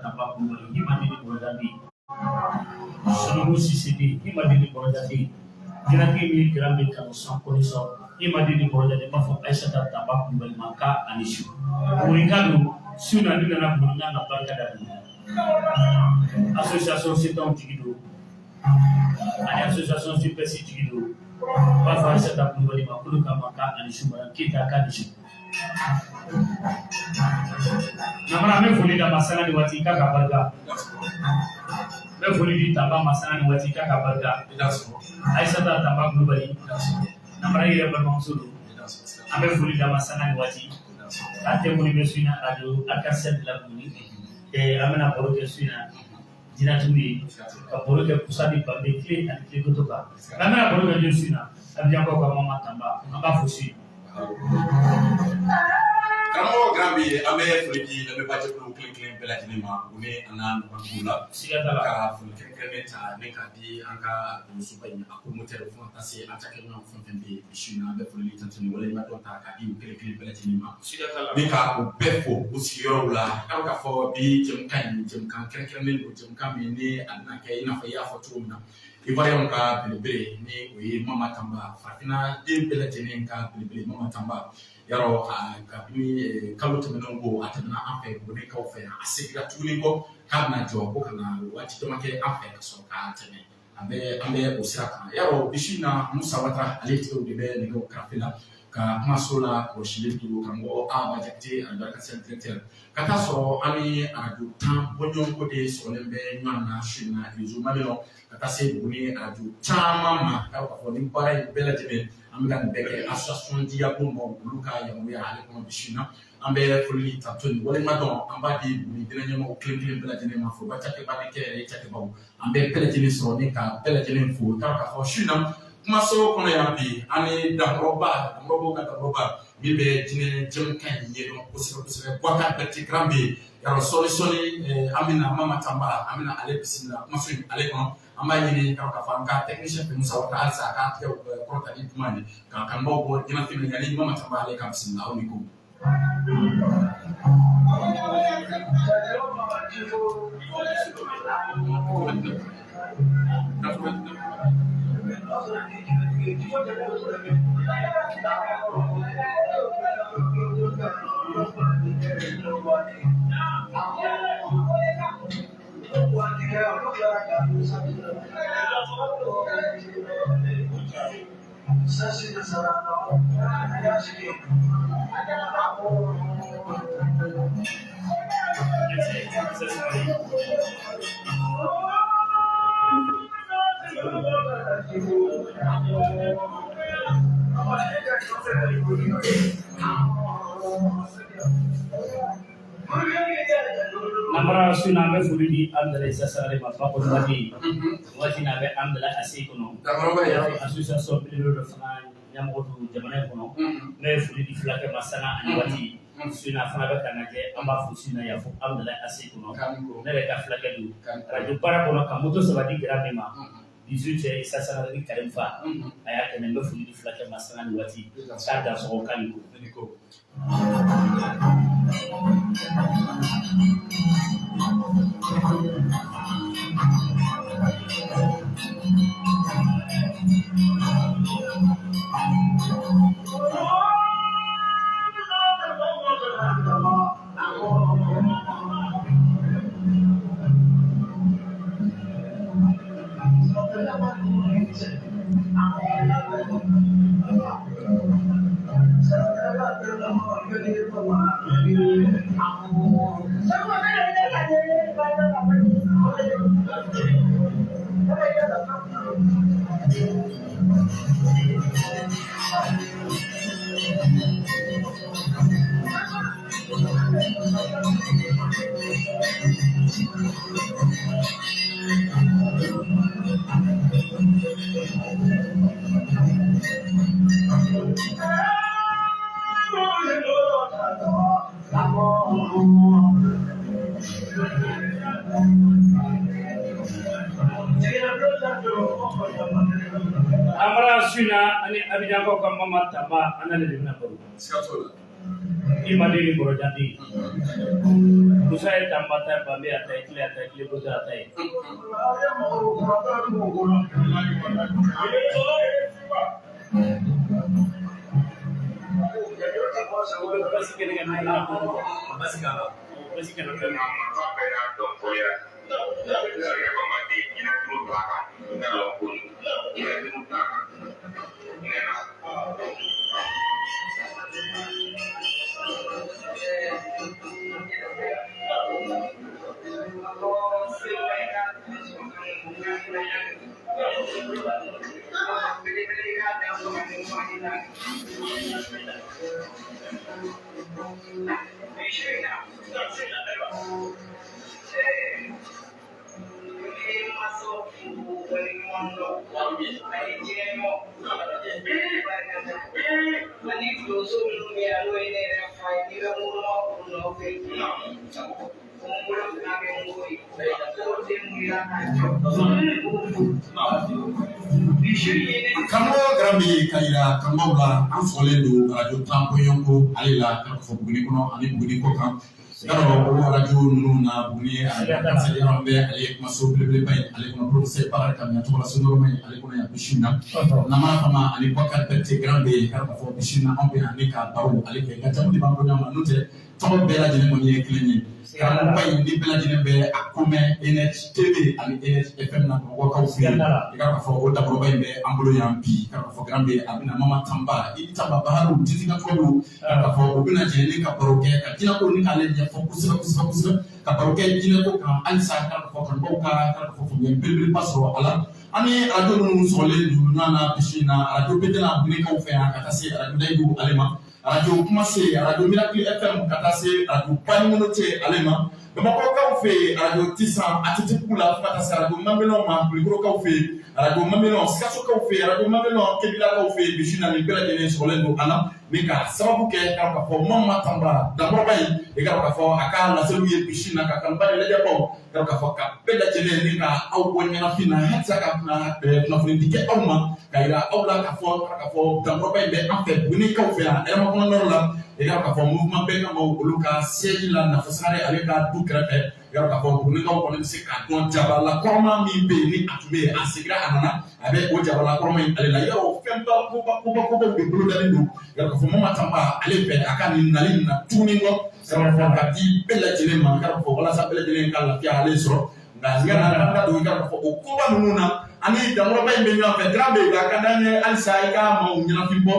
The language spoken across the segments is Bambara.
Tanba Kulubali Himadi ni Bɔrɔjati Sonugu Sise den Himadi ni Bɔrɔjati jinɛtigi min ye kira min kanu sans condition Himadi ni Bɔrɔjati n b'a fɔ Ayisata Tanba Kulubali ma k'a ani su Bugunika don su na ne nana Buguni ka barika da dugu association Setanw tigi don ani association JPS tigi don n b'a fɔ Ayisata Kulubali ma kolo kama k'a ani su madame Keyita k'a ni su. Namara, an bɛ foli d'a ma sanga ni waati k'a ka barika. N bɛ foli di Tanba ma sanga ni waati k'a ka barika. Ayisata Tanba Kulubali, Namara i yɛrɛ balimamuso don. An bɛ foli d'a ma sanga ni waati. K'a tɛ minnu bɛ su in na radio Arc-en-Ciel de la Buguni. An bɛna baro kɛ su in na jinɛtigiw ye, ka baro kɛ kusa ni banbe tile ani tile koto kan. An bɛna baro kɛ su in na Abijankaw ka Mama Tanba, an b'a fo su in na. Karamɔgɔ Grand B, an bɛ foli di lamɛnbaajɛkulu kelen kelen bɛɛ lajɛlen ma Buguni a n'a ɲɔgɔnduguw la. Siga t'a la. Ka foli kɛrɛnkɛrɛnnen ta ne k'a di an ka musoba in a promoteur, fo ka taa se an cakɛɲɔgɔn fɛn fɛn bɛ yen bi su in na, an bɛ foli ni tantuni waleɲumandɔn ta k'a di u kelen kelen bɛɛ lajɛlen ma. Siga t'a la. Ni ka u bɛɛ fo u sigiyɔrɔw la, k'a bɛ k'a fɔ bi jɛmukan in, jɛmukan kɛrɛnkɛrɛnnen don, jɛmukan min ni a bɛna kɛ i n'a fɔ i y'a fɔ cogo min na, Ivoiriyɛnw ka belebele ni o ye Mama Tanba, farafinna den bɛɛ lajɛlen ka belebele Mama Tanba. Yarɔ, kabini kalo tɛmɛnenw ko a tɛmɛna an fɛ Bugunikaw fɛ yan, a seginna tuguni kɔ k'a bɛna jɔ ko ka na waati dama kɛ an fɛ ka sɔrɔ k'a tɛmɛ. An bɛ o sira kan. Yarɔ, bi su in na, Musa Watara ale tigɛw de bɛ nɛgɛw karafe la ka kumaso la kɔlɔsilen don karamɔgɔ Aba Jakite radio Arc-en-Ciel directeur, ka taa sɔrɔ an ni arajo 10 bɔɲɔgɔnko de sɔrɔlen bɛ ɲɔgɔn na su in na, réseau Maminɔ ka taa se Buguni arajo caman ma. K'a fɔ ni baara in bɛɛ lajɛlen, an bɛ ka nin bɛɛ kɛ association Diyabo ma, olu ka yamaruya ale kɔnɔ. Bi su in na, an bɛ foli ni tanto ni waleɲumandɔn an b'a di Buguni diinɛ ɲɛmɔgɔ kelen kelen bɛɛ lajɛlen ma, foroba cakɛba ni kɛnyɛrɛye cakɛbaw, an bɛ bɛɛ lajɛlen sɔrɔ ni ka bɛɛ lajɛlen fo. K'a fɔ su in na kumaso kɔnɔ yan bi, an ni dankɔrɔba, dankɔrɔbaw ka dankɔrɔba min bɛ diinɛ jɛmukan in ɲɛdɔn kosɛbɛ kosɛbɛ, Boubacar Berete Grand B. Yarɔ, sɔɔni sɔɔni an bɛna Mama Tanba, an bɛna ale bisimila kumaso in ale kɔnɔ. An b'a ɲini k'a fɔ an ka technicien fɛ Musa Watara, halisa a k'a tigɛ kɔrɔta ni duman ye ka kanubaw bɔ ɲɛnafin na yanni Mama Tanba ale ka bisimila. Aw ni ko. Namara, su in na an bɛ foli di Amdala Isa Sangare ma, ba kɔnɔbaden. Waati in na a bɛ Amdala ACI kɔnɔ. Dankɔrɔba ye. Association belebele dɔ fana ɲɛmɔgɔ don jamana in kɔnɔ. N bɛ foli di fulakɛ ma sanga ani waati. Su in na a fana bɛ ka lajɛ, an b'a fo su in na yan fo Amdala ACI kɔnɔ. Ne yɛrɛ ka fulakɛ don. Radio baara kɔnɔ ka moto saba di Grand B ma. Bisu cɛ Isa Sangare ni Karim Fa. A y'a kɛnɛ, n bɛ foli di fulakɛ ma sanga ni waati. K'a dansɔgɔ k'a ni ko. An bɔra su in na ani Abijankaw ka Mama Tanba, an n'ale de bɛna baro. Siga t'o la. I manden ni kɔrɔjanden Musa ye Tanba ta ye, Banbe a ta ye, Tile a ta ye, Tile Bozo a ta ye. Basi kɛnɛ ka na Basi k'a la. Basi kɛnɛ ka na. Karamɔgɔ Garambi ka yira kanubaw la, an sɔgɔlen don arajo tan bɔɲɔgɔnko ale la ka fɔ Buguni kɔnɔ ani Buguni kɔ kan. Yarɔ, o arajo ninnu na, Buguni arajo an bɛ ale ye kumaso belebeleba ye ale kɔnɔ, professeur Bakari Kamina tɔgɔ la sonɔrɔma ye ale kɔnɔ yan bisi na. Namara Fama ani Bakari Berete Garambi ye ka fɔ bisi na, anw bɛ yan ne ka baro ale kɛ nka jamu de b'an bɔ ɲɔgɔn ma, n'o tɛ tɔgɔ bɛɛ lajɛlen kɔni ye kelen ye. Karamɔgɔba in ni bɛɛ lajɛlen bɛ a ko mɛn NHTV ani NHFM na Bamakɔkaw fɛ yen. I k'a fɔ o dakɔrɔba in bɛ an bolo yan bi, k'a fɔ Garambi a bɛna Mama Tanba i Tanba Baharu titi ka tubabu, k'a fɔ o bɛna jɛ ni ka baro kɛ ka jinɛko ni k'ale ɲɛfɔ kosɛbɛ kosɛbɛ kosɛbɛ, ka baro kɛ jinɛko kan halisa, k'a fɔ kanubaw ka k'a fɔ faamuyali belebeleba sɔrɔ a la. An ni arajo minnu sɔrɔlen don ɲɔgɔn na bisi na, arajo Betela Bunekaw fɛ yan ka taa se arajo Dayidu ale ma, arajo Kumase, arajo Miracle FM ka taa se arajo Banimonote ale ma, Bamakɔkaw fɛ yen arajo Tisan ATT la fo ka taa se arajo Mamelɔn ma, Kulikɔrɔkaw fɛ yen arajo Mamelɔn, Sikasokaw fɛ yen arajo Mamelɔn, Kebilakaw fɛ yen, bisi na nin bɛɛ lajɛlen sɔrɔlen don an na ni ka sababu kɛ k'a fɔ Mama Tanba Dankɔrɔba in, i k'a fɔ a ka laseliw ye bisi na ka kanuba ni lajɛbaw k'a fɔ ka bɛɛ lajɛlen ni ka aw bɔ ɲɛnafin na halisa, ka kunnafoni di kɛ aw ma ka yira aw la k'a fɔ Dankɔrɔba in bɛ an fɛ Bugunikaw fɛ yan Hɛrɛmakɔnɔ nɔrɔ la. I k'a fɔ mouvement bɛɛ ka maaw olu ka siège la Nafa Sangare ale ka du kɛrɛfɛ. I k'a fɔ Bugunikaw kɔni bɛ se k'a dɔn jabala kɔrɔma min bɛ yen ni a tun bɛ yen, a seginna a nana a bɛ o jabala kɔrɔma in ale la. Yarɔ, fɛnba koba koba kobaw de bolodalen don. I k'a fɔ Mama Tanba ale fɛ a ka nin nali nin na tuguni kɔ k'a fɔ ka di bɛɛ lajɛlen ma, k'a fɔ walasa bɛɛ lajɛlen ka lafiya ale sɔrɔ. Nka yann'a an ka don i k'a fɔ o koba ninnu na, ani Dankɔrɔba in bɛ ɲɔgɔn fɛ. Garambi a ka d'an ye halisa i ka maaw ɲɛnafin bɔ,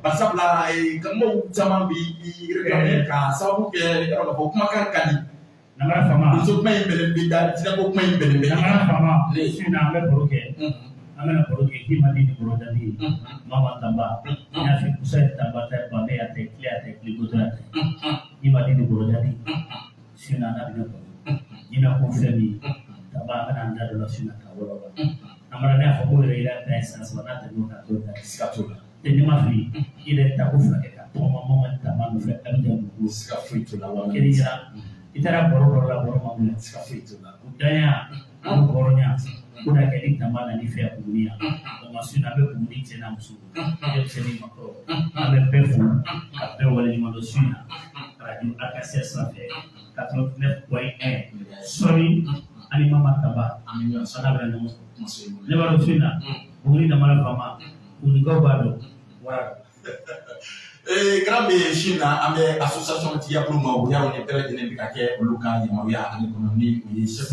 barisabula kanubaw caman bi i réclamer ka sababu kɛ i k'a fɔ kumakan ka di. Namara Fama. Muso kuma in bɛnnen bɛ da, jinɛko kuma in bɛnnen bɛ. Namara Fama. Su in na an bɛ baro kɛ. An bɛna baro kɛ k'i manden ni kɔrɔjanden ye. Mama Tanba. N y'a fɔ Musa ye Tanba ta ye, Banbe a ta ye, Tile a ta ye, Tile Bozo a ta ye. I manden ni kɔrɔjanden. Su in na an bɛna baro. Jinɛ ko fɛn min ye. Tanba an bɛna an da don la su in na ka walawala. Namara ne y'a fɔ ko yɛrɛ yira ta ye san 3 n'a tɛmɛn'o kan, a t'o ta. Siga t'o la. Ne ma fili, i yɛrɛ tako 2 kɛ ka tɔgɔma Mama Tanba nɔfɛ Abijan dugu. Siga foyi t'o la wa. Kelen yira. I taara baro dɔ la, baro ma wuli. Siga foyi t'o la. O danya, o hɔrɔnya, o na kɛ ni Tanba nana i fɛ yan Buguni yan. O ma su in na an bɛ Buguni cɛ n'a muso, denmisɛnnin makɔrɔ. An bɛ bɛɛ fo ka bɛɛ waleɲuman dɔn su in na. Radio Acacia sanfɛ 89.1 sɔɔni ani Mama Tanba An bɛ ɲɔgɔn sɔrɔ. an bɛna ɲɔgɔn sɔrɔ. Kumaso in kɔnɔ. Ne b'a dɔn su in na Buguni Namara Fama, Bugunikaw b'a dɔn wara. Garambi si na an bɛ association Tigabulu maaw yarɔ nin bɛɛ lajɛlen bɛ ka kɛ olu ka yamaruya ale kɔnɔ ni o ye chef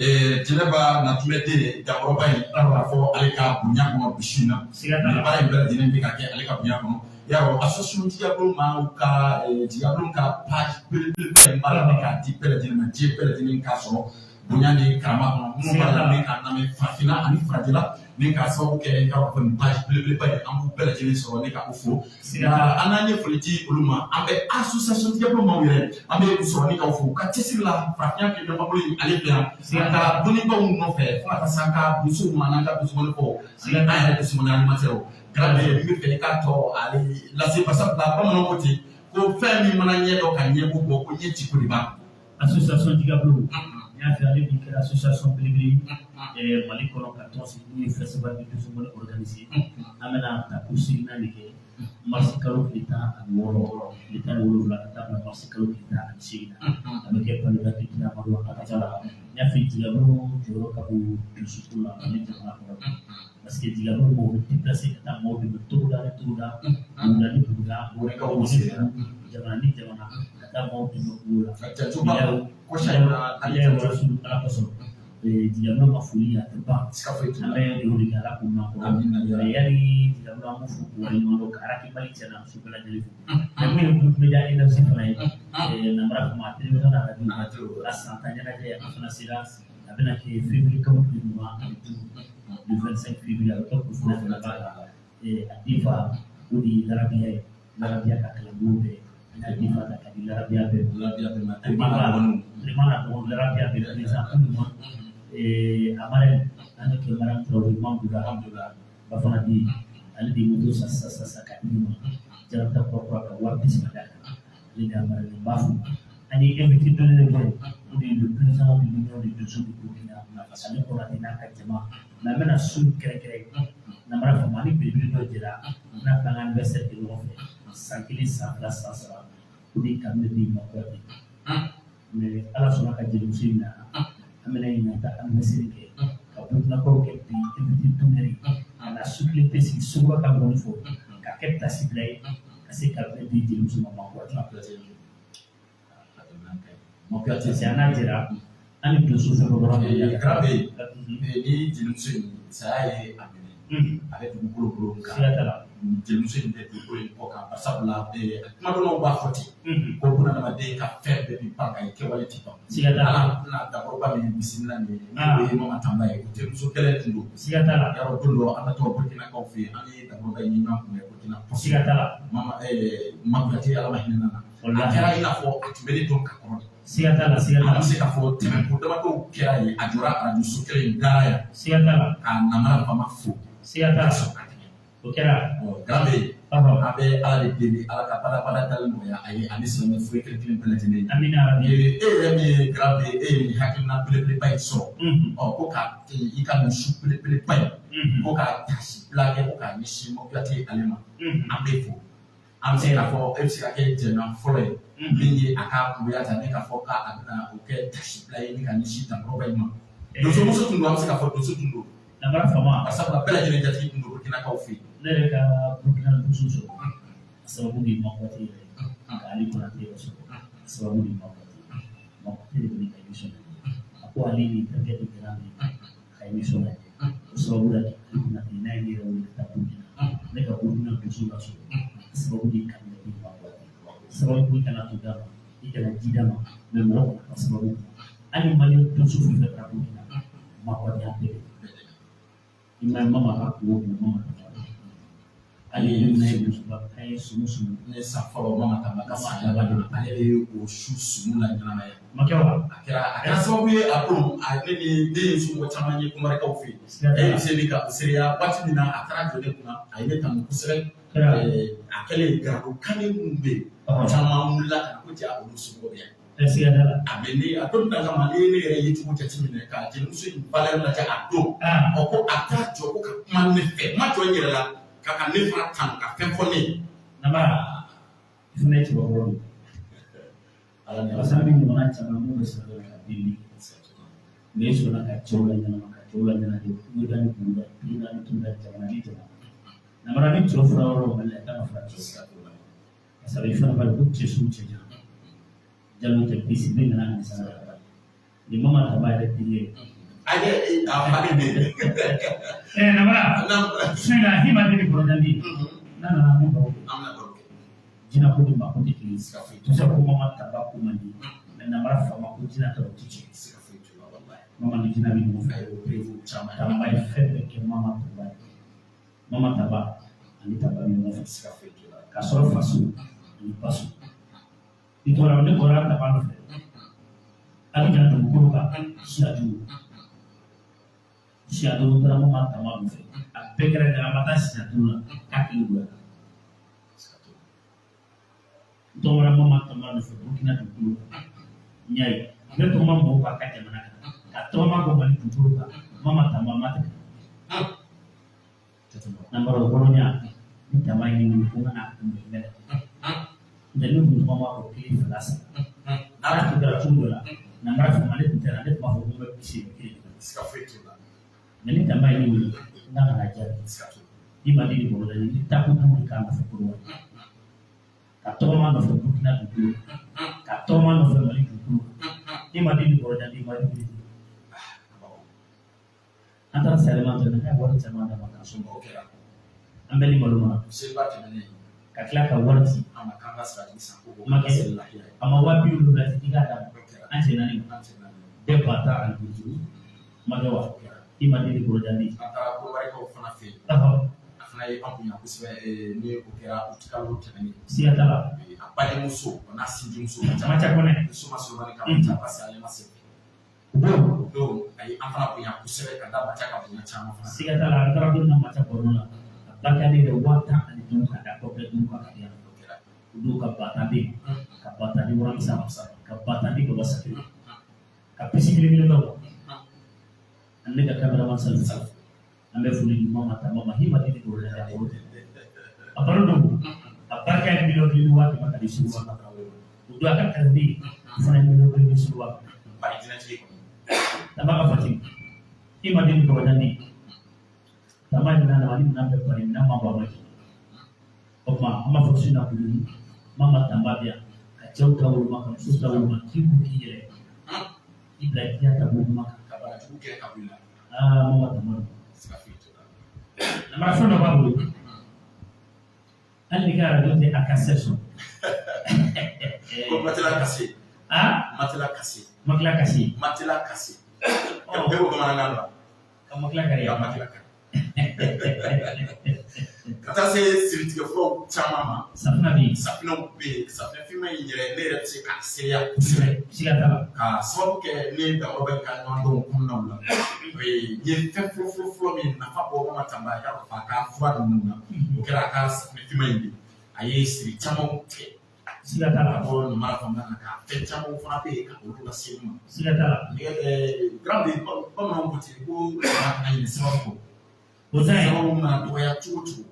Jɛnɛba Natumɛden Dankɔrɔba in, k'a fɔ ale ka bonya kɔnɔ bisi na. Siga t'a Nin la. baara in bɛɛ lajɛlen bɛ ka kɛ ale ka bonya kɔnɔ. Yarɔ, association Tigabulu maaw ka Tigabulu ka page belebeleba in b'a la k'a di bɛɛ lajɛlen ma, diɲɛ bɛɛ lajɛlen k'a sɔrɔ bonya ni karama kɔnɔ. Minnu b'a la ni k'a lamɛn farafinna ani farajɛla ni k'a sababu kɛ k'a fɔ nin page belebeleba in, an b'u bɛɛ lajɛlen sɔrɔ ni ka o fo. Siga t'a la. Nka an n'an ye foli di olu ma, an bɛ association Tigabulu maaw yɛrɛ, an bɛ u sɔrɔ ni k'aw fo u ka cɛsiri la farafinya kɛ ɲɔgɔn bolo in ale fɛ yan. An ka dɔnnibaaw nɔfɛ fo ka taa se an ka musow ma n'an ka dusumani fɔ ani an yɛrɛ dusumani animatɛrw. Garambi n bɛ fɛ i k'a tɔ ale lase, barisabula bamananw ko ten ko fɛn min mana ɲɛ dɔn ka ɲɛ ko bɔ ko ɲɛ ci ko de b'a. Association Tigabulu. N y'a fɛ, ale bi kɛra association belebele ye Mali kɔnɔ ka tɔn sigi n'u ye festival de Donso Ngɔni organiser. An bɛna ta ko seginna de kɛ marisi kalo tile 16, tile 17 ka taa bila marisi kalo tile 18 na. A bɛ kɛ Palais de la Culture Amadu Hampâté la. N y'a fɛ, Jigiya jɔyɔrɔ ka bon donsoko la Mali jamana kɔnɔ, parce que Jigiya mɔgɔw bɛ déplacer ka taa maaw dɛmɛ togoda ni togoda, buguda ni buguda, Bugunikaw sera. jamana ni jamana, ka taa maaw dɛmɛ kungo la. Jancoba kɔsa in na hali Ala ye janjo warasu ala kosɔn, Jigiya ka foli a tɛ ban. Siga foyi t'o An la. bɛ dugawu de kɛ Ala k'u mɛn kɔrɔ. Amina ya Rabbi. Yanni Jigiya, an b'u fo k'u waleɲuman dɔn ka Arakibali cɛ n'a muso bɛɛ lajɛlen fo. Mɛ min ye groupe Média Énergie fana ye, namara kuma télévision n'a radio Radio. ka san 10 ɲɛnajɛ, a fana sera. A bɛna kɛ février kalo tile 25, le 25 février, a bɛ kɛ Kurufina fana ba la. A difa, o de ye larabiya ye, larabiya ka kalandenw bɛɛ, an y'a difa ta ka di larabiya bɛɛ ma. Labiya bɛɛ ma. A difa Clément n'a dɔgɔnin larabiya bɛɛ président, tout le monde. A marraine, an bɛ kɛ Mariam Traoré Mamboula. Alhamdulillah. Ba fana di ale de ye moto san sisan sisan ka di ne ma, jarata kura kura ka wari bi 30 d'a kan. Ale de y'a marraine, n b'a fo. An ye invité d'honneur kɛ, o de ye le président de l'Union de Donso de Burkina, ale Konate n'a ka jama. Mais an bɛna su kɛrɛnkɛrɛn, namara faamu ani belebele dɔ jɛra n'a fɛ an ka anniversaire kɛ ɲɔgɔn fɛ, san 1, san 2, san 3, o de ye kabini di ma Kuyate. Mais Ala sɔnna ka jelimuso in na, an bɛna ɲinan ta anniversaire kɛ ka Burkinakaw kɛ bi invité d'honneur ye, ka na su kelen pe sigi Sogoba ka ngɔni fɔ ka kɛ tasibila ye ka se ka bɛɛ di jelimuso ma, ma Kuyate. Kuyate. Parce que an n'a jɛra an ni donso fɛn fɛn bɔra. Grand bɛ ni jelimuso in saya ye a minɛ, a bɛ dugukolo bolo kan. Siga t'a la. Jelimuso in bɛ dugukolo in kɔ kan, barisabula kuma dɔw b'a fɔ ten ko bunadamaden ka fɛn bɛɛ bi ban ka ye kɛwale ti ban. Siga t'a la. Ala bɛna dakɔrɔba min bisimila nin ye, n'o ye Mama Tamba ye, o terimuso kɛlɛ tun don. Siga t'a la. Yarɔ, don dɔ an bɛ tɔgɔ Burkinakaw fɛ yen, an ye dakɔrɔba in ye ɲɔgɔn kunbɛn Burkina. Siga t'a la. Mama Kuyate, Ala ma hinɛ na, a Walahi. kɛra i n'a fɔ a tun bɛ ne dɔn ka kɔrɔ de. Siga t'a la, siga t'a An la. bɛ se k'a fɔ tɛmɛko damadɔw kɛra yen, a jɔra arajo so kelen in dara yan Siga t'a la. ka namara fama fo Siga t'a ka la. sɔrɔ ka tɛmɛ. O kɛra. Ɔ, grand bɛ yen, an bɛ Ala de deli, Ala ka badabada dali nɔgɔya a ye ani silamɛ foyi kelen kelen bɛɛ lajɛlen ye. Amina rabi. E yɛrɛ min ye grand bɛ, e ye nin hakilina belebeleba in sɔrɔ, ɔ ko ka i ka nin su belebeleba in ko ka tasibila kɛ ko k'a ɲɛsin Kuyate ale ma, an bɛ fo. An bɛ se k'a fɔ e bɛ se ka kɛ jɛɲɔgɔn fɔlɔ ye min ye a ka kungoya ta ni k'a fɔ k'a bɛna o kɛ tasibila ye ni ka ɲɛsin dankɔrɔba in ma. Donsomuso tun don, an bɛ se k'a fɔ donso tun don. Namara fama. Barisabula bɛɛ lajɛlen jatigi tun don Burkinakaw fɛ yen. Ne yɛrɛ ka Burkina donso sɔrɔ, a sababu de ye Makuyate yɛrɛ ye, ka Ali Konate yɛrɛ sɔrɔ, a sababu de ye Makuyate. Makuyate de bɛ ne ka émission lajɛ. A ko ale ni terikɛ de kɛra min ka émission lajɛ, o sababu la Ali Konate n'a ye ne yɛrɛ wele ka taa Burkina, ne ka Burkina donso la sɔrɔ, a sababu de ye Kabila di Makuyate. Sababu i kana to d'a ma, i kana ji d'a ma, mais mɔgɔ kana ka sababu kunna. Hali maliyɛn donso fɛn fɛn taara Burkina, Makuyate an bɛɛ de. I ma ye, Mama ka kungo kun, Mama ta hali ye n'a ye donsoba an ye sumu sumu. Ne san fɔlɔ Mama Tamba ka san laban de, ale de ye o su sumu la ɲɛnamaya. Ma kɛ wa? A kɛra sababu ye a don a ne ni ne ye somɔgɔ caman ye Kumarikaw fɛ yen. Siga E t'a bɛ la. se ne ka seereya waati min na a taara jɔ ne kunna, a ye ne tanu kosɛbɛ. Kɛra. A kɛlen garado kan minnu bɛ yen, caman wulila ka na ko ja olu somɔgɔw bɛ yan. Siga t'a la. A bɛ ne a don min kama, ne ye ne yɛrɛ ye cogo jateminɛ ka jelimuso in valeur lajɛ a don, ɔ ko a taa jɔ ko ka kuma ne fɛ, n ma jɔ n yɛrɛ la ka ne fana tanu ka fɛn fɔ ne ye. Namara, i fana ye cɛbakɔrɔ don. Ala ni Parce que an bɛ ɲɔgɔnna caman mun bɛ sira dɔ la ka delili kɛ, mais e sɔnna ka cɛw la ɲɛnama, ka cɛw la ɲɛnajɛ, kuloda ni kuloda, tuloda ni tuloda, jamana ni jamana. Namara, ni cɛw fura yɔrɔ Mali la, i kan ka fura cɛw, parce que i fana b'a dɔn ko cɛ su cɛ jan jalo tɛ bisi bɛ nana ani sanga la ni Mama Tamba yɛrɛ denkɛ ye. A ye a fa de bɛ yen. Namara, su in na hima deli kɔrɔdandi n'a nana, an bɛ baro kɛ. An bɛna baro kɛ. Jinɛ ko ni maa ko tɛ kelen ye. Siga foyi Tout ça ko Mama Tamba ko man di, mais namara fama ko jinɛ ta o tɛ tiɲɛ. Siga foyi t'o la, walayi. Mama ni jinɛ bɛ ɲɔgɔn fɛ. A ye o preuve caman ye. Tamba ye fɛn bɛɛ kɛ Mama Tamba ye. Mama Tamba ani Tamba bɛ ɲɔgɔn fɛ. Siga foyi t'o la. K'a sɔrɔ faso ani baso i tɔgɔ ne bɔra Tamba nɔfɛ Abidjan dugukolo kan siya 5, siya 5 taara Mama Tamba nɔfɛ, a bɛɛ kɛra ɲɛ, a ma taa siya 5 la k'a kelen bonya. Siga t'o la. N tɔgɔra Mama Tamba nɔfɛ Burukina dugukolo kan, n y'a ye ne tɔgɔ ma mɔgɔw k'a ka jamana kan. tɔgɔma bɔ Mali dugukolo kan, Mama Tamba ma tɛmɛ. Namara o hɔrɔnya ni Tamba ye ne wele ko n ka n'a kunbɛn, n bɛ na. N'o tɛ ne tun tɔgɔ ma ko kelen, fila, saba. N'a tun kɛra cogo dɔ la, namara fama ne tun tɛ na, ne tun b'a fɔ ko n bɛ 80 de. Siga foyi t'o la. Mais ni Tamba ye ne wele, n kan ka na jaabi. Siga t'o la. I ma di bolo la, ni tako duuru k'a nɔfɛ Kodowari, ka tɔgɔma nɔfɛ Burukina dugukolo, ka tɔgɔma nɔfɛ Mali dugukolo, i ma di ni bɔrɔjan i ma di wuli. An taara Salima tɛmɛ, ne ye wari caman d'a ma k'a sɔn. O kɛra. An bɛɛ ni malo ma. Seliba tɛmɛnen. Ka tila ka wari ci. A ma k'an ka sirajigi san ko Ma kɛ. seli lahiya ye. A ma 70.000 ci k'i k'a d'a ma. O kɛra. An cɛ naani. An cɛ naani. Bɛɛ 15.000 ma kɛ wa? O kɛra. I ma di ni bɔrɔjan di. An taara Kolobarikaw fana fɛ yen. A fana ye an bonya kosɛbɛ, ni o kɛra utikalo tɛmɛnen. Siga t'a la. A badenmuso o n'a sinjimuso. Maca Kɔnɛ. Muso ma Solomani ka Maca parce que ale ma se. O don. O don a ye an fana bonya kosɛbɛ ka da Maca ka bonya caman fana. Siga t'a la, an taara don min na Maca baro la, a barikalen yɛrɛ 15.000 ka da kɔfɛ duuru kan ka di yan. O kɛra. O don ka 10.000 bɛ yen, ka 10.000 di Wara Musa, ka 10.000 di Baba Sakiri, ka pisi kelen kelen dɔw ani ne ka cameraman Salifu. An bɛ foli di Mama Tamba ma, hima di ni bolo la, a baro a baro don, a barika ye 1.1 miliyɔn ka di sugu ma. O don a ka kalanden o fana ye 1.1 miliyɔn di sugu ma. Bari jinɛtigi kɔni. Tamba ka Fati, i ma den kɔrɔjan di Tamba ye minɛn d'a ma, ni minɛn bɛɛ bari minɛn ma bɔ a ma jigin. O tuma an b'a fɔ su in na Kuluni, Mama Tamba bɛ yan ka cɛw ta woloma, ka musow ta woloma, k'i ko k'i yɛrɛ k'i bila diɲɛ taabolo ɲuman kan. Ka banajugu kɛ ka bɔ i la. Aa, Mama Tamba don. Siga foyi t'o la. Namara fɛn dɔ b'a bolo, hali n'i ka arajo tɛ a ka se sɔrɔ. Ko matela kase. Aa. Matela kase. Makila kasi. Matela kase. Bɛɛ ko bamanankan na. Ka makila kari. Ka matela kari. Ka taa se siritigɛ furaw caman ma. Safunɛ bɛ yen. Safunɛw bɛ yen. Safunɛ finman in yɛrɛ, ne yɛrɛ bɛ se k'a seereya kosɛbɛ. Siga t'a la. Ka sababu kɛ ne Dankɔrɔba in ka ɲɔgɔndɔnw kɔnɔnaw la. N ye fɛn fɔlɔ fɔlɔ fɔlɔ min nafa bɔ Mama Tamba i k'a fɔ a ka fura ninnu na. O kɛra a ka safunɛ finman in de ye. A ye siri camanw tigɛ. Siga t'a la. Ka bɔ namara kɔnɔna na, ka fɛn camanw fana bɛ yen ka olu lase n ma. Siga t'a la. Grand B, bamananw ko ten ko kana ɲinɛ sababu kɔ. O ta ye. Sababu mana dɔgɔya cogo o cogo,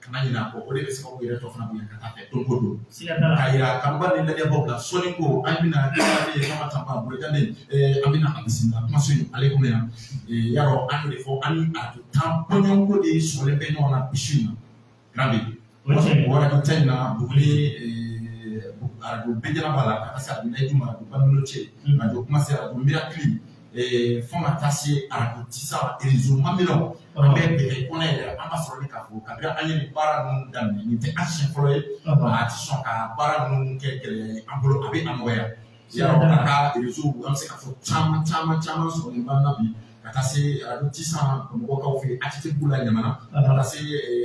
kana ɲinɛ a kɔ, o de bɛ sababu yɛrɛ tɔ fana bonya ka taa fɛ don o don. Siga t'a la. K'a yira kanuba ni lajɛbaw la sɔnni ko an bɛna ne ye Mama Tamba Bolojanden, an bɛna a bisimila kumaso in ale kɔnɔ yan. Yarɔ an y'o de fɔ, an ni arajo tan bɔɲɔgɔnko de sɔrɔlen bɛ ɲɔgɔn na bi su in na. Grand B. O tiɲɛ. O arajo tan in na, Buguni arajo Bɛjɛla b'a la, ka taa se arajo Layidu ma, arajo Bamino cɛ, arajo Kumase, arajo Miracle, fo ka taa se arajo Tisa, réseau Mamelɔn. An bɛ bɛgɛ kɔnɔ yɛrɛ, an b'a sɔrɔ ni k'a fɔ kabini an ye nin baara ninnu daminɛ, nin tɛ an siɲɛ fɔlɔ ye. A tɛ sɔn ka baara ninnu kɛ gɛlɛya ye an bolo, a bɛ a nɔgɔya. Yarɔ an ka réseau, an bɛ se k'a fɔ caman caman caman sɔrɔ nin b'an na bi, ka taa se arajo Tisa Bamakɔkaw fɛ yen, ATT la Ɲamana, ka taa se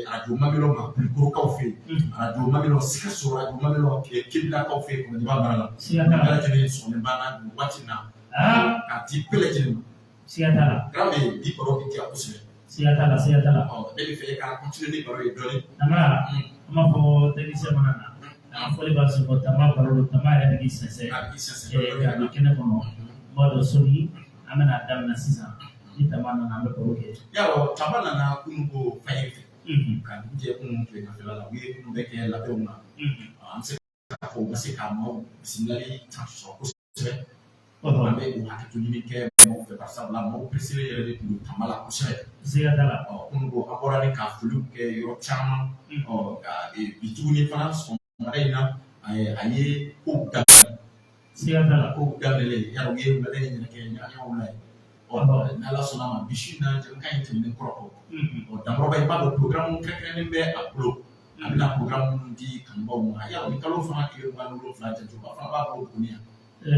arajo Mamelɔn ma Kulikɔrɔkaw fɛ yen, arajo Mamelɔn Sikaso, arajo Mamelɔn Kebilakaw fɛ yen, Kɔnɔdiba mara la. Siga t'a la. Bɛɛ lajɛlen sɔrɔlen b'an na nin waati in na. K'a di bɛɛ lajɛlen ma. Siga t'a la. Grand B, bi baro bɛ diya kosɛbɛ. Siga t'a la, siga t'a la. Ɔ, ne bɛ fɛ e ka continuer ni baro ye dɔɔnin. Namara, an b'a fɔ technicien mana na. An ka fɔli b'a sɔrɔ Tamba baro don, Tamba yɛrɛ bɛ k'i sɛnsɛn. A bɛ k'i sɛnsɛn. Ka don kɛnɛ kɔnɔ. N b'a dɔn sɔnni an bɛna daminɛ sisan. Ni Tamba nana, an bɛ baro kɛ. Yarɔ Tamba nana kunun ko fajiri fɛ. Ka dugu jɛ kunun tileganfɛla la, u ye kunun bɛɛ kɛ labɛnw na. An bɛ se k'a fɔ u ma se ka maaw bisimilali tan sɔrɔ kosɛbɛ. An bɛ o hakɛto ɲini kɛ maaw fɛ, barisabula maaw pereselen yɛrɛ de tun don Tamba la kosɛbɛ. Siga t'a la. Kunun ko an bɔra ni ka foliw kɛ yɔrɔ caman. Ka bi tuguni fana sɔgɔmada in na, a ye kow daminɛ. Siga t'a la. Kow daminɛlen, yarɔ u ye wulada in yɛrɛ kɛ ɲagaɲagaw la ye. N'Ala sɔnna a ma, bi su in na jamukan in tɛmɛnen kɔrɔ kɔ. Dankɔrɔba in b'a dɔn programme kɛrɛnkɛrɛnnen bɛ a bolo. A bɛna programme minnu di kanubaw ma. Yarɔ ni kalo fana tile 27 janjoba fana b'a bolo Buguni yan.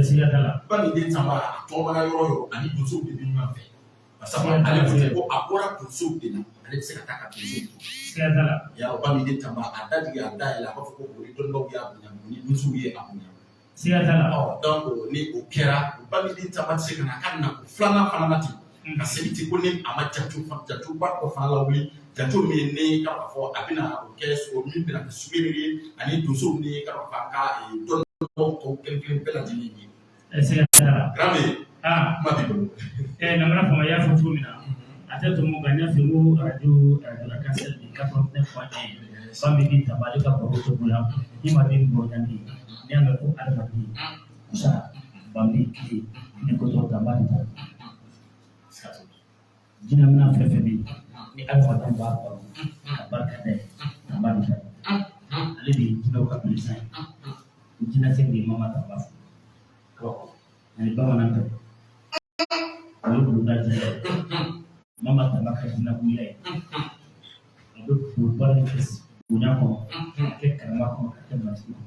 Siga t'a la. Ba min den Tamba a tɔgɔmana yɔrɔ yɔrɔ ani donsow de bɛ ɲɔgɔn fɛ. Sabula ale ko ten ko a bɔra donsow de la, ale bɛ se ka taa ka donsow to. Siga t'a la. Yarɔ ba min den Tamba a da jigin a da yɛlɛ, a b'a fɔ ko Buguni dɔnnibaw y'a bonya, Buguni donsow ye a bonya. Siga t'a la. Donc ni o kɛra, ba min den Tamba tɛ se ka na a ka na ko filanan fana na ten. Ka seli ten ko ni a ma jantoba dɔ fana lawuli, janto min ni ka fɔ a bɛna o kɛ o min bɛna kɛ souvenir ye ani donsow ni ka fɔ a ka dɔnnibaw tɔw kelen kelen bɛɛ lajɛlen ye. Siga t'a la. Grand B. Kuma b'i bolo. Namara fama y'a fɔ cogo min na, a tɛ tɛmɛ o kan. N y'a f'i ye ko arajo la kasɛri de 89.1 Bambi Tamba, ale ka baro cogo la ni ma den bɔ ɲani, n'i y'a mɛn ko adamaden kusa Bambi tile ni ko dɔrɔn Tamba de ta. Jinɛ mina fɛn fɛn bɛ yen ni adamadenw b'a baro ka barika da ye, Tamba de ta. Ale de ye jinɛw ka président ye. Jinɛsɛ de ye Mama Tamba fo ani bamanan tɛ, o ye bulonda jinɛ ye. Mama Tamba ka jinɛkoya ye, a bɛ baara in kɛ bonya kɔnɔ, ka kɛ karama kɔnɔ, ka kɛ matigi kɔnɔ.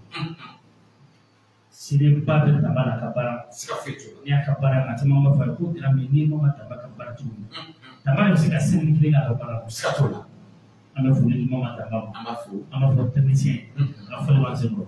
Seereba bɛ Tamba la ka baara. Siga foyi t'o la. N'i y'a ka baara, a caman b'a fɔ a ye ko Dramé, n'i ye Mama Tamba ka baara cogo min, Tamba de bɛ se ka seli kelen k'a ka baara la. Siga t'o la. An bɛ foli di Mama Tamba ma. An b'a fo. An b'a fɔ technicien ka fɔli b'an sen kɔrɔ.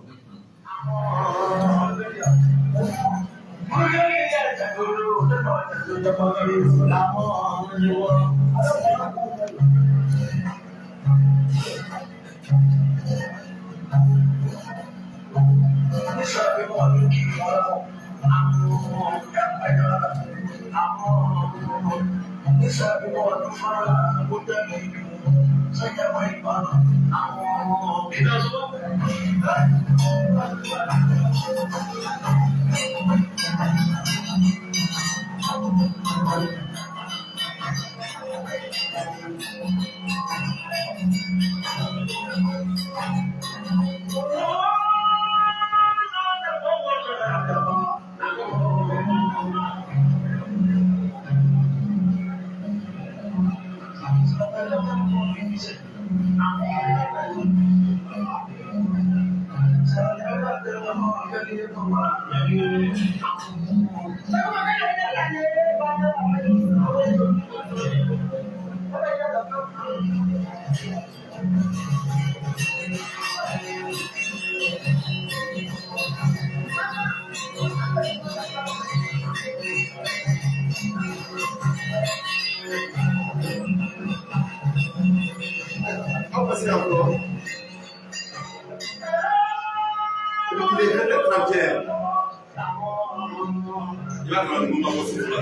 Aw ma se ka fɔ. Il est 20h31. I b'a dɔn ninnu ma bɔ sugu la.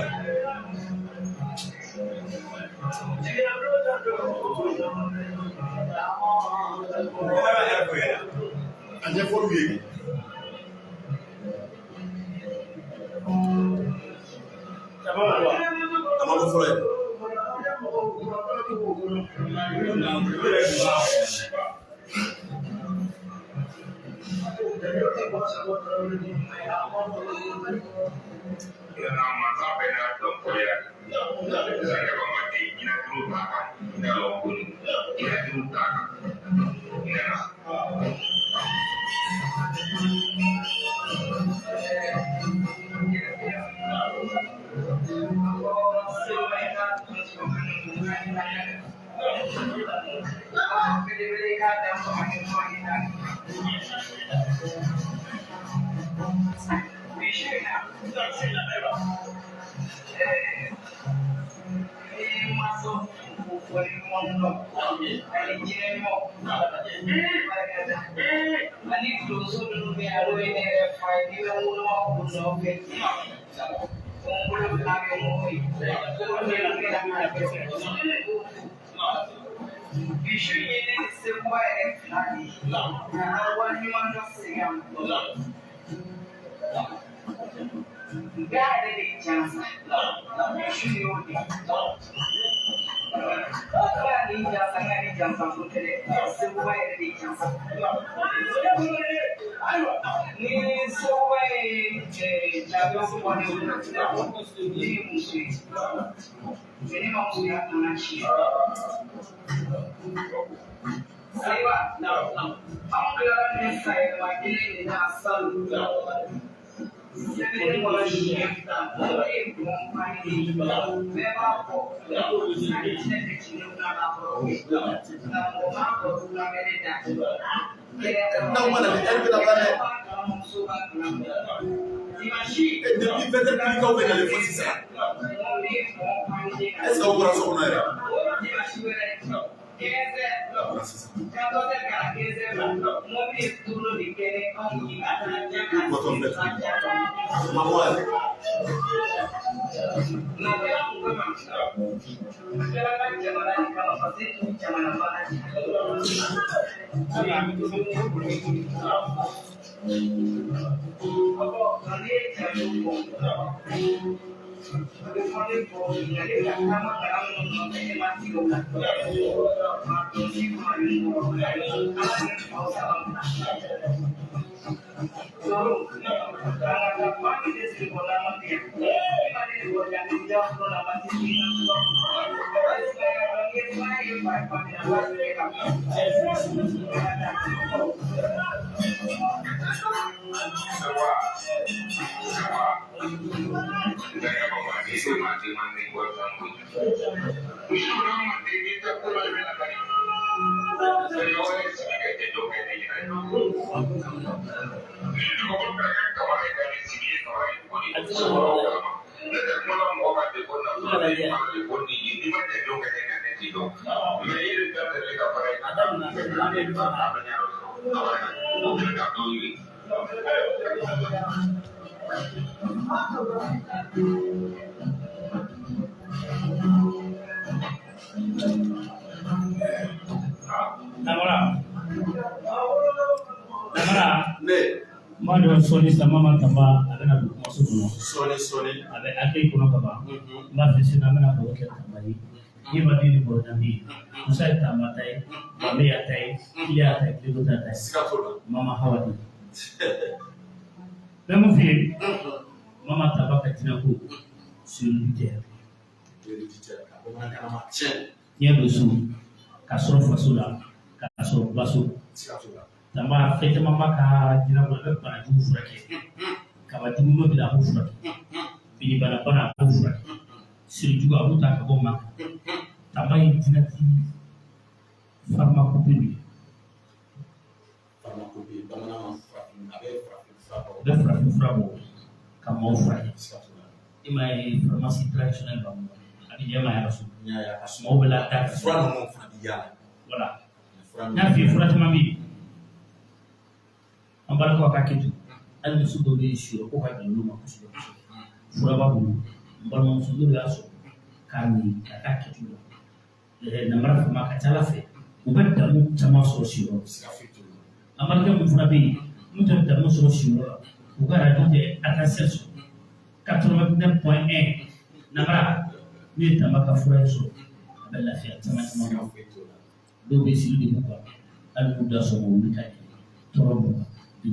A ɲɛfɔr'u ye. A ma bɔ fɔlɔ yɛrɛ. N'aw ma na ni ɛri bɛna ban dɛ. Depuis 20h pile bɛ nalen fo sisan. Est ce que aw bɔra so kɔnɔ yɛrɛ? Bɔra sisan. Sɔɔni sisan Mama Tamba a bɛna don kumaso kɔnɔ. Sɔɔni. A bɛ accueil kɔnɔ ka ban. N b'a fɛ sini an bɛna baro kɛ Tamba ye. N'i ma den ni baro danbe ye. Musa ye Tamba ta ye. Mame y'a ta ye. Kile y'a ta ye. Kileko ta ye. Siga t'o la. Mama Hawa de. N bɛ mun f'i ye? Mama Tamba ka jinɛ ko suyɛli tɛ. Diɲɛ don so ka sɔrɔ faso la ka sɔrɔ baso. Siga t'o la. Tamba fɛn caman b'a ka jinɛ bolo, a bɛ banajugu furakɛ, kabajugu n'o b'i la a b'o furakɛ, binibana bana a b'o furakɛ, sirijugu a b'o ta ka bɔ ma. Tamba ye jinɛti pharmacopée de ye. Pharmacopée bamanankan farafin a bɛ farafin fura bɔ. A bɛ farafin fura bɔ ka maaw furakɛ. Siga t'o la. I m'a ye pharmacie traditionnelle b'an bolo, a bɛ jɛma yɛrɛ so. N y'a ye a ka suma. Maaw bɛ lada. Fura ninnu fana bɛ yaala. Voilà. Fura N y'a f'i ye fura caman bɛ yen. An balakaw ka kɛ ten, hali muso dɔw bɛ yen siyɔrɔ ko ka gɛlɛn olu ma kosɛbɛ kosɛbɛ. Fura b'a bolo, n balimamuso n'olu y'a sɔrɔ k'a min ka k'a kɛcogo la, namara fama a ka ca Ala fɛ u bɛ damu caman sɔrɔ siyɔrɔ la. Siga foyi t'o la. An balimakɛ mun fana bɛ yen n'u tɛ damu sɔrɔ siyɔrɔ la, u ka arajo tɛ attention sɔrɔ 89.1 namara n'u ye Tamba ka fura in sɔrɔ a bɛ lafiya caman caman. Siga foyi t'o la. Dɔw bɛ siri de b'u kan, hali n'u da sɔgɔ olu ka gɛlɛn, tɔɔrɔ b'u kan. Ni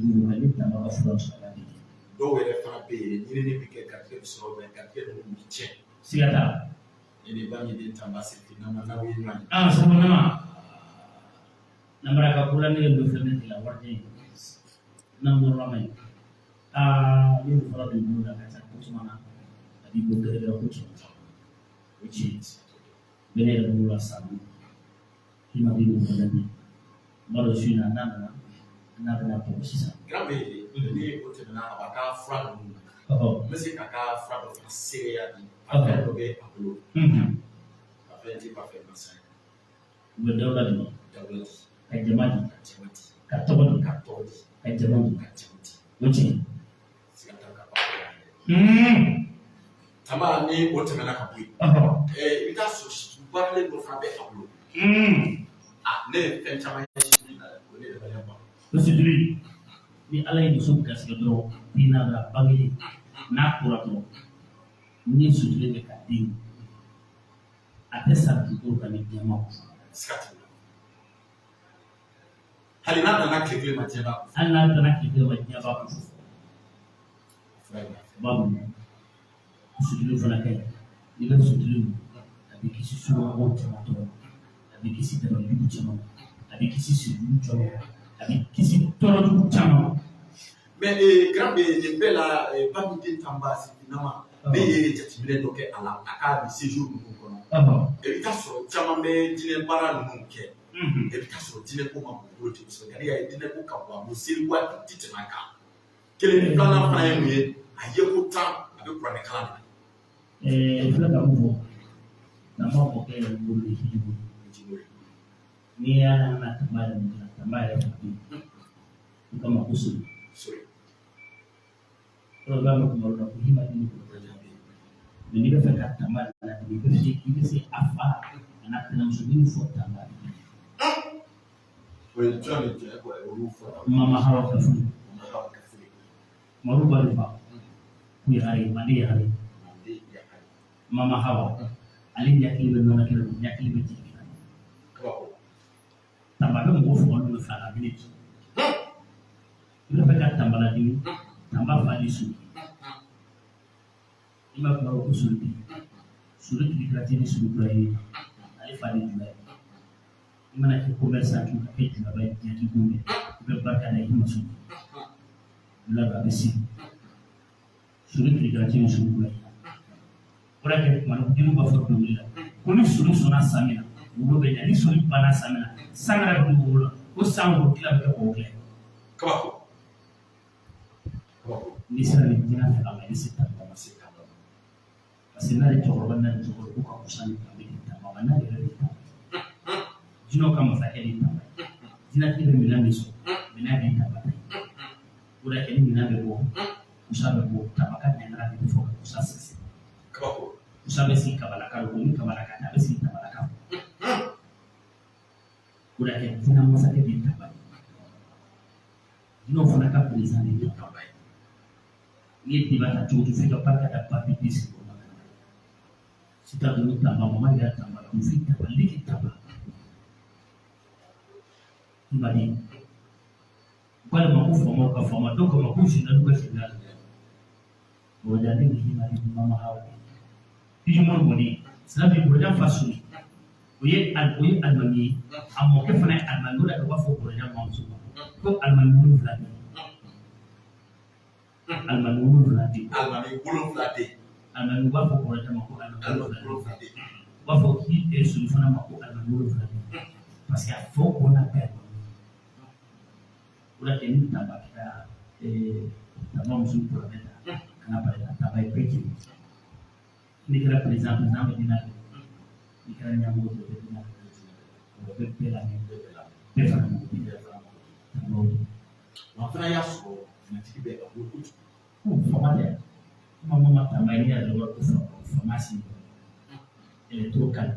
Tamba ka fura sɔrɔ a bɛ kɛ. Dɔw yɛrɛ fana bɛ yen ɲinini bɛ kɛ garijɛgɛ bɛ sɔrɔ mɛ garijɛgɛ ninnu bɛ tiɲɛ. Siga t'a la. E ni ba min den Tamba Sirife nama n'aw ye ɲɔgɔn ye. An sabanama namara ka kola ne ye dɔ filɛ ne tila warijɛ ye n'an bɔra ye aa ne bɛ fura don bolo la ka taa ko caman na a b'i bɔ gɛrɛgɛrɛ ko caman o tiɲɛ bɛ ne yɛrɛ bolo la san i ma den dɔ fana bi n b'a dɔn su in na n'a nana n'a bɛna bɔ sisan. Grand bɛ yen ni o tɛmɛna a b'a ka fura ninnu na. N bɛ se k'a ka fura dɔ fana seereya di. Parfum dɔ bɛ a bolo. Parfum ti parfum gansan ye. U bɛ dawula di. Dawula di. Ka jama di. Ka jama di. Ka tɔgɔ di. Ka tɔgɔ di. Ka jama di. Ka jama di. O tiɲɛ. Siga t'a ka parfum la. Tamba ni o tɛmɛna ka bɔ yen. I bɛ taa sɔrɔ situlu baaralen dɔ fana bɛ a bolo. Ne ye fɛn caman ye situlu la o ne yɛrɛ ban. O situlu ni Ala ye muso garisɛgɛ dɔrɔn den n'a la bangelen n'a kora dɔrɔn ni situlu bɛ ka den a tɛ sa dugukolo kan ni diɲɛ ma. Siga t'o la. Hali n'a nana tile kelen ma diɲɛ b'a kun. Hali n'a nana tile kelen ma diɲɛ b'a kun. B'a bolo. Situlu fana ka ɲi n'i bɛ situlu min a bɛ kisi somɔgɔw caman tɔɔrɔ ma, a bɛ kisi dabalijugu caman ma, a bɛ kisi sirijugu caman ma, a bɛ kisi tɔɔrɔjugu caman ma. Mais grand bɛ nin bɛɛ la ba min den Tamba Sirife nama ne ye jateminɛ dɔ kɛ a la a ka nin séjour ninnu kɔnɔ. I bɛ taa sɔrɔ caman bɛ jinɛ baara ninnu kɛ. I bɛ taa sɔrɔ jinɛ ko ma bon bolo ten kosɛbɛ nka n'i y'a ye jinɛ ko ka bon a bolo seli waati ti tɛmɛ a kan. Kelen ni filanan fana ye mun ye a ye ko tan a bɛ kuranɛ kalan de la. Filɛ ka mun fɔ Tamba mɔkɛ yɛrɛ bolo ye hinɛ bolo. N'i y'a na Tanba yɛrɛ mun kɛra Tanba yɛrɛ fa bɛ yen u kama ko Sori. Sori. Yɔrɔ i b'a mɛn kuma dɔ la ko Hima ni Kɔrɔjan bɛ yen. Mais n'i bɛ fɛ ka Tanba ladege i bɛ se a fa a n'a tɛnɛmuso minnu fɔ Tanba. O ye jɔn ni jɔn ye ko olu fɔ? Mama Hawa Kafuri. Mama Hawa Kafuri. Madu Balifa ko Yagare, Mande Yagare. Mande Yagare. Mama Hawa ale ɲakili bɛ nɔnɔ kɛnɛ don, ɲakili bɛ jigin. Kabako. Tanba bɛ mɔgɔ faga, olu bɛ fa a bɛ ci. I bɛ fɛ ka Tanba ladimi, Tanba fa ni Sori. I ma kuma ko Sori bi Sori kirikirati ni Sori kura ye, ale fa de jula ye. I mana kɛ commerçant ka kɛ julaba ye diɲɛ k'i ko mɛn, i bɛ barika da i ma sɔn jula don, a bɛ sigi Sori kirikirati ni Sori kura ye. O de kɛ kuma dɔ b'a fɔ dɔnkili la ko ni Sori sɔnna san min na, wolo bɛ ɲa, ni Sori banna san min na, san yɛrɛ bɛ don wolo la, ko san wolo tila bɛ kɛ k'o kɛ. Kabako. Kabako. N'i sera ni jinɛ fɛ a ma, i bɛ se Tanba ma. Se ka dɔn. Parce que n'ale cɛkɔrɔba n'ale cɛkɔrɔba k'u ka kusa ni Tanba de Tanba ma, n'ale yɛrɛ de Tanba jinɛw ka masakɛ de Tanba ye. Jinɛtigi bɛ minɛn min sɔrɔ, minɛn de ye Tanba ta ye. O de kɛ ni minɛn bɛ bɔ, kusa bɛ bɔ, Tanba ka ɲangara de bɛ fɔ ka kusa sɛsɛ. Kabako. Kusa bɛ sigi kabalaka de ni kabalaka ta, a bɛ sigi kabalaka. O de kɛ jinɛ masakɛ de ye Tanba ye, jinɛw fana ka président de ye Tanba ye. N'i ye diba ta cogo cogo, f'i ka barika da ba bi sigi o ma. Sita dunu Tanba, mama yɛrɛ Tanba, kunfin Tanba, liki Tanba. I ma di walima ko faamaw ka faama dɔw kama ko général ka général Bɔrɔjan ni Hima ni Mama Hawa Pijumɔn mɔni sira bi Bɔrɔjan fa Sori, o ye alimami ye, a mɔkɛ fana ye alimami. O de la u b'a fɔ Bɔrɔjan mamuso ma ko alimami wolonwula de, alimami wolonwula de. Alimami wolonwula de. Alimami, u b'a fɔ Bɔrɔjan ma ko alimami Alimami wolonwula de. wolonwula de. U b'a fɔ k'i Sori fana ma ko alimami wolonwula de, parce que a fɔ ko n'a bɛɛ. O de kɛ ni Tanba kɛra Tanba muso kuranɛ ta ka na bali Tanba ye bɛɛ jeni. N'i kɛra président, président bɛ diinɛ kɛ, n'i kɛra ɲɛmɔgɔ dɔ bɛ diinɛ kɛ, o bɛ bɛɛ lamɛn, bɛɛ fana mako bɛ Tanba o de. Wa fana y'a sɔrɔ finitigi bɛ a bolo kojugu. Ko fama dɛ, kuma ma Tanba ye, n'i y'a dɔn ko fama si elle est trop calme,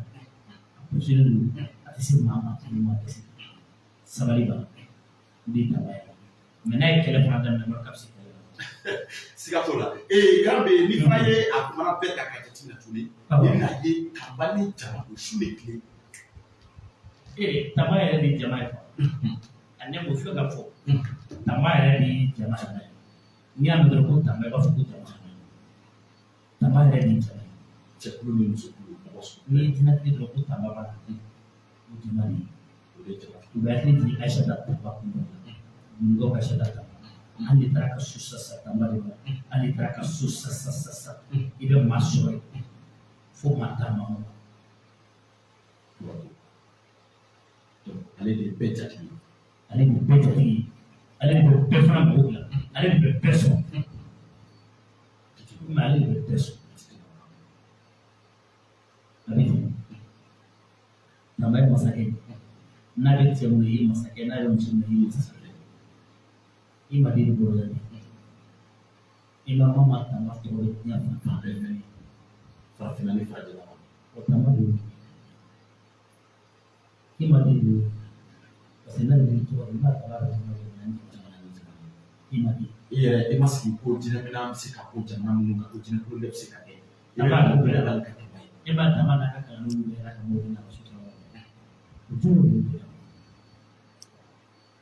a posé don, a tɛ se maa ma, ni maa tɛ se sabali ba, o de ye Tanba ye. Mais n'a ye kɛlɛ fana daminɛ, ka bɛ se kɛlɛ la. Siga t'o la. Ee, Garan bɛ ni fana ye a kumana bɛɛ ta ka jateminɛ tuguni, i bɛna ye Tanba ni jama o su ni tile. Ee, Tanba yɛrɛ de ye jama ye, a ne ko fɛn ka fɔ Tanba yɛrɛ de ye jama ye. N'i y'a mɛn dɔrɔn ko Tanba, i b'a fɔ ko jama. Tanba yɛrɛ de ye jama ye. Cɛkulu ni musokulu, mɔgɔ sugu. N'i ye jinɛtigi dɔrɔn ko Tanba b'a la, o jama de ye. O de ye jama. U bɛ hakili jigin Ayisata Tanba kun dɔ la, Ɲininkaw ka Ayisata Tanba. Hali n'i taara ka so sa, Tanba de b'a. Hali n'i taara ka so sa sa sa sa, i bɛ maa sɔrɔ yen fo maa tan, maa mugan. Donc ale de ye bɛɛ jatigi ye. Ale de bɛ bɛɛ jatigi ye, ale de bɛ bɛɛ fana mago dilan, ale de bɛ bɛɛ sɔrɔ, mais ale de bɛ bɛɛ sɔrɔ. A bɛ ten. Tanba ye masakɛ ye. N'a bɛ cɛ mun na, i ye masakɛ, n'a bɛ muso mun na, i ye masakɛ. I ma den bolo la, i ma mama Tanba tɔgɔ bɛ diɲɛ fan fan bɛɛ fɛ. Farafinna ni farajɛla kɔnɔ. O Tanba de y'o. I ma den de y'o, parce que n'ale bɛ tɔgɔ, i b'a taba bɛ jamana ni jamana ni jamana, i ma den. I yɛrɛ i ma sigi ko jinɛminɛn bɛ se ka ko jamana minnu kan, ko jinɛkulu bɛɛ bɛ se ka kɛ. I Tanba bɛ ko bɛɛ bɛɛ la ka Tanba ye. E b'a Tanba n'a ka kalandenw bɛɛ ka mobili n'a ka sotarama o t'o de ye.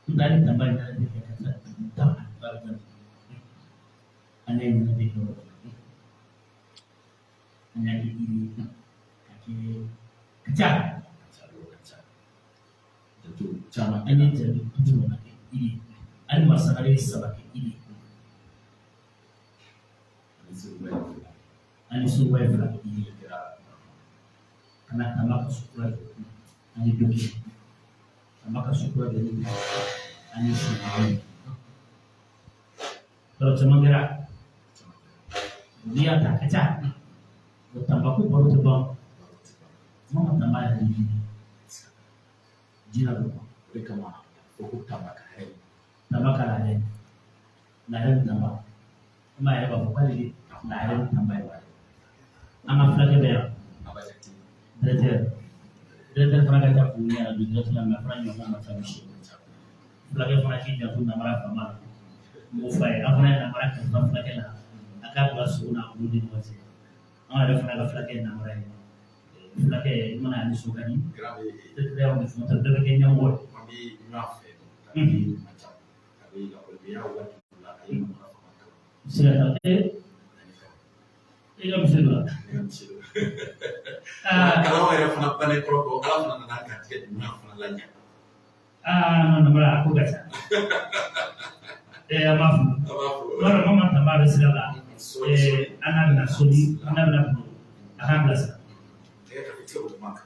N hali Tanba ye ɲɛnajɛ kɛ ka taa dugu tan ani barika an ye ɲɛnajɛ kɛ yɔrɔ dɔ la, an y'a kɛ iri ye ka kɛ ka ca. Ka ca, yɔrɔ ka ca. Jatew caman. An ye jaabi 50 kɛ iri ye, hali masakare ye saba kɛ iri ye. Ani Seguba ye fila. Ani Soba ye fila kɛ iri ye. Kɛra. Ka na Tanba ka so kura jɔ, an ye dɔ kɛ Tanba ka so kura jɔ ni an ye so ye yɔrɔ caman kɛra. N'i y'a ta a ka ca, o Tanba ko baro tɛ ban. Mama Tanba yɛrɛ de ye Jinɛ don. O de kama fo ko Tamba ka hɛrɛ. Tamba ka la hɛrɛ. La hɛrɛ ni Tamba. I m'a yɛrɛ b'a fɔ k'ale de la hɛrɛ ni Tamba ye wa. An ka fulakɛ bɛ yan. Abajati. Directeur. Directeur fana ka ca k'u ɲɛ arajo directeur la, mais a fana ɲɔgɔn ma ca misi. Fulakɛ fana k'i janto namara faama la. N b'o f'a ye, an fana ye namara kalifa fulakɛ la. A k'a bila sogo n'a olu ni ɲɔgɔn cɛ. An yɛrɛ fana ka fulakɛ ye namara ye. Fulakɛ i mana a nisɔn ka di. Grand Directeur ni fɛn bɛɛ bɛ kɛ ɲɛmɔgɔ ye. An bɛ ɲɔgɔn fɛ. Kabi ma ca. Kabi lakɔlidenya waati la a ye namara faama kalan. Siga t'a la. E ka misiri la. Ne ka misiri la. Kalanw yɛrɛ fana bannen kɔrɔ kɔ, Ala fana nana garijɛgɛ ɲuman fana laɲɛ. Non, namara a ko ka ca. An b'a fo. An b'a fo. I b'a dɔn Mama Tamba bɛ sira la. Sɔɔni sɔɔni. An n'a bɛna soli, an n'a bɛna bolo. A k'an bilasira. Tɛgɛ ka tigɛ o man kan.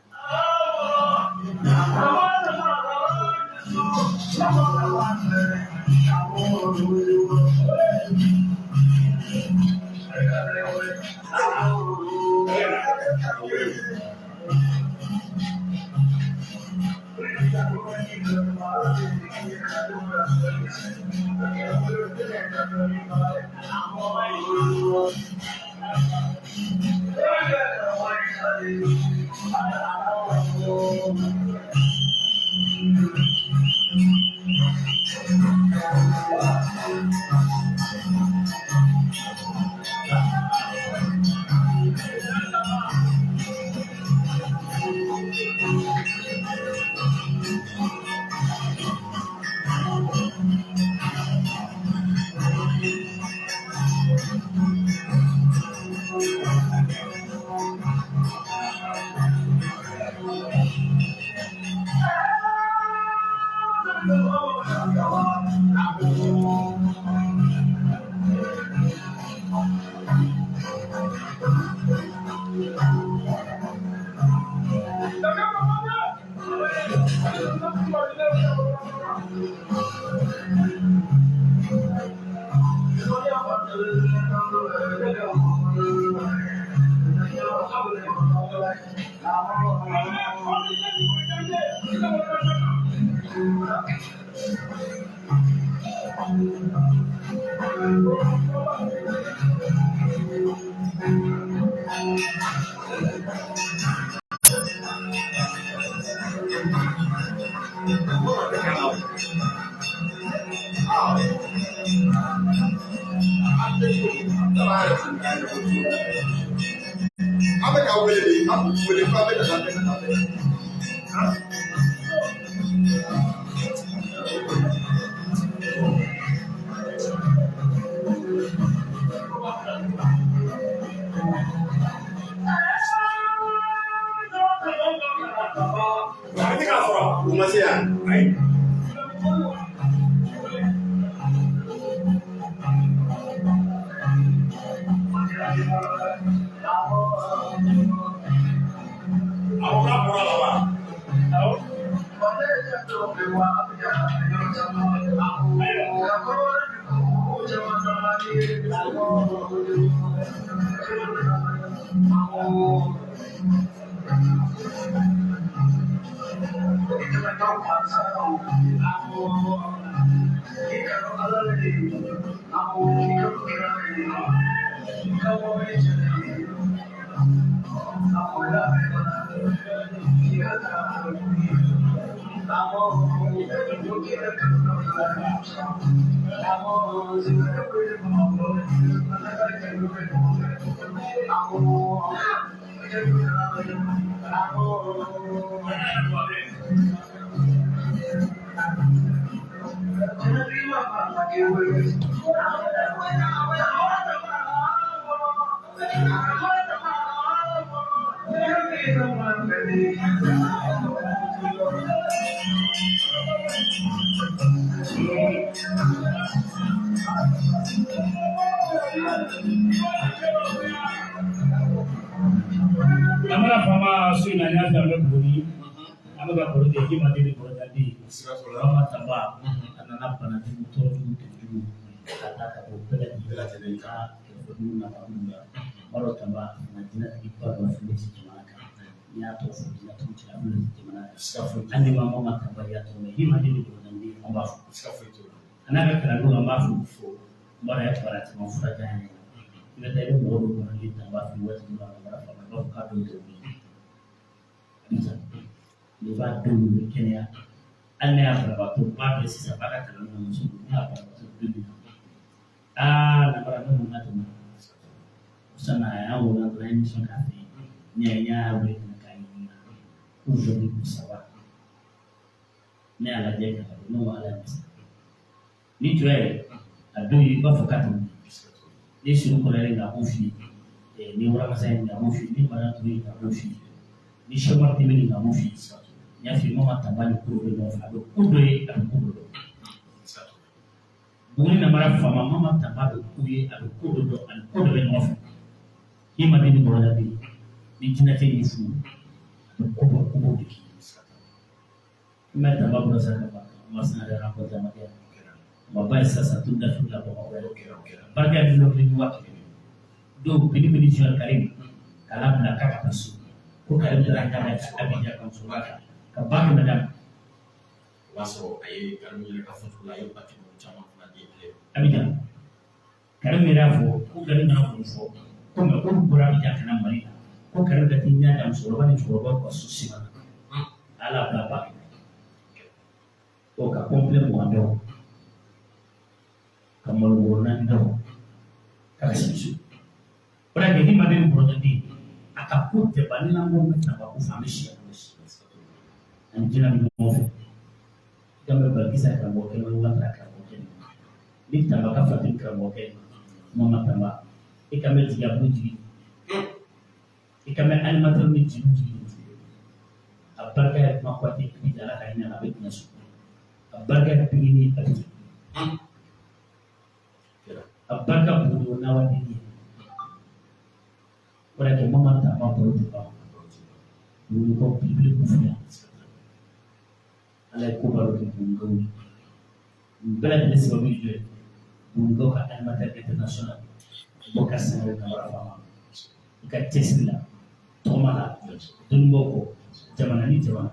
An bɛ ka wele de, an b'u wele k'an bɛ ka taa bɛɛ ka taa bɛɛ. A tɛ k'a sɔrɔ. U ma se yan. Ayi. A ko k'a bɔra la wa? Awɔ. Namara faama su in na n y'a fɛ an bɛ Buguni, an bɛ ka baro kɛ k'i ma deli baro di. Siga t'o la. Mama Tamba a nana bana jugu, tɔɔrɔ jugu, degun jugu ka taa ka bɔ bɛɛ lajɛlen ka kɛrɛfɛ dugu nafa minnu na. Baro Tamba a nana jinɛtigi ba dɔ Felix jamana kan. N y'a tɔgɔ fɔ diɲɛlatigɛ cɛ a bɛ jamana kan hali ni ma Mama Tanba y'a tɔgɔ mɛn himaden ni bɔrɔdanden an b'a fɔ a n'a ka kalandenw an b'a fo n b'a dɔn a ye kibaruya caman furakɛ an ɲɛna i bɛ taa i bɛ mɔgɔ dɔw kɔnɔ ni Tanba fɛ waati dɔ la a mara faama i b'a fɔ k'a dɔw tɛ wuli Abidjan n'i b'a denw bɛ kɛnɛya hali ne y'a banabaatɔ ba dɔ ye sisan a b'a ka kalandenw na muso don ne y'a banabaatɔ don min na aa namara ne mun ka tɛmɛ sisan a y'an wele an taara émission k'a fɛ yen ne y'a wele ka na k'a ɲininka ko aujourd'hui ko ça va ne y'a lajɛ k'a lajɛ ne ko ala ye masa ni tura ye a don i b'a fɔ k'a tɛ wuli ni suru kɔrɔlen nka a b'o f'i ye ni waramasa ye nka a b'o f'i ye ni mara turu ye nka a b'o f'i ye ni sɛmari tɛmɛni nka a b'o f'i ye n y'a f'i ye Mama Tanba ni ko dɔ bɛ ɲɔgɔn fɛ a bɛ ko dɔ ye a bɛ ko dɔ dɔn Buguni namara faama Mama Tanba bɛ ko ye a bɛ ko dɔ dɔn ani ko dɔ bɛ ɲɔgɔn fɛ k'i ma den ni bɔrɔda bɛ yen ni jinɛtɛ y'i furu a bɛ ko bɔ ko b'o de k'i ye i ma Tanba bɔra sa ka ban ma san yɛrɛ ko jama kɛ ma ba ye sisan tu da fili la Bamakɔ yan barika ni lɔkili ni 500 dɔw bini bini jɔ Karim k'a labila k'a ka taa so ko Karim taara k'a ka Abidjan ka musokɔrɔba kan ka 500 d'a ma o b'a sɔrɔ a ye Karim yɛrɛ ka fɔcogo la a ye 500 caman fana di ale ma Abidjan Karim yɛrɛ y'a fɔ ko Karim nana mun fɔ ko mɛ k'olu bɔra Abidjan ka na Mali la ko Karim ka t'i ɲɛ da musokɔrɔba ni cɛkɔrɔbaw ka so siman na a y'a labila 500 ɔ ka complet 20 d'aw ka malo bɔrɔ 4 d'aw ka sigi so o de kɛ ni maden bɔrɔtɔden a ka ko tɛ ban ni n'an ko bɛ Tanba ko fɛ an bɛ si an bɛ si ani jinɛ bɛ ɲɔgɔn fɛ i ka mɛ Balikisa karamɔgɔkɛ ma Watara karamɔgɔkɛ ma ni Tanba ka Fatimi karamɔgɔkɛ ma Mama Tanba i ka mɛ jigi a b'o jigi i ka mɛ animateur ni jigi jigi a barika ye kuma kɔte Abidjan ala ka hinɛ a bɛ diɲɛ sɔrɔ a barika ye pigini Abidjan a barika bugu nawaden ye o de kɛ Mama Tanba baro tɛ ban Bugunikaw belebele k'u fɛ yan ala ye koba dɔ kɛ Bugunikaw ye nin bɛɛ lajɛlen sababu ye jɔn ye Bugunikaw ka animateur international Bɔkari Sangare Kamara Fama i ka cɛsiri la tɔgɔma la dɔnnibaw kɔ jamana ni jamana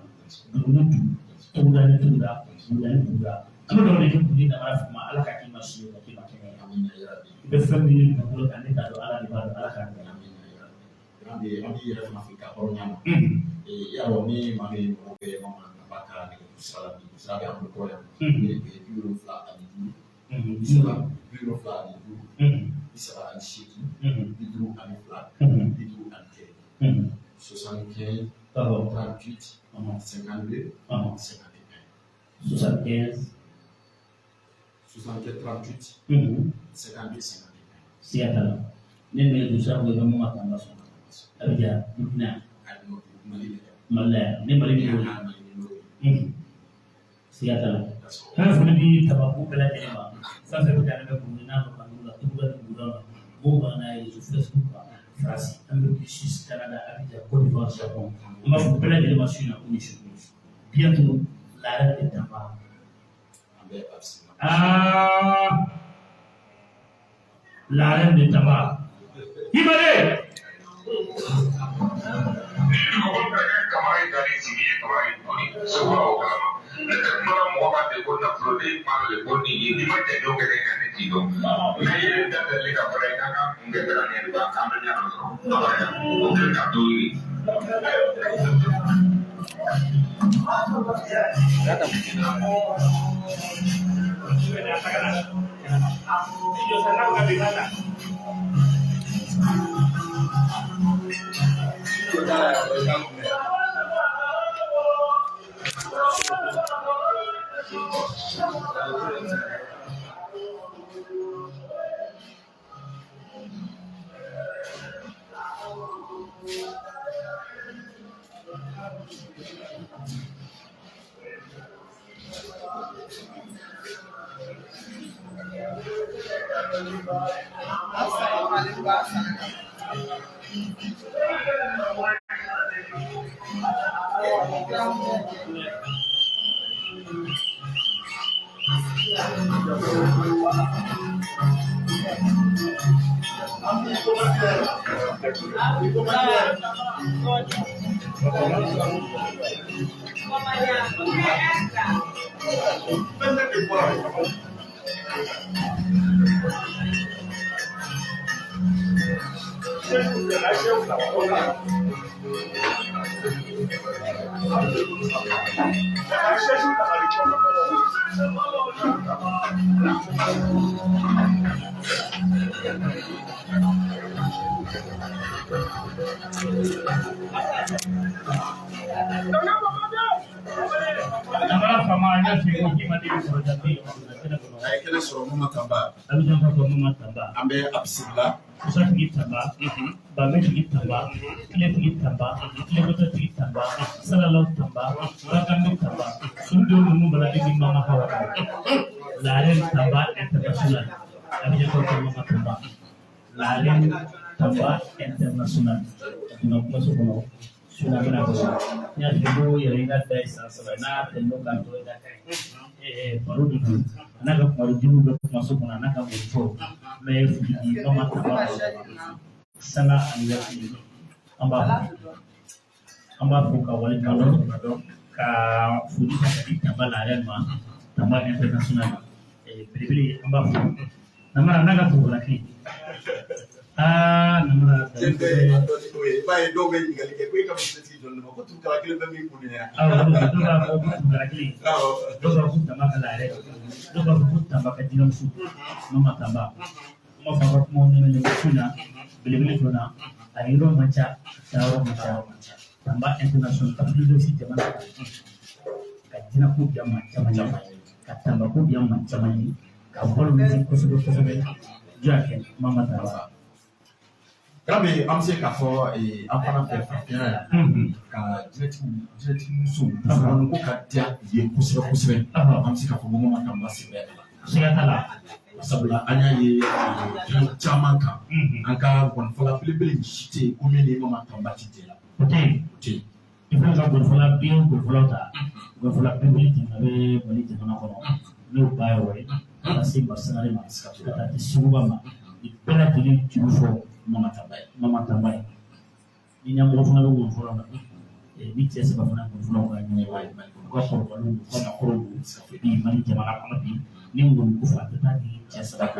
dugu ni dugu togoda ni togoda buguda ni buguda an bɛ dɔw de kɛ Buguni namara faama ala ka k'i ma si ye ka k'i ma kɛnɛ ye i bɛ fɛn min ɲini dugukolo kan ne t'a dɔn ala de b'a dɔn ala k'a nɔgɔya an b'i yɛrɛ fana fo i ka hɔrɔnya ma i y'a dɔn ni maa min mago bɛ Mama Tanba ka nɛgɛjuru sira la bi sira bɛ an bolo kɔrɔ yan ni o ye 75 30 75 52 51 75 38 52 51 75 75 38 52 51 siga t'a la ne nɛgɛjuru sira ko i bɛ Mama Tanba sɔrɔ Abidjan Burkina Mali la yan ne Mali numéro siga t'a la fɛn fɛn di tabaku bɛɛ lajɛlen ma fɛn fɛn bɛ taa ne bɛ Buguni n'a ma bangu la togoda ni buguda la mɔgɔw b'an n'a ye Facebook kan France Amérique du Sud Canada Abidjan Côte d'Ivoire Japon an b'a fɔ bɛɛ lajɛlen ma su in na ko ni su bientôt la reine de Tamba ah la reine de Tamba Himale Ne tɛ kuma na mɔgɔ ka de ko nafolo ne kuma de ko nin ye n'i ma jɛn kɛ ne kan ne t'i dɔn mɛ i ye da deli ka fara i kan ka kun kɛ ka ɲɛ de b'a kan bɛ ɲɛ dɔrɔn o kɛlen ka to yen. Namara fama an y'a f'i ye ko k'i ma den sɔrɔ jate A ye kɛnɛ sɔrɔ Mama Tanba. Abidjan ka fɔ Mama Tanba. An bɛ a bisimila. Musa tigi Tanba, Bame tigi Tanba, Kile tigi Tanba, Kilekota tigi Tanba, Salalaw Tanba, Bakambe Tanba, Surudenw ninnu baladi ni Mama Hawa La Reine Tanba International. Abidjan ka fɔ Mama Tanba. La Reine Tanba International. Donna kumaso kɔnɔ. Suna bɛna bɔ. N y'a f'i ye ko yɛrɛ i ka da ye san 3 n'a tɛmɛn'o kan dɔrɔn i ka kan ye. Baro de don. A n'a ka kumadenw bɛ kumaso kɔnɔ, a n'a ka mɔfɔ. N bɛ foli di Mama Tanba ma. Sanga ani waati an b'a fo. An b'a fo ka waleɲuman dɔn ka foli ta ka di Tanba La Reine ma. Tanba International. Belebele an b'a fo. Namara n'a ka tugula kelen. Aa Namara. I b'a ye dɔw bɛ ɲininkali kɛ ko e ka musotigi jɔn de ma ko turukala kelen bɛ min kun ɲɛ. Awɔ, dɔw b'a fɔ ko turukala kelen. Dɔw b'a fɔ ko Tanba ka La Reine. Dɔw b'a fɔ ko Tanba ka jinɛmuso. Mama Tanba. N b'a fɔ a ka kumaw nɛmɛ ko in na belebele donna a yɔrɔ man ca, a taayɔrɔ man ca. Tanba International Afrique du Sud jamana kan ka jinɛko diya maa caman ye, ka Tanbako diya maa caman ye, ka valoriser kosɛbɛ kosɛbɛ. Jɔ y'a kɛ Mama Tanba. Gabe, an bɛ se k'a fɔ an fana fɛ farafinna yan ka jinɛtigi musow ko ka diya u ye kosɛbɛ kosɛbɛ. An bɛ se k'a fɔ ko Mama Tanba sen bɛ a la. Siga t'a la. Sabula an y'a ye fɛn caman kan. An ka gɔnifɔla belebele si tɛ yen ko min ni Mama Tanba ti jɛ la. O tɛ yen. O tɛ yen. I fana ka gɔnifɔla bi gɔnifɔlaw ta. Gɔnifɔla belebele kɛmɛ bɛ Mali jamana kɔnɔ. N'o ba yɔrɔ ye. Ka taa se Masangare ma. Ka taa se Seguba ma. Nin bɛɛ lajɛlen juru fɔ Mama Tanba ye. Mama Tanba ye. Ni ɲɛmɔgɔ fana bɛ gɔnifɔlaw la. Ni cɛ saba fana gɔnifɔlaw ka ɲɛmɔgɔ ye. U ka kɔrɔbalenw u ka makɔrɔw bi Mali jamana kɔnɔ bi. Ni ngɔni ko fɔ a tɛ taa ni cɛ saba kɔ.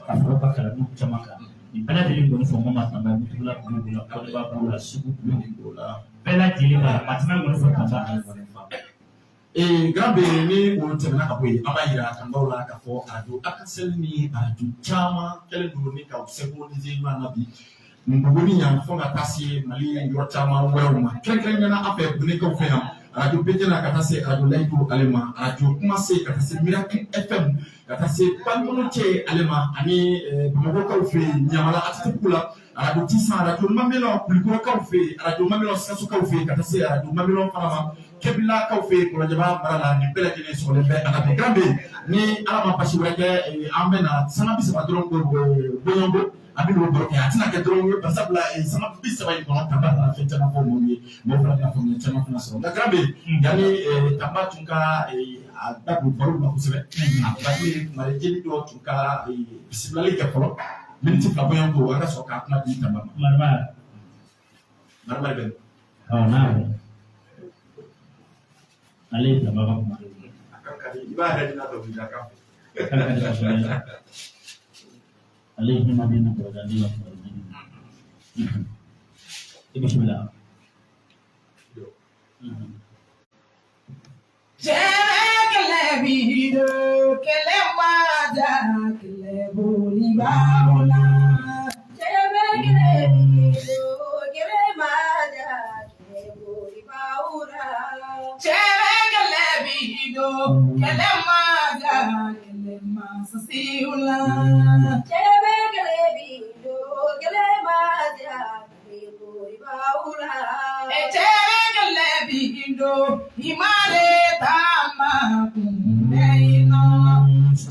Ka fara u ka kalandenw caman kan. Nin bɛɛ lajɛlen ngɔni fɔ Mama Tanba ye. Mutugula b'o la, Kɔdiba b'o la, Segu b'o la. Bɛɛ lajɛlen b'a la. Maa caman ngɔni fɔ Tanba. Gabe, ni o tɛmɛna ka bɔ yen, an b'a yira kanbaw la k'a fɔ arajo Arc-en-Ciel ni arajo caman kɛlen don ni ka synchroniser ɲɔgɔn na bi. Buguni yan fo ka taa se Mali yɔrɔ caman wɛrɛw ma. Kɛrɛnkɛrɛnnenya la an fɛ Bugunikaw fɛ yan, arajo Bɛjɛna ka taa se arajo Layidu ale ma, arajo Kumase ka taa se Miracle FM ka taa se Banikɔnɔ cɛ ale ma, ani Bamakɔkaw fɛ yen Ɲamana ATT la, arajo Tisan, arajo Mamelɔn Kulikɔrɔkaw fɛ yen, arajo Mamelɔn Sikasokaw fɛ yen, ka taa se arajo Mamelɔn fana ma, Kɛbilakaw fɛ yen Kɔlɔnjɛba mara la. Nin bɛɛ lajɛlen sɔgɔlen bɛ ala bi. Gabe, ni Ala ma basi wɛrɛ kɛ, an bɛ na sanga 30 dɔrɔn bɔɲɔgɔnko an bɛ n'o baro kɛ. A tɛna kɛ dɔrɔn ye, barisabula sanga 30 in kɔnɔ Tanba nana fɛn caman fɔ mɔgɔw ye, mɔgɔw fana bɛna faamuya caman fana sɔrɔ. Nka Gabe, yanni Tanba tun ka a da don baro la kosɛbɛ, a bali Mali jeli dɔ tun ka bisimilali kɛ fɔlɔ miniti 2 bɔɲɔgɔnko, an ka sɔrɔ k'a kuma di Tanba ma. Marima. Marima bɛ. Awɔ, n'a yɛrɛ. Ale ye Tanba ka kuma. A kan ka di, i b'a yɛrɛ ɲini a dɔnkilida kan fɛ. Kan ka di kosɛbɛ. Ale ye himaden ni kɔrɔdanden ka kuma ye. I bisimila. Cɛbɛ kɛlɛ bi do kɛlɛ ma ja kɛlɛ boli b'aw la. Cɛbɛ kɛlɛ bi do kɛlɛ ma ja kɛlɛ boli b'aw la. Cɛbɛ kɛlɛ bi do kɛlɛ ma ja kɛlɛ ma sisiw la. Cɛbɛ kɛlɛ bi do kɛlɛ ma ja kɛlɛ boli b'aw la. Cɛbɛ kɛlɛ bi do i ma le taama kun bɛ yen nɔ.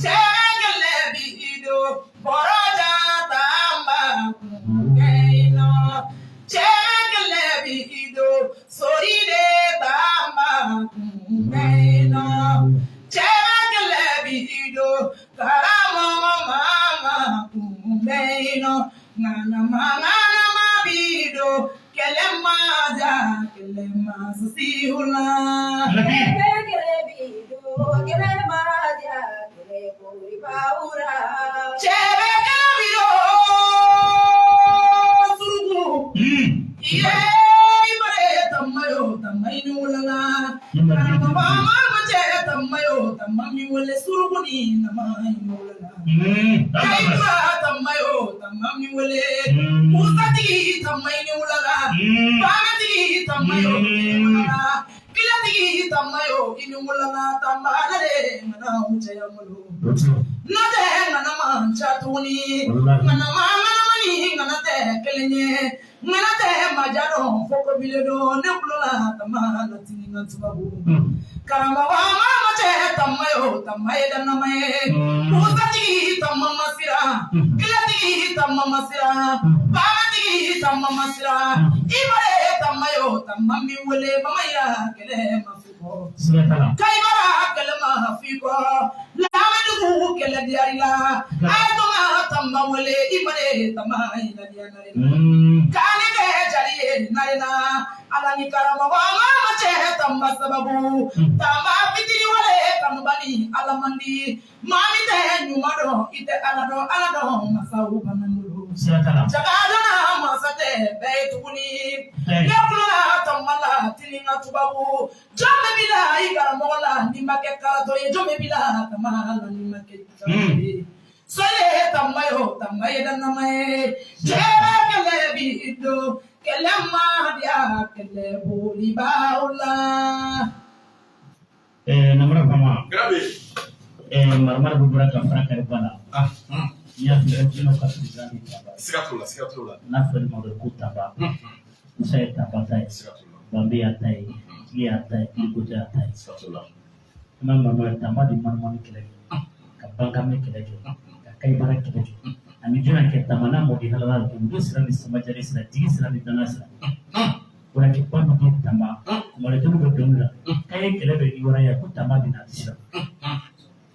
Cɛbɛ kɛlɛ bi do bɔrɔja taama kun bɛ yen nɔ. Cɛbɛ kɛlɛ bi do sori de taama kun bɛ yen nɔ. Cɛbɛ kɛlɛ bi do karamɔgɔ mama kun bɛ yen nɔ. Ŋanama ŋanama bi do kɛlɛ ma ja kɛlɛ. kɛlɛ ma sisi o la. Labi. Cɛ bɛ kɛlɛ bi o suruku. Iye ibare tamayo tamayi ni wulala. Karamɔgɔ ma cɛ tamayo tamami wele suruku ni namayi ni wulala. Kayikura tamayo tamami wele. Musatigi tamayi ni wulala. Bagatigi tamayo ni wulala. Kilatigi tamayo ni wulala tamalare ngana ucaya molo. Nate ngana mancha tuguni. Ngana mani ngana tɛ kelen ye. Ngana tɛ majadɔn fo ko bile don ne kulola tama la tini nka tubabu. Karamɔgɔ ma cɛ tama ye o tama ye dannama ye. Musatigi tama ma sira. Kilatigi tama ma sira. Bagatigi tama ma sira. Ibare tama ye o tama min wele mamaya kɛlɛ ma fi kɔ. Kayibara kɛlɛ ma fi kɔ. Lamadugu kɛlɛ diyara la. A ye to ka tama wele ibare tama ye ladiya na ye. K'ale kɛ jali ye narena. Ala ni karamɔgɔ ma cɛ tamba sababu. Tamba fitiri wale kanubali ala man di. Maa min tɛ ɲuman dɔn i tɛ ala dɔn ala dɔn masaw bana bolo. Jagadonna masa tɛ bɛɛ ye tuguni. Ne kulola tamba la tini ka tubabu. Jɔn bɛ bi la i karamɔgɔ la n'i ma kɛ karatɔ ye jɔn bɛ bi la tamba la n'i ma kɛ karatɔ ye. Soye tamba ye o tamba ye dannama ye. Cɛ bɛ kɛlɛ bi don kɛlɛ ma diya kɛlɛ bolibaw la. Namara fama. Grabe. Maramara bɛ bɔra ka fara kari ba la. N'i y'a fɔ jinɛw ka président de taba. Siga t'o la, siga t'o la. N'a fɔra ma ko taba. Musa ye taba ta ye. Siga t'o la. Banbe y'a ta ye. Tigi y'a ta ye. Kiliko y'a ta ye. Siga t'o la. An b'a maramara tamba de manumanu kɛlɛ kɛ. Ka bankame kɛlɛ kɛ. Ka kayibara kɛlɛ kɛ. Ani jɔn kɛ tamba n'a mɔdi halala la muso sira ni samajare sira jigi sira ni dana sira. Wala kɛ ba min kɛ tamba. Kumaledenw bɛ dɔnkili la. K'a ye kɛlɛ bɛ i wara ye ko tamba bɛ na a tɛ siran.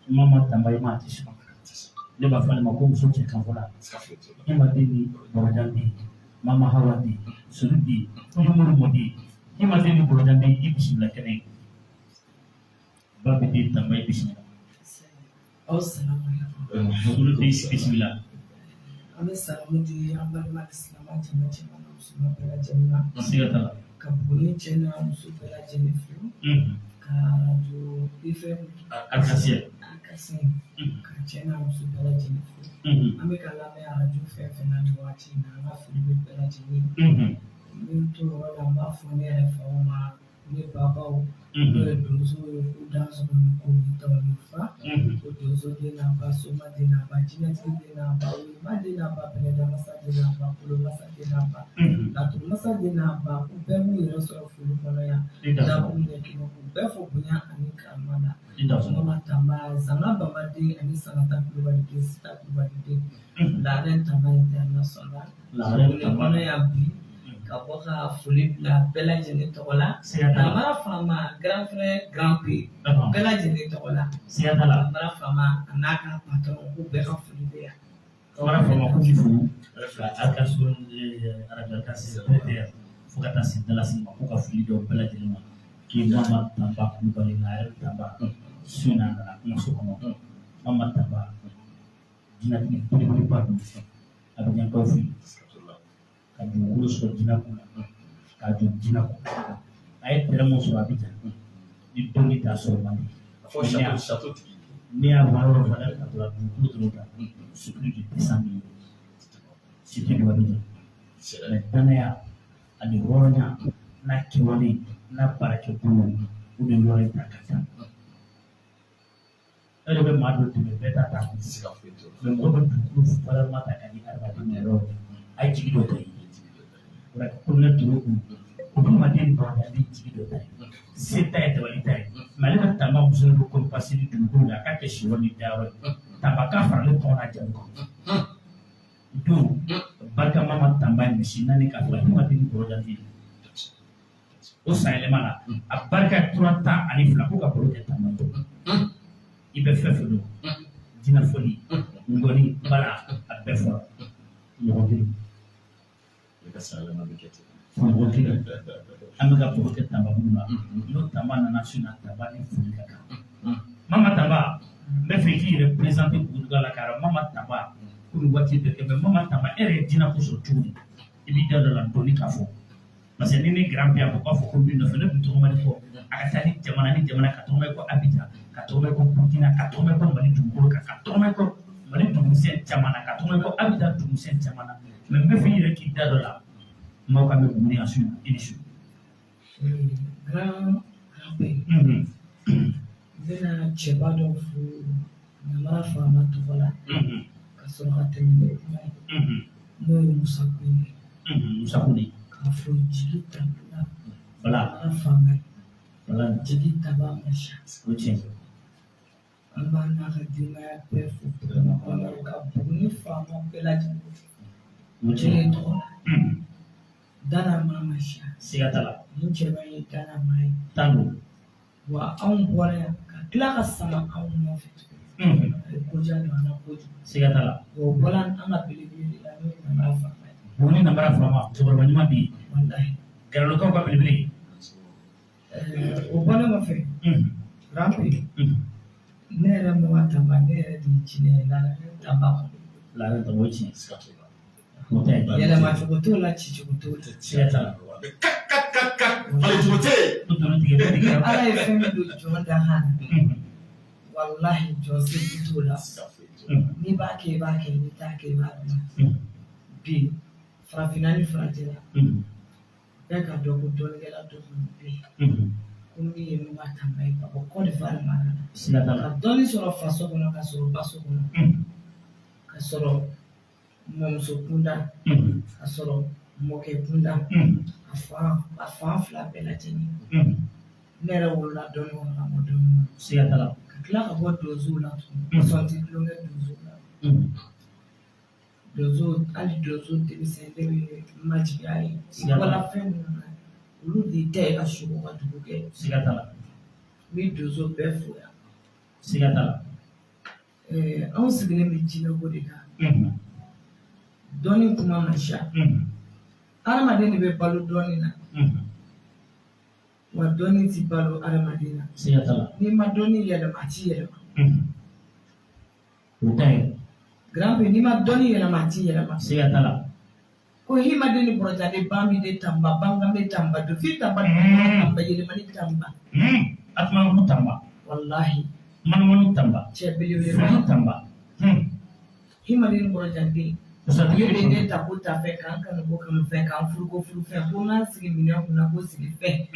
I ma ma tamba i ma a tɛ siran. Ne b'a fɔ ale ma ko muso cɛ kan fɔla. Siga foyi t'o la. E ma den ni bɔrɔjan den, mama hawa den, sulu den, kojomori mɔ den. E ma den ni bɔrɔjan den, i bisimila kɛnɛ ye. Ba bɛ den tamba i bisimila. Aw salamu alaikum. Sulu den bisimila. An bɛ salamu di an balima silamɛ jama cɛman n'a musoman bɛɛ lajɛlen ma. Siga t'a la. Ka Buguni cɛ n'a muso bɛɛ lajɛlen fo. Ka arajo BFM Arc-en-ciel. Arc-en-ciel. Ka cɛ n'a muso bɛɛ lajɛlen fo. An bɛ ka lamɛn arajo fɛn fɛn na nin waati in na an ka foli bɛ bɛɛ lajɛlen ye. N bɛ n to o yɔrɔ la n b'a fɔ ne yɛrɛ faw ma ne babaw n'o ye donsow ye k'u dansɔgɔ ni ko ni taw ni fa. Ko donso den n'a ba soma den n'a ba jinɛtigi den n'a ba woloma den n'a ba bɛlɛdamasa den n'a ba kolomasa den n'a ba laturumasa den n'a ba k'u bɛɛ b'u yɛrɛ sɔrɔ foli kɔnɔ yan. Dakun ɲɛ kelen k'u bɛɛ fo bonya ani karama la. Mama Tamba Zanga Bamaden ani Sanata Kulubali den Sita Kulubali den Laren Tamba international. Laren Tamba. Kɔnɔ yan bi ka bɔ ka foli bila bɛɛ lajɛlen tɔgɔ la. Siga t'a la. Namara Fama grand frère grand père bɛɛ lajɛlen tɔgɔ la. Siga t'a la. Namara Fama a n'a ka patron k'u bɛɛ ka foli bɛ yan. Namara Fama ko k'i fo ka Arc-en-ciel arajo Arc-en-ciel PTR fo ka taa se Dalasi ma k'u ka foli dɔw bɛɛ lajɛlen ma. K'i Mama Tamba Kulubali n'a yɛrɛ Tamba su in na a nana kumaso kɔnɔ. Mama Tamba jinɛtigi belebeleba don a bɛ ɲɛkaw fɛ yen. Siga t'o la. Ka dugukolo sɔrɔ jinɛ kun na k'a jɔ jinɛ kun a ye tɛrɛ mun sɔrɔ a bɛ jan ni dɔnni t'a sɔrɔ man di. A fɔ château château tigi. Ne y'a valeur valeur ka to la dugukolo dɔrɔn kan c'est plus de 200 millions c'était du Abidjan. Mais danaya ani hɔrɔnya n'a kɛwale n'a baarakɛbolo o de yɔrɔ in ta ka ca. E de bɛ maa dɔ dɛmɛ bɛɛ t'a ta kun. Siga foyi t'o la. Mais mɔgɔ bɛ dugukolo valeur ma ta k'a di adamaden ma yɔrɔ a ye jigi dɔ ta ye. O la colonel Touré kun o hadamaden bɔrɔdalen jigi dɔ ta ye. Se ta ye dabali ta ye. Mais ale ka tamba muso de bɛ ko pase ni dugukolo la a k'a kɛ siyɔrɔ ni dayɔrɔ ye. Tamba ka faralen tɔgɔ n'a jamu kan. Don barika ma tamba ye misi naani k'a fɔ hadamaden ni bɔrɔdalen ye. O san yɛlɛma la a barika tora 12 ko ka baro kɛ tamba ye. I bɛ fɛn fɛn dɔn jinɛ fɔli ngɔni bala a bɛɛ fɔra ɲɔgɔn kelen. Ne ka san yɛlɛma bɛ kɛ ten. Ɲɔgɔn kelen. An bɛ ka baro kɛ Tanba minnu na, n'o Tanba nana su na, Tanba ni foli ka kan. Mama Tanba, n bɛ fɛ i k'i yɛrɛ présenter Buguduga la k'a Mama Tanba komi waati bɛɛ kɛ. Mais Mama Tanba, e yɛrɛ ye diinɛ ko sɔrɔ cogo di? I b'i da don a la dɔɔni k'a fɔ, parce que ni ne grand père ko b'a fɔ ko min nɔfɛ, ne tun tɔgɔ ma di fɔ a ka taa ni jamana ni jamana, ka tɔgɔ ko Abidjan, ka tɔgɔ ko Burkina, ka tɔgɔ ko Mali dugukolo kan, ka tɔgɔ ko Mali dugumisɛn caman na, ka tɔgɔ ko Abidjan dugumisɛn caman na. Mais n bɛ fɛ i yɛrɛ k'i da dɔ la, maaw ka mɛn Buguni yan su. I ni su. Grand grand-père, n bɛna cɛba dɔ fo Namara faama tɔgɔ la ka sɔrɔ ka tɛmɛ ni kuma ye, n'o ye Musa Kone. Musa Kone. K'a fɔ jigi Tanba. Voilà. Namara faama ye. Voilà. Jigi Taba Masa. O tiɲɛ. An b'a n'a ka denbaya bɛɛ fo Burama kɔnɔ, ka Buguni faama bɛɛ lajɛlen O tiɲɛ. tɔgɔ la. Dana maa ma siya. Siga t'a la. Nin cɛba ye dana maa ye. Tan don. Wa anw bɔra yan ka tila ka sama anw nɔfɛ tuguni. A ye koja don an na kojugu. Siga t'a la. Wa o bɔra an ka belebele de la, n'o ye Namara faama ye. Buguni Namara faama, musokɔrɔba ɲuman bɛ yen. Walahi. Garalokaw ka belebele. O bɔlen kɔfɛ, grand-père, ne yɛrɛ Mama Tanba, ne yɛrɛ de ye jinɛ ye Lala Tanba kɔnɔ. Lala Tanba, o tiɲɛ. O tɛ. Yɛlɛmacogo t'o la, cicogo t'o la. Siga t'a la. Falen cogo tɛ yen. Ko tɔnɔ tigɛ bɛɛ tigɛ. Ala ye fɛn min don jɔn dahan na, walahi jɔn seko t'o la. N'i b'a kɛ, i b'a kɛ, n'i t'a kɛ, i b'a bila. Bi farafinna ni farajɛla, bɛɛ k'a dɔn ko dɔnnikɛla dɔ kɔni bɛ yen ko min ye Mama Tanba ye ka bɔ Côte d'Ivoire mara la. Siga t'a la. Ka dɔnni sɔrɔ faso kɔnɔ, ka sɔrɔ baso kɔnɔ, ka sɔrɔ mɔmuso kunda, ka sɔrɔ mɔkɛ kunda, a fan fila bɛɛ lajɛlen. Ne yɛrɛ wolola dɔnni kɔnɔ, ka bɔ dɔnni kɔnɔ. Siga t'a la. Ka tila ka bɔ donsow la tuguni, sɔn tɛ tulonkɛ donsow la. Donso, hali donso denmisɛn, ne bɛ majigin a ye. I bɔra fɛn minnu na, olu de ta ye ka sogo ka dugu kɛ. Siga t'a la. N bɛ donso bɛɛ fo yan. Siga t'a la. Anw sigilen bɛ jinɛko de kan. Dɔnni kuma man siya. Hadamaden de bɛ balo dɔnni na, wa dɔnni ti balo hadamaden na. Siga t'a la. N'i ma dɔnni yɛlɛma, a ti yɛlɛma. O ta ye. Grand-père, n'i ma dɔnni yɛlɛma, a ti yɛlɛma. Siga t'a la. Ko himaden ni kɔrɔjalen ban bi de Tanba, bangan bɛ Tanba, dofin Tanba, Tanba yɛlɛmani Tanba. Atumaku Tanba. Walahi. Manumanu Tanba. Cɛ belebeleba. Fɛn Tanba. Himaden ni kɔrɔjalen. Musatigi. Ne bɛ ne ta ko ta fɛn, k'an kanu ko kanu fɛn, k'an furu ko furu fɛn, ko n k'an sigi minɛn kunna ko sigi fɛn.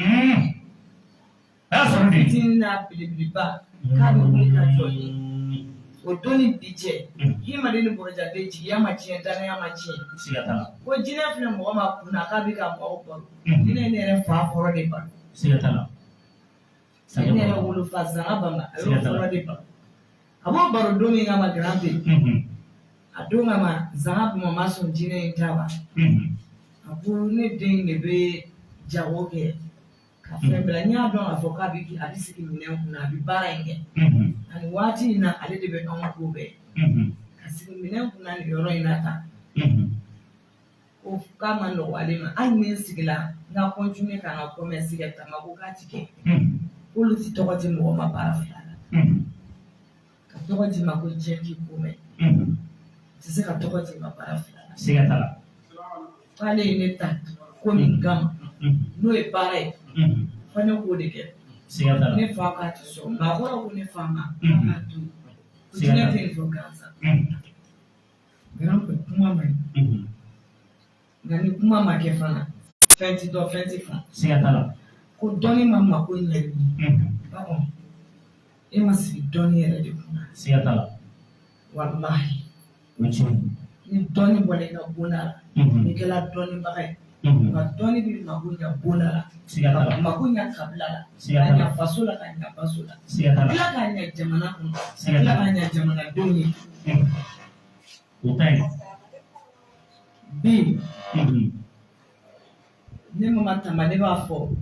A y'a sɔrɔ de. Fitinin n'a belebeleba k'a bɛ wuli ka jɔ ye. O don ni bi cɛ, himaden ni kɔrɔjalen, jigiya ma tiɲɛ, danaya ma tiɲɛ. Siga t'a la. Ko jinɛ filɛ mɔgɔ ma kun na k'a bɛ ka maaw balo. Jinɛ ye ne yɛrɛ fa fɔlɔ de balo. Siga t'a la. Ne yɛrɛ wolofa Zanga Bamba, a y'o fɔlɔ de balo. A b'o baro don min kama, grand-père, a don kama Zanga Bamba ma sɔn jinɛ in ta ma. A ko ne den in de bɛ jago kɛ ka fɛn bila, n y'a dɔn k'a fɔ k'a bɛ a bɛ sigi minɛn kunna, a bɛ baara in kɛ. Ani waati in na, ale de bɛ anw ko bɛɛ ka sigi minɛn kunna nin yɔrɔ in na tan. Ko k'a ma nɔgɔ ale ma, hali ni n sigila n ka continuer ka n ka commerce kɛ, Tama ko k'a ti kɛ. K'olu ti tɔgɔ di mɔgɔ ma baara fila la. Ka tɔgɔ di ma ko diɲɛ k'i ko mɛn. Tɛ se ka tɔgɔ di ma baara fila la. Siga t'a la. K'ale ye ne ta ko min kama, n'o ye baara ye, fo ne k'o de kɛ. Siga t'a la. Ne fa k'a ti sɔn, maakɔrɔ ko ne fa ma k'a to yen. Ko jinɛ tɛ nin fɔ gansan. Grand-père, kuma ma ɲi. Nka ni kuma ma kɛ fana, fɛn ti dɔn, fɛn ti fa. Siga t'a la. Ko dɔnni ma mako ɲɛ i ye. Bawo e ma sigi dɔnni yɛrɛ de kunna. Siga t'a la. Walahi. O tiɲɛ. Ni dɔnni bɔra i ka bonda la, n'i kɛra dɔnnibaga ye, nka dɔnni bɛ mako ɲɛ bonda la, Siga t'a la. ka mako ɲɛ kabila la, Siga ka t'a la. ɲɛ faso la, ka ɲɛ baso la, Siga t'a ka la. tila ka ɲɛ jamana kɔnɔ, ka Siga tila t'a la. ka ɲɛ jamanadenw ye. O ta ye. Bi ne Mama Tanba, ne b'a fɔ,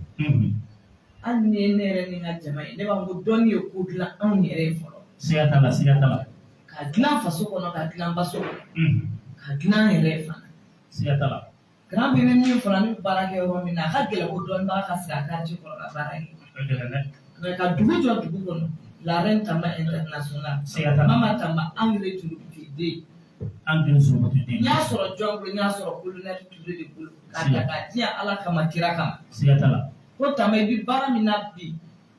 hali ni ye ne yɛrɛ ni n ka jama ye, ne b'a fɔ ko dɔnni ye ko dilan anw yɛrɛ ye fɔlɔ. Siga t'a la, siga t'a la. Ka dilan faso kɔnɔ, ka dilan baso kɔnɔ, ka dilan an yɛrɛ ye fana. Siga t'a la. Grand B bɛ min fɔla, ne bɛ baara kɛ yɔrɔ min na, a ka gɛlɛn ko dɔnnibaga ka sigi a quartier kɔnɔ ka baara kɛ. O gɛlɛn dɛ. Mais ka dugu jɔ dugu kɔnɔ, la reine Tamba international. Siga t'a la. Mama Tamba, Angre Jurubuti den. An den sɔrɔ den. N y'a sɔrɔ jɔn bolo, n y'a sɔrɔ colonel Touré de bolo. K'a ta k'a di yan Ala kama, kira kama. Siga t'a la. Ko Tamba, i bɛ baara min na bi,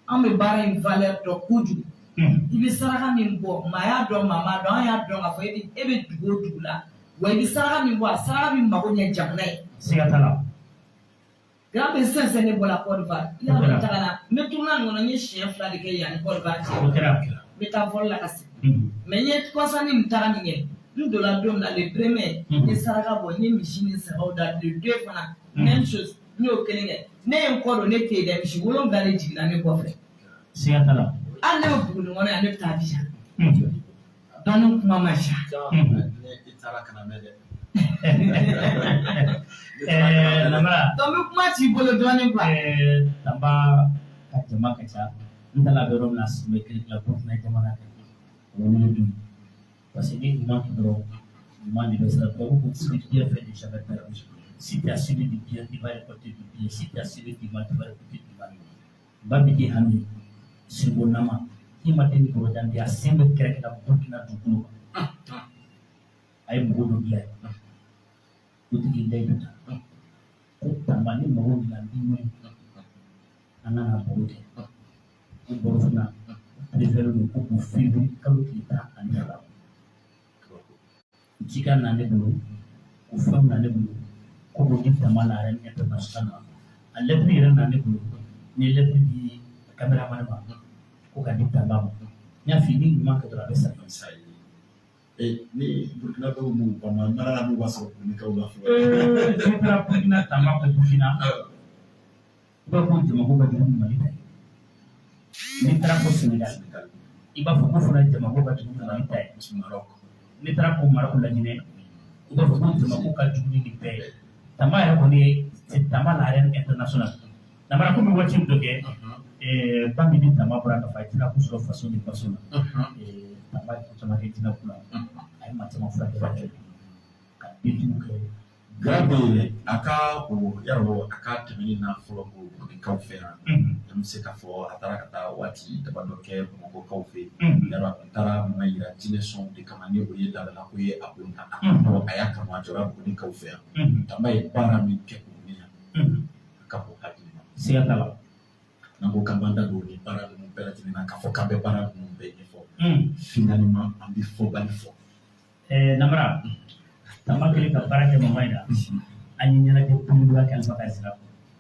an bɛ baara in valeur dɔn kojugu. I bɛ saraka min bɔ, maa y'a dɔn, maa m'a dɔn, an y'a dɔn k'a fɔ e bɛ dugu o dugu la, wa i bɛ saraka min bɔ, a saraka min mago ɲɛ jamana ye. Siga t'a la. Grand B, sisan ne bɔra Côte d'Ivoire, i y'a dɔn, n tagara, n bɛ tournée nin kɔnɔ, n ye siɲɛ 2 de kɛ yan ni Côte d'Ivoire cɛ. O kɛra. N bɛ taa vol la ka segin. Mais n ye kɔsanni nin taga min kɛ, n donna don min na, le premier, n ye saraka bɔ, n ye misi ni sagaw da, le 2 fana, même chose, n y'o kelen kɛ. Ne ye n kɔ don, ne tɛ yen dɛ, misi 7 de jiginna ne kɔfɛ. Siga t'a la. Hali ne bɛ Buguni kɔnɔ yan, ne bɛ taa Abidjan. Dɔnni kuma ma ca. Ni i taara kana mɛn dɛ. Lamara. Donc n bɛ kuma t'i bolo dɔɔnin quoi. Tamba ka jama ka ca. N taara bɛ yɔrɔ min na, sɛbɛ kelen la Burukina jamana kan. O wolo dun. Parce que ni ɲuman kɛ dɔrɔn, ɲuman de bɛ sara. Tubabu ko si bien fait ne jamais perdu. Si tu as suivi du bien, tu vas récolter du bien. Si tu as suivi du mal, tu vas récolter du mal. Ba bɛ di hami siribo nama. I ma den kɔrɔ dan bi, a sen bɛ kɛrɛkɛ la Burukina dugukolo kan. A ye mɔgɔ dɔ dilan yen. O tigi layidu ta. Ko Tamba, ni mago b'i la, n b'i wele. An ka na baro kɛ. O baro fana, préféré don ko k'o février kalo tile 12. Cikan na ne bolo, o fɛnw na ne bolo, ko k'o di Tamba la arène internationale ma. A lettre yɛrɛ na ne bolo, n ye lettre di caméraman ma, ko ka di Tamba ma. N y'a f'i ye, ni ɲuman kɛ dɔrɔn, a bɛ sara. Ni Burukinabew m'u ban ma, mara n'u b'a sɔrɔ Bugunikaw la fɔlɔ. N'i taara Burukina, Tamba ko Burukina, i b'a fɔ ko jamako ka jugu ni Mali ta ye. N'i taara ko Sénégal, i b'a fɔ ko fana jamako ka jugu ni Mali ta ye. N'i taara ko Marɔku Lajinɛ, i b'a fɔ ko jamako ka jugu ni nin bɛɛ ye. Tamba yɛrɛ kɔni ye, c'est Tamba la arène internationale. Namara komi waati min dɔ kɛ, ba min ni Tamba bɔra ka fɔ a ye jinako sɔrɔ faso ni faso la. Tamba ye ko caman kɛ jinako la. A ye maa caman furakɛ ka dentigiw kɛ. Grand B, a ka o yarɔ, a ka tɛmɛni na fɔlɔ ko Bugunikaw fɛ yan. An bɛ se k'a fɔ a taara ka taa waati damadɔ kɛ Bamakɔkaw fɛ yen. Yarɔ, a tun taara ma yira jinɛ sɔnw de kama, ni o ye laadalako ye a bolo kan. A y'a kanu, a jɔra Bugunikaw fɛ yan. Tamba ye baara min kɛ Buguni yan, a ka bon hakili ma. Siga t'a la. N'an ko k'an b'an da don nin baara ninnu bɛɛ lajɛlen na, k'a fɔ k'an bɛ baara ninnu bɛɛ ɲɛfɔ, finalement an bɛ fɔbali fɔ. Namara, Tamba kɛlen ka baara kɛ mama in na, an ye ɲɛnajɛ belebeleba kɛ Alifa ka sira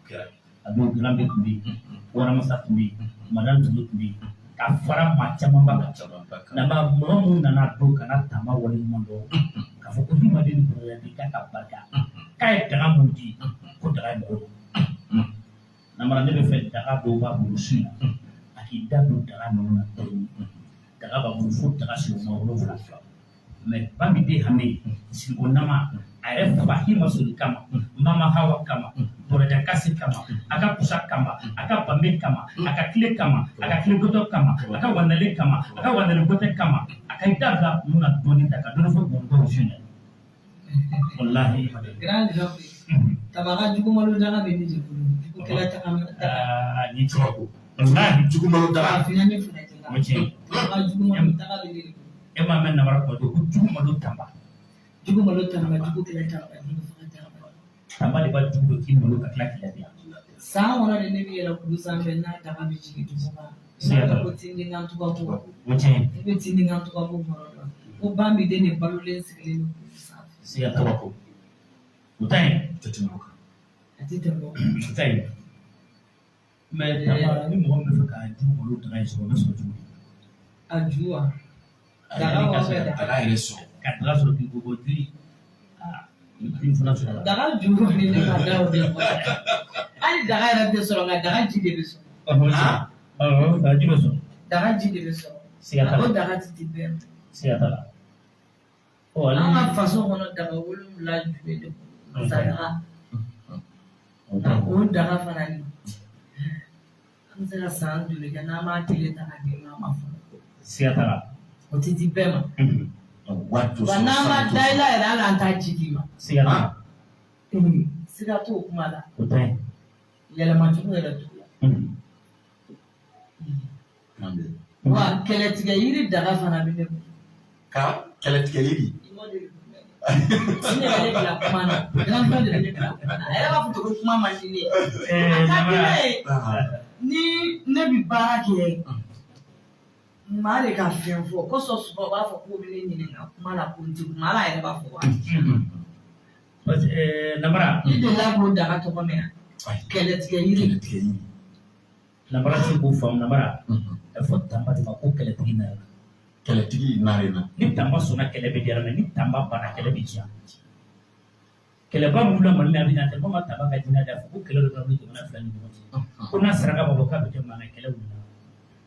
kɔrɔ. A don Grand B tun bɛ yen, Waramasa tun bɛ yen, Madame Touré tun bɛ yen, ka fara maa camanba kan. Nka mɔgɔ minnu nana don ka na Tamba waleɲuman dɔn, k'a fɔ ko hadamaden ni k'a ka barika, k'a ye daga mun di, ko daga ye mɔgɔ don. Namara, ne bɛ fɛ daga dɔw b'a bolo su in na, a k'i da don daga ninnu na dɔɔni. Daga b'a bolo fo daga sigiyɔrɔma 7. Mais ba min den hami sirigo nama, a yɛrɛ fa hima sori kama, mama hawa kama, bɔrɔjan kasi kama, a ka kusa kama, a ka banbe kama, a ka tile kama, a ka tile gotɔ kama, a ka wandale kama, a ka wandale gotɛ kama, a ka i da bila ninnu na dɔɔni ta ka dɔɔni fɔ Bamakɔ su in na. Walahi. Grand Jean, Tamba ka jugumalo daga bɛ ne de bolo. Jugu kɛlɛ taga. Aa, ni ce. Walahi. Jugumalo daga. Farafinna ni farajɛla. O tiɲɛ. Tamba ka jugumalo daga bɛ ne de bolo. E m'a mɛn namara kuma ko jugumalo Tamba. Jugumalo Tamba, jugu kɛlɛ Tamba, jugu faga Tamba. Tamba de b'a jugu dɔ k'i malo ka tila k'i ladiya. San kɔnɔ de ne bɛ yɛlɛ kulu sanfɛ n'a daga bɛ jigin dugu kan. Siga t'a la. Ko tindikan tubabu. O tiɲɛ. I bɛ tindikan tubabu kɔrɔ dɔn. Ko ba min den de balolen sigilen don kulu sanfɛ. Siga t'a la. O ta ɲi. Tɛ tɛmɛ o kan. A tɛ tɛmɛ o kan. O ta ɲi. Mais Tamba, ni mɔgɔ min bɛ fɛ ka jugumalo daga in sɔrɔ, o bɛ sɔrɔ cogo di? A ju wa? Daga Ka wa fɛ daga. Daga yɛrɛ sɔrɔ. Ka daga sɔrɔ k'i ko bɔ joli. Aa, i fana sɔrɔ la. Daga ju kɔni ne ma da o de kɔnɔ. Hali daga yɛrɛ tɛ sɔrɔ, nka daga ji de bɛ sɔrɔ. Ɔhɔn, daga ji bɛ sɔrɔ. Daga ji de bɛ sɔrɔ. Siga t'a la. O daga ti di bɛɛ ma. Siga t'a la. Ɔ, ale. An ka faso kɔnɔ, daga 7 ju bɛ de kɔnɔ. Daga. O daga fana ni. An bɛ se ka san joli kɛ n'an m'a tile ta ka di maa ma fɔlɔ. Siga t'a la. O tɛ di bɛɛ ma. Wari t'o Wa sɔrɔ, n'an ma sanu t'o da i sɔrɔ. la yɛrɛ, hali an t'a ji d'i ma. Siga t'a la. Siga t'o kuma la. O tɛ. Yɛlɛmacogo yɛrɛ t'o la. Wa kɛlɛtigɛ yiri daga fana bɛ ne bolo. Ka kɛlɛtigɛ yiri. Ne yɛrɛ bila kuma na. Grand frère de bɛ ne bila kuma na. A yɛrɛ b'a fɔ ko kuma man di ne ye. A ka di ne ye. Ni ne bɛ baara kɛ. Maa de ka fɛn fɔ kosɔn souvent u b'a fɔ k'u bɛ ne ɲininka kuma la ko n tɛ kuma ala yɛrɛ b'a fɔ wa. Parce que Namara. I delila k'o daga tɔgɔ mɛn wa? Kɛlɛtigɛ yiri. Kɛlɛtigɛ yiri. Namara tɛ k'o faamu Namara. A fɔ Tanba de ma ko kɛlɛtigi nana. Kɛlɛtigi nana. Ni Tanba sɔnna kɛlɛ bɛ diyara mais ni Tanba banna kɛlɛ bɛ diya. Kɛlɛba min wulila Mali la a bɛ na tɛ ma Tanba ka jinɛ da fɔ ko kɛlɛ dɔ bɛ wuli jamana fila ni ɲɔgɔn cɛ. Ko n'a saraka b'a bɔ k'a bɛ kɛ mankan kɛlɛ wulila.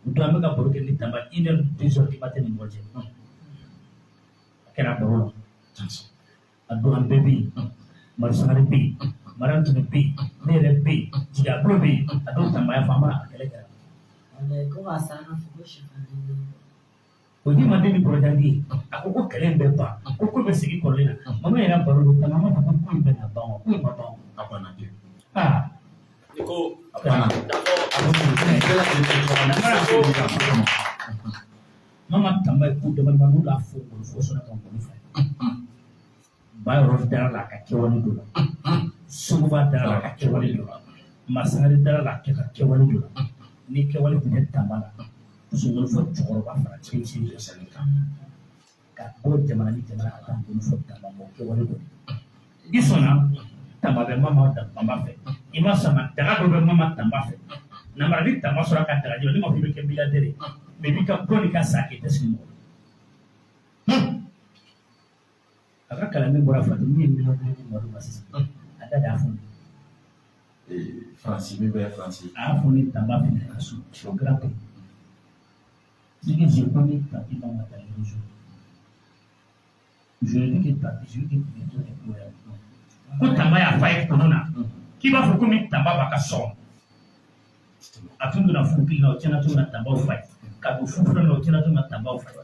O don an bɛ ka baro kɛ ni Tanba 1h 2h du matin ni ɲɔgɔn cɛ. A kɛra baro la. A don an bɛɛ bɛ yen. Mari Sangare bɛ yen. Mariam Ture bɛ yen. Ne yɛrɛ bɛ yen. Jigiya bɛ yen. A don Tanba y'a fɔ an b'a a kɛlɛ kɛra. Ko k'a saraka fɔ ko sɛfan den. O ni manden ni bɔrɔjandi ye. A ko ko kɛlɛ in bɛ ban. Ko ko bɛ segin kɔrɔlen na. Mama yɛrɛ baro don Tanba ma fɔ ko ko in bɛ na ban wa? Ko in ma ban wa? A banna pewu. Aa. Ni ko. A banna. Mama Tanba ye ko dama n'u y'a fɔ ngɔni fɔ sɔnna ka ngɔni fɔ. Ba yɔrɔ dara la a ka kɛwale dɔ la. Sogoba dara la a ka kɛwale dɔ la. Masangare dara la a ka kɛwale dɔ la. Ni kɛwale tun tɛ Tanba la. Ngɔni fɔ cɛkɔrɔba fara cɛmisɛnnin kan. Ka bɔ jamana ni jamana ka taa ngɔni fɔ Tanba ma kɛwale dɔ. I sɔnna Tanba bɛ Mama Tanba fɛ. I ma sɔn daga dɔ bɛ Mama Tanba fɛ. Namara ni Tanba sɔrɔ ka daga jɔ ne ma fɔ i bɛ kɛ milliardaire ye. Mais i b'i ka bɔ n'i ka sa kɛ i tɛ sigi mɔgɔ. A ka kalanden bɔra Fatou min ye miliyɔn kelen di Madu ma sisan. A da de y'a fɔ ne. Faransi min bɛ Faransi. A y'a fɔ ne Tanba fɛnɛ ka so au grand prix. Ce que j'ai connu Tanti Mama dans les réseaux. Je lui ai dit que Tanti, je lui ai dit que ko Tanba y'a f'a ye kɔnɔ na k'i b'a fɔ komi Tanba b'a ka so kɔnɔ. A tun donna furu kelen na o tiɲɛna cogo min na Tanbaw fa ye. Ka don furu filanan na o tiɲɛna cogo min na Tanbaw fa ye.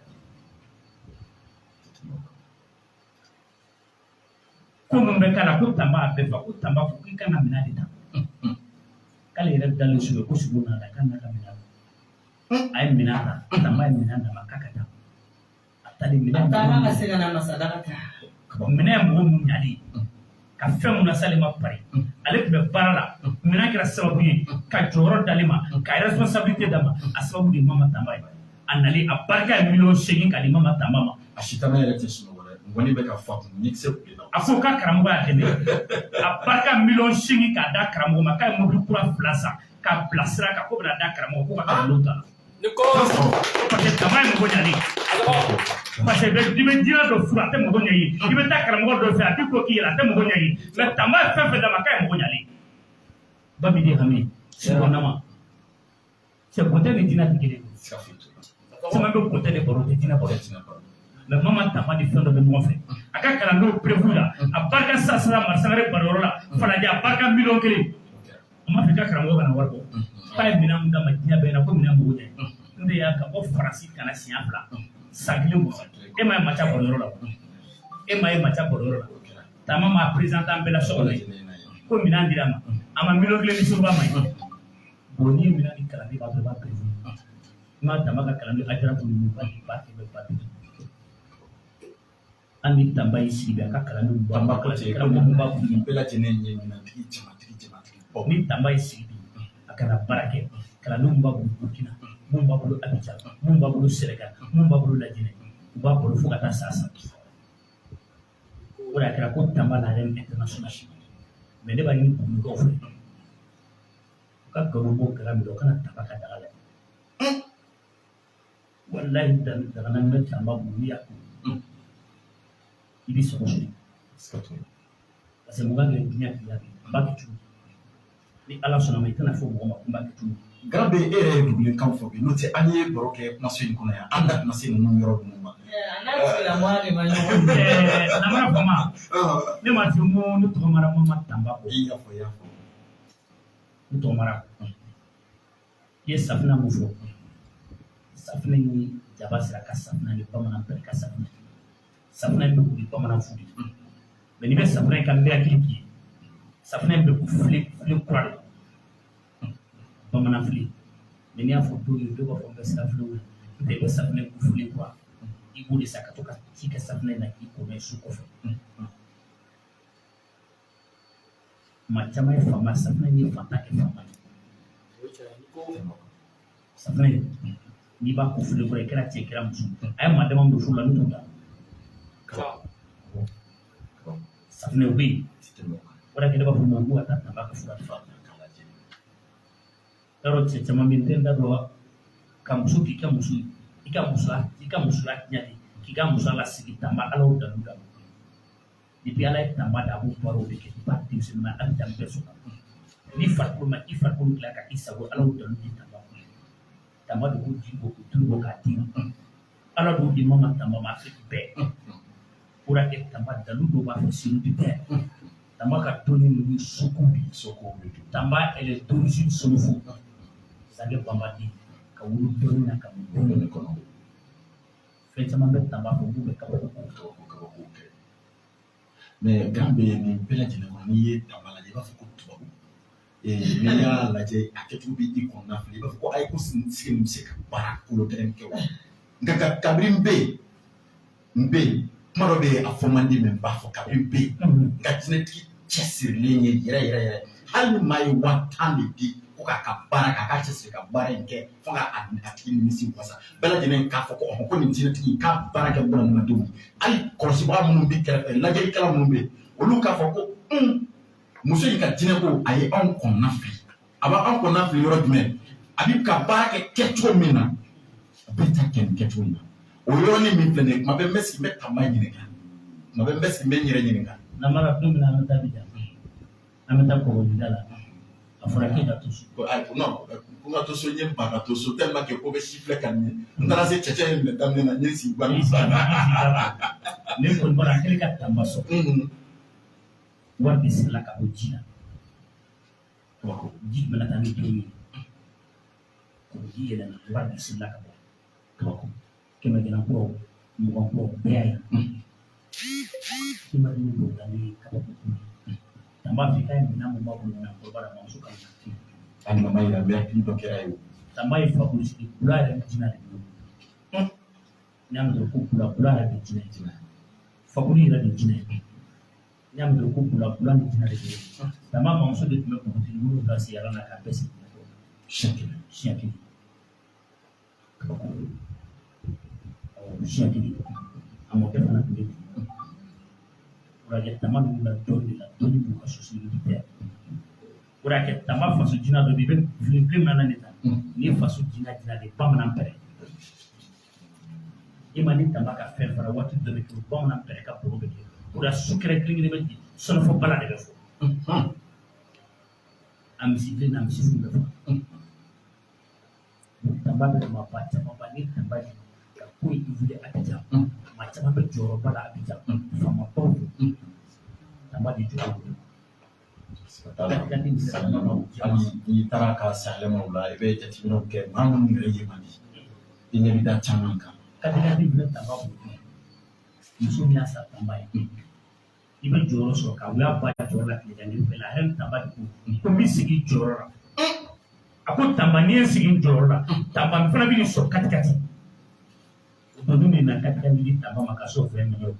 Ko min bɛ k'a la ko Tanba a bɛɛ fa ko Tanba ko k'i kana minɛn de ta. K'ale yɛrɛ dalen su fɛ ko sogo nana k'a n'a ka minɛn ta. A ye minɛn ta Tanba ye minɛn d'a ma k'a ka taa. A taalen minɛn. A taara ka se ka na masadaga ta. Minɛn ye mɔgɔ mun ɲalen ka fɛn mun las'ale ma pari. Ale tun bɛ baara la minɛn kɛra sababu ye ka jɔyɔrɔ d'ale ma ka responsabilité d'a ma a sababu de ye Mama Tanba ye. A nalen a barika ye 8 millions k'a di Mama Tanba ma. A sitanɛ yɛrɛ tɛ sunɔgɔ dɛ. Ngɔni bɛ ka fɔ a kun ɲɛkisɛ bilenna. A ko k'a karamɔgɔ y'a dɛmɛ. A barika 8 millions k'a da karamɔgɔ ma k'a ye mobili kura 2 san k'a bila sira kan k'o bɛna da karamɔgɔ k'o ka kalandenw ta. Ni ko. Parce que Tanba ye mɔgɔ ɲalen. Parce que i bɛ jinɛ dɔ furu a tɛ mɔgɔ ɲɛ ye. I bɛ taa karamɔgɔ dɔ fɛ a b'i ko k'i yɛrɛ a tɛ mɔgɔ ɲɛ ye. Mais Tanba ye fɛn fɛn d'a ma k'a ye mɔgɔ ɲalen. Ba b'i den hami. Sukɔnɔma. Cɛ kɔntɛ ni jinɛ tɛ kelen ye. Caman bɛ kɔntɛ de baro tɛ jinɛ baro. Mais Mama Tanba ni fɛn dɔ bɛ ɲɔgɔn fɛ. A ka kalandenw prévu la. A barika sara Mari Sangare baroyɔrɔ la. Falajɛ a barika 1 million. A m'a fɔ i ka karamɔgɔ kana wari bɔ. K'a ye minɛn mun d'a ma diɲɛ bɛɛ na ko minɛn mago ɲɛ. N de y'a ka bɔ Faransi ka na siɲɛ 2. San kelen kɔnɔ. E ma ye Maca baroyɔrɔ la. E ma ye Maca baroyɔrɔ la. Tanba m'a présenté an bɛɛ la so kɔnɔ yen. Ko minɛn dira a ma. A ma 1 million di Sogoba ma yen. Bon n'i ye minɛn di kalanden ma dɔrɔn i b'a prévu. I ma Tanba ka kalanden Ajaratu ninnu ba ba kɛmɛ ba bi. An ni Tanba y'i sigi bi a ka kalandenw ba Tanba ko ten karamɔgɔ b'a kun. Nin bɛɛ lajɛlen ye minɛntigi jamatigi jamatigi bɔ. Ni Tanba y'i sigi bi a kana baara kɛ kalandenw b'a bolo Burkina mun b'a bolo Abidjan mun b'a bolo Sénégal mun b'a bolo Lajinɛ u b'a bolo fo ka taa sa san. O de a kɛra ko Tanba la reine internationale. Mais ne b'a ɲini Bugunikaw fɛ u ka nkalon bɔ gara min na u kana Tanba ka daga lajɛ. Walahi daga naani bɛ Tanba bolo n'i y'a kun i b'i sago sɔrɔ. Parce que mɔgɔ ka gɛlɛn diɲɛ k'i labɛn n b'a kɛ cogo di ni Ala sɔnna ma i tɛna fɔ mɔgɔ ma ko n b'a kɛ cogo di. Grand B e yɛrɛ ye dugulenkan fɔ bi n'o tɛ an ye baro kɛ kumaso in kɔnɔ yan an da tɛna se ninnu yɔrɔ ninnu ma. A n'a tigilamɔgɔ de ma ɲɔgɔn. Namara fama ne ma f'i ko ne tɔgɔ mara Mama Tanba kɔ. I y'a fɔ i y'a fɔ. Ne tɔgɔ mara kɔ. I ye safinɛ mun fɔ safinɛ ni jaba sira ka safinɛ ni bamanan bɛɛ ka safinɛ. Safinɛ bɛ wuli bamanan fu de. Mais n'i bɛ safinɛ in ka miracle k'i ye Safunɛ in bɛ ko filen kura de, bamanan filen. Mais n'i y'a fɔ dɔw ye, dɔw b'a fɔ n bɛ siran filenw na. N'o tɛ, i bɛ safunɛ ko filen kura, i b'o de san ka to ka ji kɛ safunɛ na k'i ko n'a ye su kɔfɛ. Maa caman ye faama, safunɛ ye fantan kɛ faama ye. Safunɛ n'i b'a ko filen kura, i kɛra cɛ, i kɛra muso, a ye maa dama min don furu la, n'u t'u da safunɛ o bɛ yen. O de kɛ ne b'a fɔ ma ko ka taa Tanba ka fura fa. Yarɔ, cɛ caman bɛ yen, n tɛ n da don ka muso k'i ka muso ye, i ka musoya, i ka musoya tiɲɛ de, k'i ka musoya lasigi. Tanba, Ala y'o dalu da. Depuis Ala ye Tanba da, a b'o baaraw de kɛ. I b'a denmisɛnnin ma, hali dan bɛɛ sɔrɔ ni farikolo ma, i farikolo dilan ka k'i sago. Ala y'o dalu di Tanba ma. Tanba de b'o ji bɔ k'o tulu bɔ k'a d'i ma. Ala b'o di ma Tanba ma Afiriki bɛɛ. O de kɛ Tanba dalu dɔw b'a fɛ sinu tɛ. Tanba ka dɔnni ninnu ye soko de ye. Soko de don. Tanba, elle est d'origine Senufo, Zange Bambadi, ka wolo dɔnni na, ka bɔ dɔnni kɔnɔ. Fɛn caman bɛ Tanba fɛ, olu bɛ kabako kabako kabako kɛ. Mais grand bɛ nin bɛɛ lajɛlen kɔnɔ, n'i ye Tanba lajɛ, i b'a fɔ ko tubabu. N'i y'a lajɛ, a kɛcogo bɛ i kɔnɔna fili, i b'a fɔ ko ayi, ko sigi nin bɛ se ka baara kolo gɛlɛn kɛ wa. Nka kabini n bɛ yen, n bɛ yen, kuma dɔ bɛ yen, a fɔ man di, mais n b'a fɔ, kabini n bɛ yen, n ka jinɛtigi cɛsirilen ye yɛrɛ yɛrɛ yɛrɛ. Hali ni maa ye 10,000 de di ko k'a ka baara k'a ka cɛsiri ka baara in kɛ fo ka a tigi nimisi wasa, bɛɛ lajɛlen k'a fɔ ko ɔhɔn, ko nin jinɛtigi k'a baara kɛ bunadamadenw ye. Hali kɔlɔsibaga minnu bɛ kɛrɛfɛ, lajɛlikɛla minnu bɛ yen, olu k'a fɔ ko muso in ka jinɛ ko a ye anw kɔnɔna fili. A b'anw kɔnɔna fili yɔrɔ jumɛn? A bɛ ka baara kɛ kɛcogo min na, a bɛɛ ta kɛ nin kɛcogo in na. O yɔrɔnin min filɛ nin ye, kuma bɛɛ n bɛ sigi n bɛ Tanba ɲininka, kuma bɛɛ n bɛ sigi n bɛ n yɛrɛ ɲininka. Namara, don min na an bɛ taa Abijan, an bɛ taa kɔgɔjida la, a fɔra k'e ka to so. Ko ayi, ko non, ko n ka to so, n ye n ban ka to so tellement que ko bɛ siffler ka ɲɛ. N taara se cɛncɛn in minɛ daminɛ na, n ye n sigi guwa. Ne kɔni bɔra a kɛlen ka Tanba sɔrɔ, wari de sirila ka bɔ ji la. Ji tun bɛna taa ni denw ye, kɔgɔji yɛlɛnna, wari de sirila ka bɔ. Kabako kɛmɛ kɛmɛ kuraw, mugan kuraw, bɛɛ y'a ye. I ma dimi don la ni kabako ko ye. Tanba fɛ k'a ye minɛn mun b'a bolo, minɛn kɔrɔba la, mamuso ka na. Hali mama yira, n bɛ hakili dɔ kɛra ye o. Tanba ye fakolo sigi, bula yɛrɛ bɛ jinɛ de bolo. N'i y'a mɛn ko bula, bula yɛrɛ bɛ jinɛ jinɛ. Fakolo yɛrɛ bɛ jinɛ. N'i y'a mɛn ko bula, bula ni jinɛ de bolo. Tanba mamuso de tun bɛ npogotigi 7 sigi ala la k'a bɛɛ sigi. Siɲɛ kelen. Siɲɛ kelen. Kabako. Siɲɛ kelen. A mɔkɛ fana tun bɛ ten. O de kɛ Tanba ninnu la dɔnni de la, dɔnni b'u ka société bɛɛ. O de kɛ Tanba faso jinɛ dɔ bɛ yen, i bɛ filen filen min na nin ta. Nin ye faso jinɛ jinɛ de ye, bamanan pɛrɛ. I ma ni Tanba ka fɛn fara, waati dɔ bɛ kɛ, bamanan pɛrɛ ka baro bɛ kɛ. O de su kɛrɛ kelen kelen bɛ di, sɔnɔfɔ bala de bɛ fɔ. A misi bilen n'a misi fu bɛ fɔ. Tanba bɛ maa ba caman ba ni Tanba ye ka ko in wuli Abijan. Maa caman bɛ jɔyɔrɔba la Abijan. Faamabaw don. Tanba de jɔyɔrɔ don. Hali n'i taara ka sanyɛlɛmaw la, i bɛ jateminɛw kɛ, maa minnu yɛrɛ ye man di, i ɲɛ bɛ da caman kan. Katikati bɛ Tanba bolo. Muso min y'a sa Tanba ye, i bɛ jɔyɔrɔ sɔrɔ ka wuli ba jɔyɔrɔ la tile kan bɛɛ la. A yɛrɛ ni Tanba de ko ko n bɛ sigi jɔyɔrɔ la. A ko Tanba, n'i ye n sigi n jɔyɔrɔ la, Tanba n fana bɛ nin sɔrɔ katikati. O don min na katikati di Tanba ma ka sɔrɔ fɛn min ye.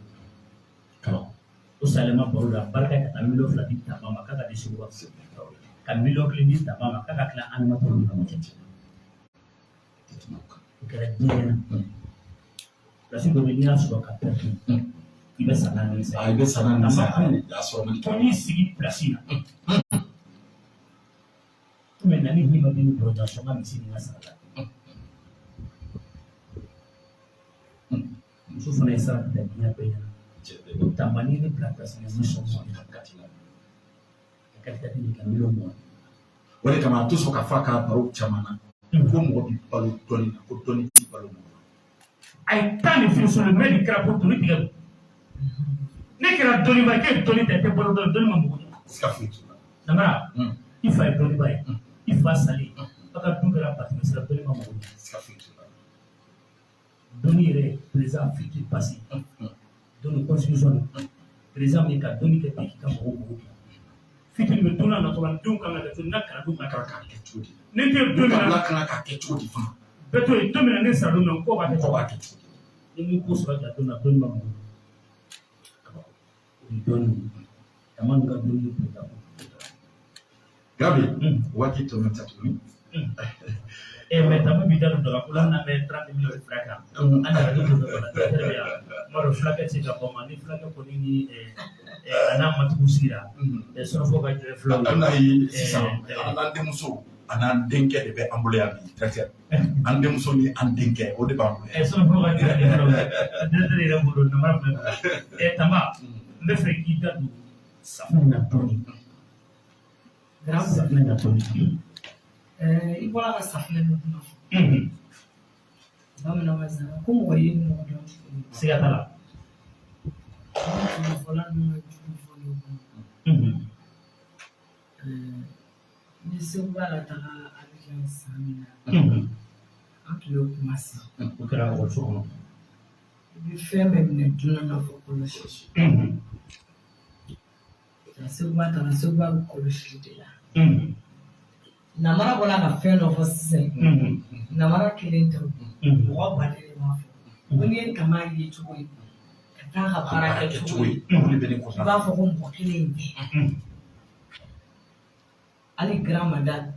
O salema baro la, barika ka taa 2 miliyɔn di Tanba ma k'a ka di Seguba, ka 1 miliyɔn di Tanba ma k'a ka tila animateur ni ɲɔgɔn cɛ. O kɛra diɲɛ na. Place dɔ bɛ, n'i y'a sɔrɔ ka pɛrɛn, i bɛ sa n'a nimisa. I bɛ sa n'a nimisa, a sɔrɔ man di. Ko n'i sigi place na, komi na ni hinɛ bɛ ni bɔrɔda sɔn ka misi nin ka sara la. Muso fana ye sara da diɲɛ bɛɛ ɲɛna. Ko Tanba, n'i ye ne bila place la, n bɛ sɔn ma kati la. Katikati nin ka 20 miliyɔn. O de kama a tɛ sɔn ka fɔ a ka baro caman na ko mɔgɔ bi balo dɔnni na, ko dɔnni ti balo mɔgɔ la. A ye tan de fi sɔrɔ mɛ nin kɛra ko toli tigɛ don. Ne kɛra dɔnniba ye, k'e ye dɔnni ta, i tɛ balo dɔnni, dɔnni ma mɔgɔ ɲɛ. Siga foyi t'o la. Namara, i fa ye dɔnniba ye, i fa salen, aw ka du kɛra batɛmɛ sira, dɔnni ma mɔgɔ ɲɛ. Siga foyi t'o la. Dɔnni yɛrɛ, présent, futur, passé. Dɔnni constitution, présent min ka dɔnni kɛ bi k'i ka mɔgɔw mako dilan. Fitini bɛ don n'a nataw la, n denw kan ka kɛ cogo di, n ka kalandenw kan ka kɛ cogo di, ni n tɛ don min na, kabila kan ka kɛ cogo di fana, bɛɛ to yen, don min na ne sara don min na, n kɔ b'a kɛ kɔ b'a kɛ cogo di, ni m'i ko sɔrɔ ja don na, don ma mɔgɔ o ye dɔnni ye, jama nin ka dɔnni ye ta. Gabi, waati tɔ man ca tuguni. Mais Tamba b'i da don dɔ la ko la n'an bɛ 30 millions fila kan, an nana don dɔ la, directeur bɛ yan, n b'a dɔn fulakɛ tɛ se ka bɔ ma ni fulakɛ kɔni ni a n'a matigiw sigira, sɔrɔfɔ ka jɔ filaw ye. An n'a ye sisan, an denmuso a n'an denkɛ de bɛ an bolo yan bi, directeur. An denmuso ni an denkɛ, o de b'an bolo yan. Sɔrɔfɔ ka jɔ filaw ye, directeur yɛrɛ bolo namara filɛ. Tamba, n bɛ fɛ k'i da don safunɛ na dɔɔni. Safunɛ na dɔɔni. I bɔra ka safunɛ min kuma fɔ. Bamananw ka zana ko mɔgɔ ye mɔgɔ dɔn. Siga t'a la. Fɔlɔ ninnu ka jugu fɔlen kɔnɔ. Ni Seguba la taga Abidjan san min na, an tun bɛ kuma san. O kɛra ekɔliso kɔnɔ. I bɛ fɛn bɛɛ minɛ dunan n'a fɔ kɔlɔsi. Seguba taara, Seguba bɛ kɔlɔsili de la. Namara bɔra ka fɛn dɔ fɔ sisan. Namara kelen tɛ o. Mɔgɔ baden de b'a fɔ. Ko n'i ye Tamba ye cogo ye, ka taa ka baara kɛ cogo ye, i b'a fɔ ko mɔgɔ kelen in tɛ. Hali grand madame,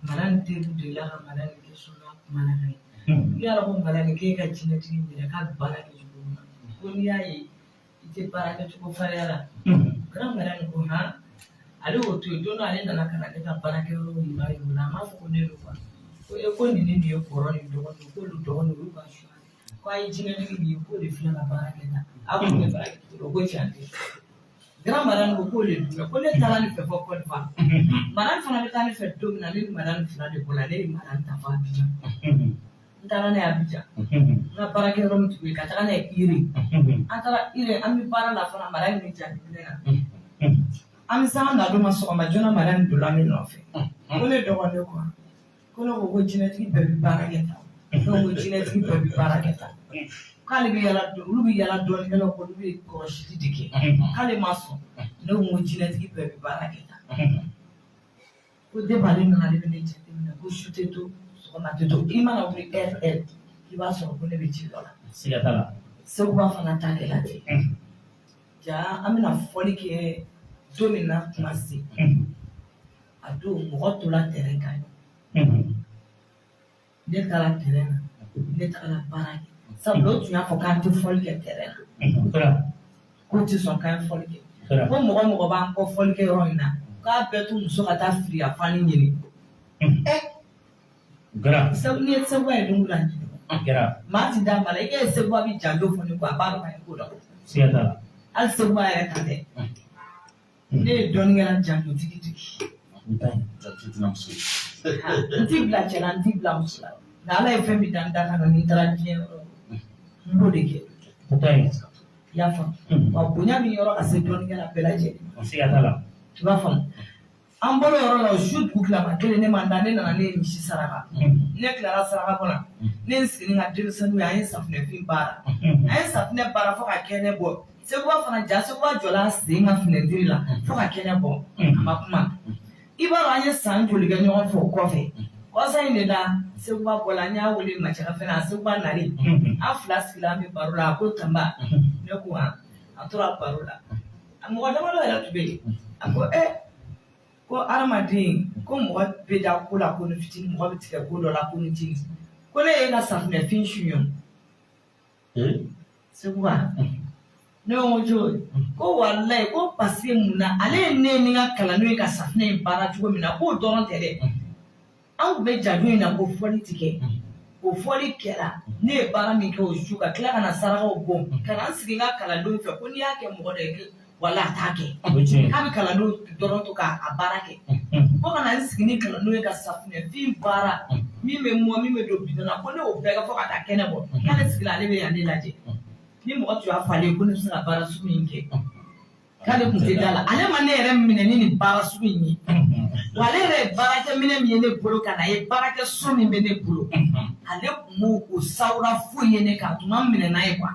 madame teriw delila ka madame question n'a kumana n'a ye. I y'a dɔn ko madame k'e ka jinɛtigi minɛ k'a bɛ baara kɛ cogo min na, ko n'i y'a ye i tɛ baara kɛ cogo farinya la. Grand madame ko han, ale y'o to yen, don dɔ ale nana ka na ne ka baarakɛyɔrɔ yira o la, a m'a fɔ ko ne don quoi. Ko e ko nin ni nin ye kɔrɔ ni dɔgɔnin, k'olu dɔgɔnin olu ka su. Ko a ye jinɛtigi min ye k'o de filɛ ka baara kɛ tan. A ko ne baara kɛ cogo ko tiɲɛ tɛ. Grand madame ko k'o de dun ko ne taara ne fɛ fɔ Côte d'Ivoire. Madame fana bɛ taa ne fɛ don min na, ne ni madame fila de bɔra, ne ye madame ta fɔ Abidjan. N taara n'a ye Abidjan. N ka baarakɛyɔrɔ min tun bɛ yen, ka taga n'a ye Ire. An taara Ire, an bɛ baara la fana, madame bɛ jateminɛ na. An bɛ se an na don ma sɔgɔma joona, madame donna ne nɔfɛ. Ko ne dɔgɔnin quoi. Ko ne ko ko jinɛtigi bɛɛ bɛ baara kɛ tan. Ne ko jinɛtigi bɛɛ bɛ baara kɛ tan. K'ale bɛ yala, olu bɛ yala dɔɔninkɛlaw kɔ, olu bɛ kɔlɔsili de kɛ. K'ale ma sɔn. Ne ko jinɛtigi bɛɛ bɛ baara kɛ tan. Ko depuis ale nana, ale bɛ ne jateminɛ ko su tɛ to, sɔgɔma tɛ to. I mana wuli heure heure, i b'a sɔrɔ ko ne bɛ ci dɔ la. Siga t'a la. Seguba fana ta kɛra ten. Ja an bɛna fɔli kɛ don min na kuma se. A don mɔgɔ tora terrain kan. Ne taara terrain na, ne taara baara kɛ. Sabula o tun y'a fɔ k'an tɛ fɔli kɛ terrain na. K'o tɛ sɔn k'an ye fɔli kɛ. Ko mɔgɔ mɔgɔ b'an kɔ fɔli kɛ yɔrɔ in na, k'a bɛɛ to muso ka taa firiya fani ɲini. N'i ye Seguba ye don o don a ɲini. Maa ti d'a ma la, i ye Seguba bɛ janjo fɔ ne kɔ, a b'a dɔn k'a ye ko dɔn. Hali Seguba yɛrɛ ta tɛ. Ne ye dɔnnikɛla janjotigi tigi. N t'i bila cɛ la, n t'i bila muso la. Nka Ala ye fɛn min da n da kan na, ni n taara diɲɛ yɔrɔ, n b'o de kɛ. I y'a faamu? Wa bonya min yɔrɔ ka se dɔnnikɛla bɛɛ lajɛlen ma. I b'a faamu? An bɔra yɔrɔ la, o su dugu tilama kelen ne ma da, ne nana ne ye misi saraka. Ne tilara saraka bɔ la, ne ye n sigi ni n ka denmisɛnninw ye, an ye safunɛfin baara. An ye safunɛ baara fo ka kɛnɛ bɔ. Seguba fana ja, Seguba jɔla a sen ka finɛtiri la fo ka kɛnɛ bɔ. A ma kuma. I b'a dɔn an ye san joli kɛ ɲɔgɔn fɛ o kɔfɛ. Kɔsa in de la, Seguba bɔla, n y'a wele Macɛ ka fɛn na, Seguba nalen. An fila sigila an bɛ baro la, a ko Tamba, ne ko han, a tora baro la. Mɔgɔ damadɔ yɛrɛ tun bɛ yen. A ko ko hadamaden, ko mɔgɔ bɛ da ko la ko ni fitinin, mɔgɔ bɛ tigɛ ko dɔ la ko ni fitinin. Ko ne ye ka safunɛfin suɲɛ. Seguba. Ne ko cogo di? Ko walayi ko parce que mun na ale ye ne ni n ka kalandenw ye ka safunɛ in baara cogo min na, k'o dɔrɔn tɛ dɛ. An tun bɛ janjo in na ko fɔli ti kɛ. O fɔli kɛra, ne ye baara min kɛ o su ka tila ka na sarakaw bɔ, ka na n sigi n ka kalandenw fɛ ko n'i y'a kɛ mɔgɔ dɔ ye, wala a t'a kɛ. K'a bɛ kalandenw dɔrɔn to k'a baara kɛ. Ko ka na n sigi ni kalandenw ye ka safunɛfin baara min bɛ mɔ, min bɛ don bidɔn na, ko ne y'o bɛɛ kɛ fo ka taa kɛnɛ bɔ. K'ale sigila, ale bɛ yan ne lajɛ. Ni mɔgɔ tun y'a fɔ ale ye ko ne bɛ se ka baara sugu in kɛ, k'ale tun tɛ da la. Ale ma ne yɛrɛ minɛ ni nin baara sugu in ye. Wa ale yɛrɛ ye baarakɛminɛ min ye ne bolo ka na ye, baarakɛ so min bɛ ne bolo, ale tun m'o o sawura foyi ye ne kan, a tun ma minɛ n'a ye quoi.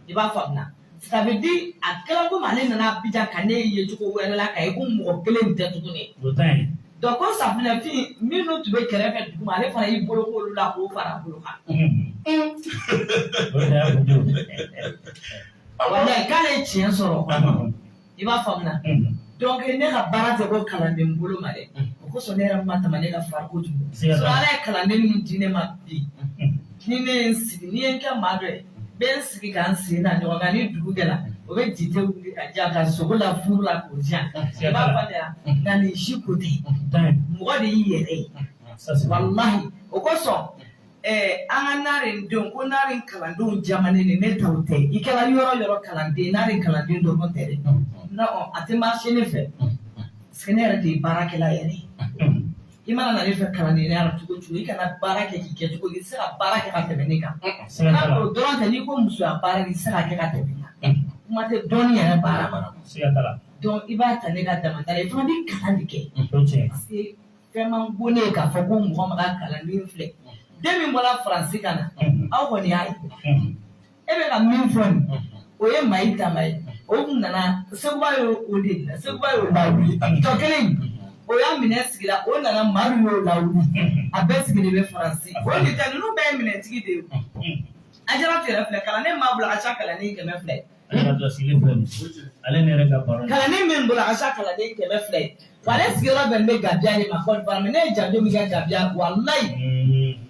I b'a faamuya. Ça veut dire a kɛra komi ale nana Abidjan ka ne ye cogo wɛrɛ la ka ye ko mɔgɔ kelen tɛ tuguni. O ta ye. Donc ko safunɛfin minnu tun bɛ kɛrɛfɛ duguma, ale fana y'i bolo k'olu la k'o fara a bolo kan. O de y'a ko. Walayi, k'ale ye tiɲɛ sɔrɔ. I b'a faamuya. Donc ne ka baara tɛ ko kalanden bolo ma dɛ. O kosɔn ne yɛrɛ ma tama ne ka fari kojugu. Siga t'a la. Ala ye kalanden min di ne ma bi, ni ne ye n sigi, ni ye n kɛ maa dɔ ye, n bɛ n sigi ka n sen da ɲɔgɔn kan, ni dugu kɛra, o bɛ jite wuli ka diyan ka sogo la furu la k'o diyan. I b'a faamuya. Nka nin si ko tɛ. Mɔgɔ de y'i yɛrɛ ye. Walahi, o kosɔn an ka naarendenw ko naaren kalandenw jamanen de, ne taw tɛ. I kɛra yɔrɔ yɔrɔ kalanden, naaren kalanden dɔrɔn tɛ dɛ. Non, a tɛ marcher ne fɛ. Parce que ne yɛrɛ de ye baarakɛla yɛrɛ ye. I mana na ne fɛ kalandenya la cogo o cogo, i kana baara kɛ k'i kɛ cogo di, i tɛ se ka baara kɛ ka tɛmɛ ne kan. N'a o dɔrɔn tɛ, n'i ko musoya baara, i tɛ se ka kɛ ka tɛmɛ ne kan. Kuma tɛ dɔnni yɛrɛ baara ma. Donc i b'a ta ne ka damanda la, i fana bɛ kalan de kɛ. Parce que fɛn man go ne ye k'a fɔ ko mɔgɔ ma ka kalanden filɛ. Den min bɔra Faransi ka na, aw kɔni y'a ye. E bɛ ka min fɔ nin, o ye Mayi Tamba ye. O kun nana, Seguba y'o de, Seguba y'o lawuli. Tɔ kelen in, o y'a minɛ sigira, o nana Madu y'o lawuli. A bɛɛ sigilen bɛ Faransi. O de tɛ, ninnu bɛɛ ye minɛtigi de ye. Ajaratu yɛrɛ filɛ, kalanden b'a bolo a ka ca kalanden 200 ye. Ale ne yɛrɛ ka baro. Kalanden min bolo a ka ca kalanden 200 ye. Wa ale sigiyɔrɔ bɛn bɛ Gabiya de ma Côte d'Ivoire, mais ne ye janjo min kɛ Gabiya, walayi.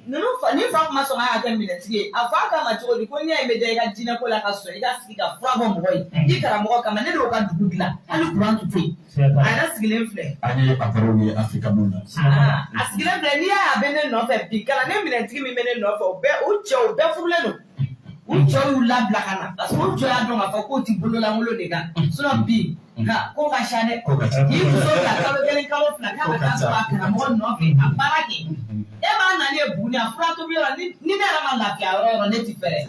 Ninnu fa ni fa kuma sɔn k'a kɛ minɛtigi ye, a fa kama cogo di ko n'i y'a ye n bɛ da i ka jinɛ ko la ka sɔn i ka sigi ka fura bɔ mɔgɔ ye i karamɔgɔ kama, ne de y'o ka dugu dilan, hali kuran tun tɛ yen. A yɛrɛ sigilen filɛ. An ye a barow ye Afirika mun na. A sigilen filɛ, n'i y'a ye a bɛ ne nɔfɛ bi, kalanden minɛtigi min bɛ ne nɔfɛ, o bɛɛ u cɛw bɛɛ furulen don. U cɛw y'u labila ka na parce que u cɛw y'a dɔn k'a fɔ k'o ti bololankolon de kan. Sinon bi nka ko ka ca dɛ. K'i muso bila kalo kelen kalo fila k'a bɛ taa sɔrɔ a karamɔgɔ nɔfɛ ka baara kɛ. E b'a nalen ye Buguni, a fura tobi yɔrɔ, ni ne yɛrɛ ma lafiya yɔrɔ o yɔrɔ, ne ti fɛrɛ.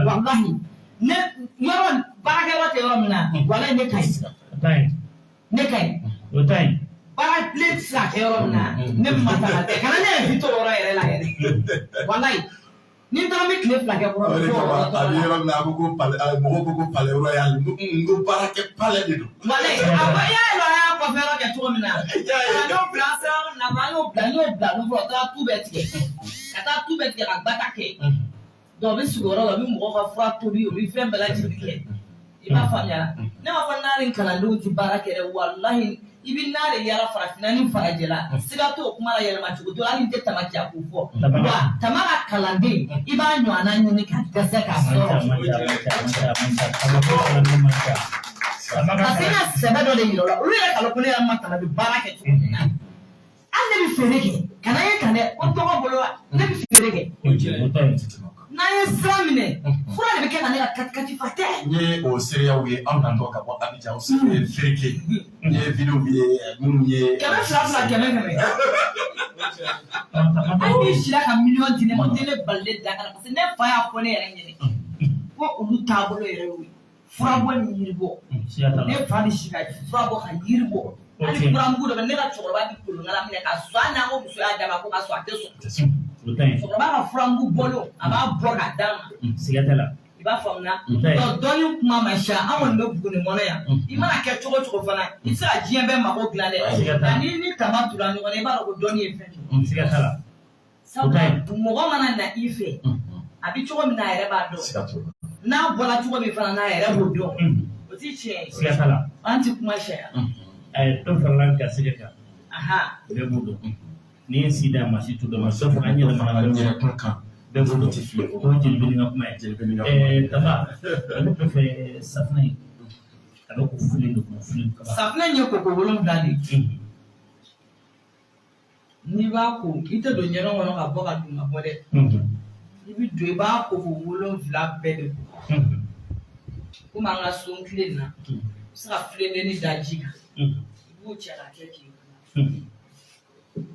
Walahi, ne yɔrɔ baarakɛyɔrɔ tɛ yɔrɔ min na, walahi ne ka ɲi. Ne ka ɲi. Baara tile tɛ se ka kɛ yɔrɔ min na, ne ma taa tɛ. Kana ne yɛrɛ to o yɔrɔ yɛrɛ la yɛrɛ. Walahi. Ni n taara n bɛ tile fila kɛ kɔrɔ. O de kama a bɛ yɔrɔ min na, a ko ko palais, mɔgɔw ko ko palais royal, n ko baarakɛ palais de don. Walayi, a ko i y'a ye a y'a kɔfɛ yɔrɔ kɛ cogo min na. Kalandenw bila an sera yɔrɔ min na, an y'o bila, n y'o bila n'u fɔlɔ, taa tu bɛɛ tigɛ. Ka taa tu bɛɛ tigɛ ka gbata kɛ. Donc u bɛ sigi o yɔrɔ la, u bɛ mɔgɔw ka fura tobi, u bɛ fɛn bɛɛ lajɛlen kɛ. I b'a faamuya. Ne b'a fɔ naare kalandenw tɛ baara kɛ dɛ, walahi. I bɛ naare yala farafinna ni farajɛla, siga t'o kuma la, yɛlɛma cogo t'o la, hali n tɛ tama ja k'o fɔ. Wa tama ka kalanden, i b'a ɲɔgɔnna ɲini ka dɛsɛ k'a sɔrɔ. Parce que n ka sɛbɛ dɔ de yira o la, olu yɛrɛ kalo ko ne yɛrɛ ma tama bɛ baara kɛ cogo min na. Hali ne bɛ feere kɛ, kana ye tan dɛ, ko tɔgɔ bolo wa, ne bɛ feere kɛ. N'an ye sira minɛ, fura de bɛ kɛ ka ne ka katikati fa tɛ. N ye o seereyaw ye anw natɔ ka bɔ Abidjan, o feere kɛ. N ye vidéo ye minnu ye. 200 200 100 100. Hali n'i sira ka miliyɔn di ne ma, o tɛ ne balilen da kana, parce que ne fa y'a fɔ ne yɛrɛ ɲɛnɛ ko olu taabolo yɛrɛ y'o ye. Furabɔ ni yiri bɔ. Ne fa bɛ si ka fura bɔ ka yiri bɔ. Hali furamugu dɔ bɛ ne ka cɛkɔrɔba bɛ kolonkala minɛ ka sɔn, hali n'an ko muso y'a d'a ma ko ka sɔn, a tɛ sɔn. Cɛkɔrɔba ka furamugu bɔlen, a b'a bɔ k'a d'a ma. I b'a faamuya. Donc dɔnni kuma ma siya, an kɔni bɛ Buguni kɔnɔ yan. I mana kɛ cogo o cogo fana, i tɛ se ka diɲɛ bɛɛ mako dilan dɛ. Nka ni ni tama tula ɲɔgɔn na, i b'a dɔn ko dɔnni ye fɛn min ye. Sabula mɔgɔ mana na i fɛ, a bɛ cogo min na a yɛrɛ b'a dɔn. N'a bɔra cogo min fana na, a yɛrɛ b'o dɔn. O ti tiɲɛ ye. An ti kuma sariya. Dɔ farala garisɛgɛ kan. Bɛɛ b'o dɔn. N'i ye si da maa si t'o dɔn, dɔ fara n yɛlɛmana n yɛrɛ kun kan. Bɛɛ b'o dɔn. O ye Jeli ka kuma ye. Tama, ale bɛ fɛ safunɛ in, a bɛ ko filen de kɔnɔ, filen kaba. Safunɛ in ye koko 7 de ye. N'i b'a ko, i tɛ don ɲɛgɛn kɔnɔ ka bɔ ka don ka bɔ dɛ. I bɛ don, i b'a koko 7 bɛɛ de ko. Komi an ka so tile na, i bɛ se ka filendenni da ji kan. I b'o cɛ ka kɛ k'i ko.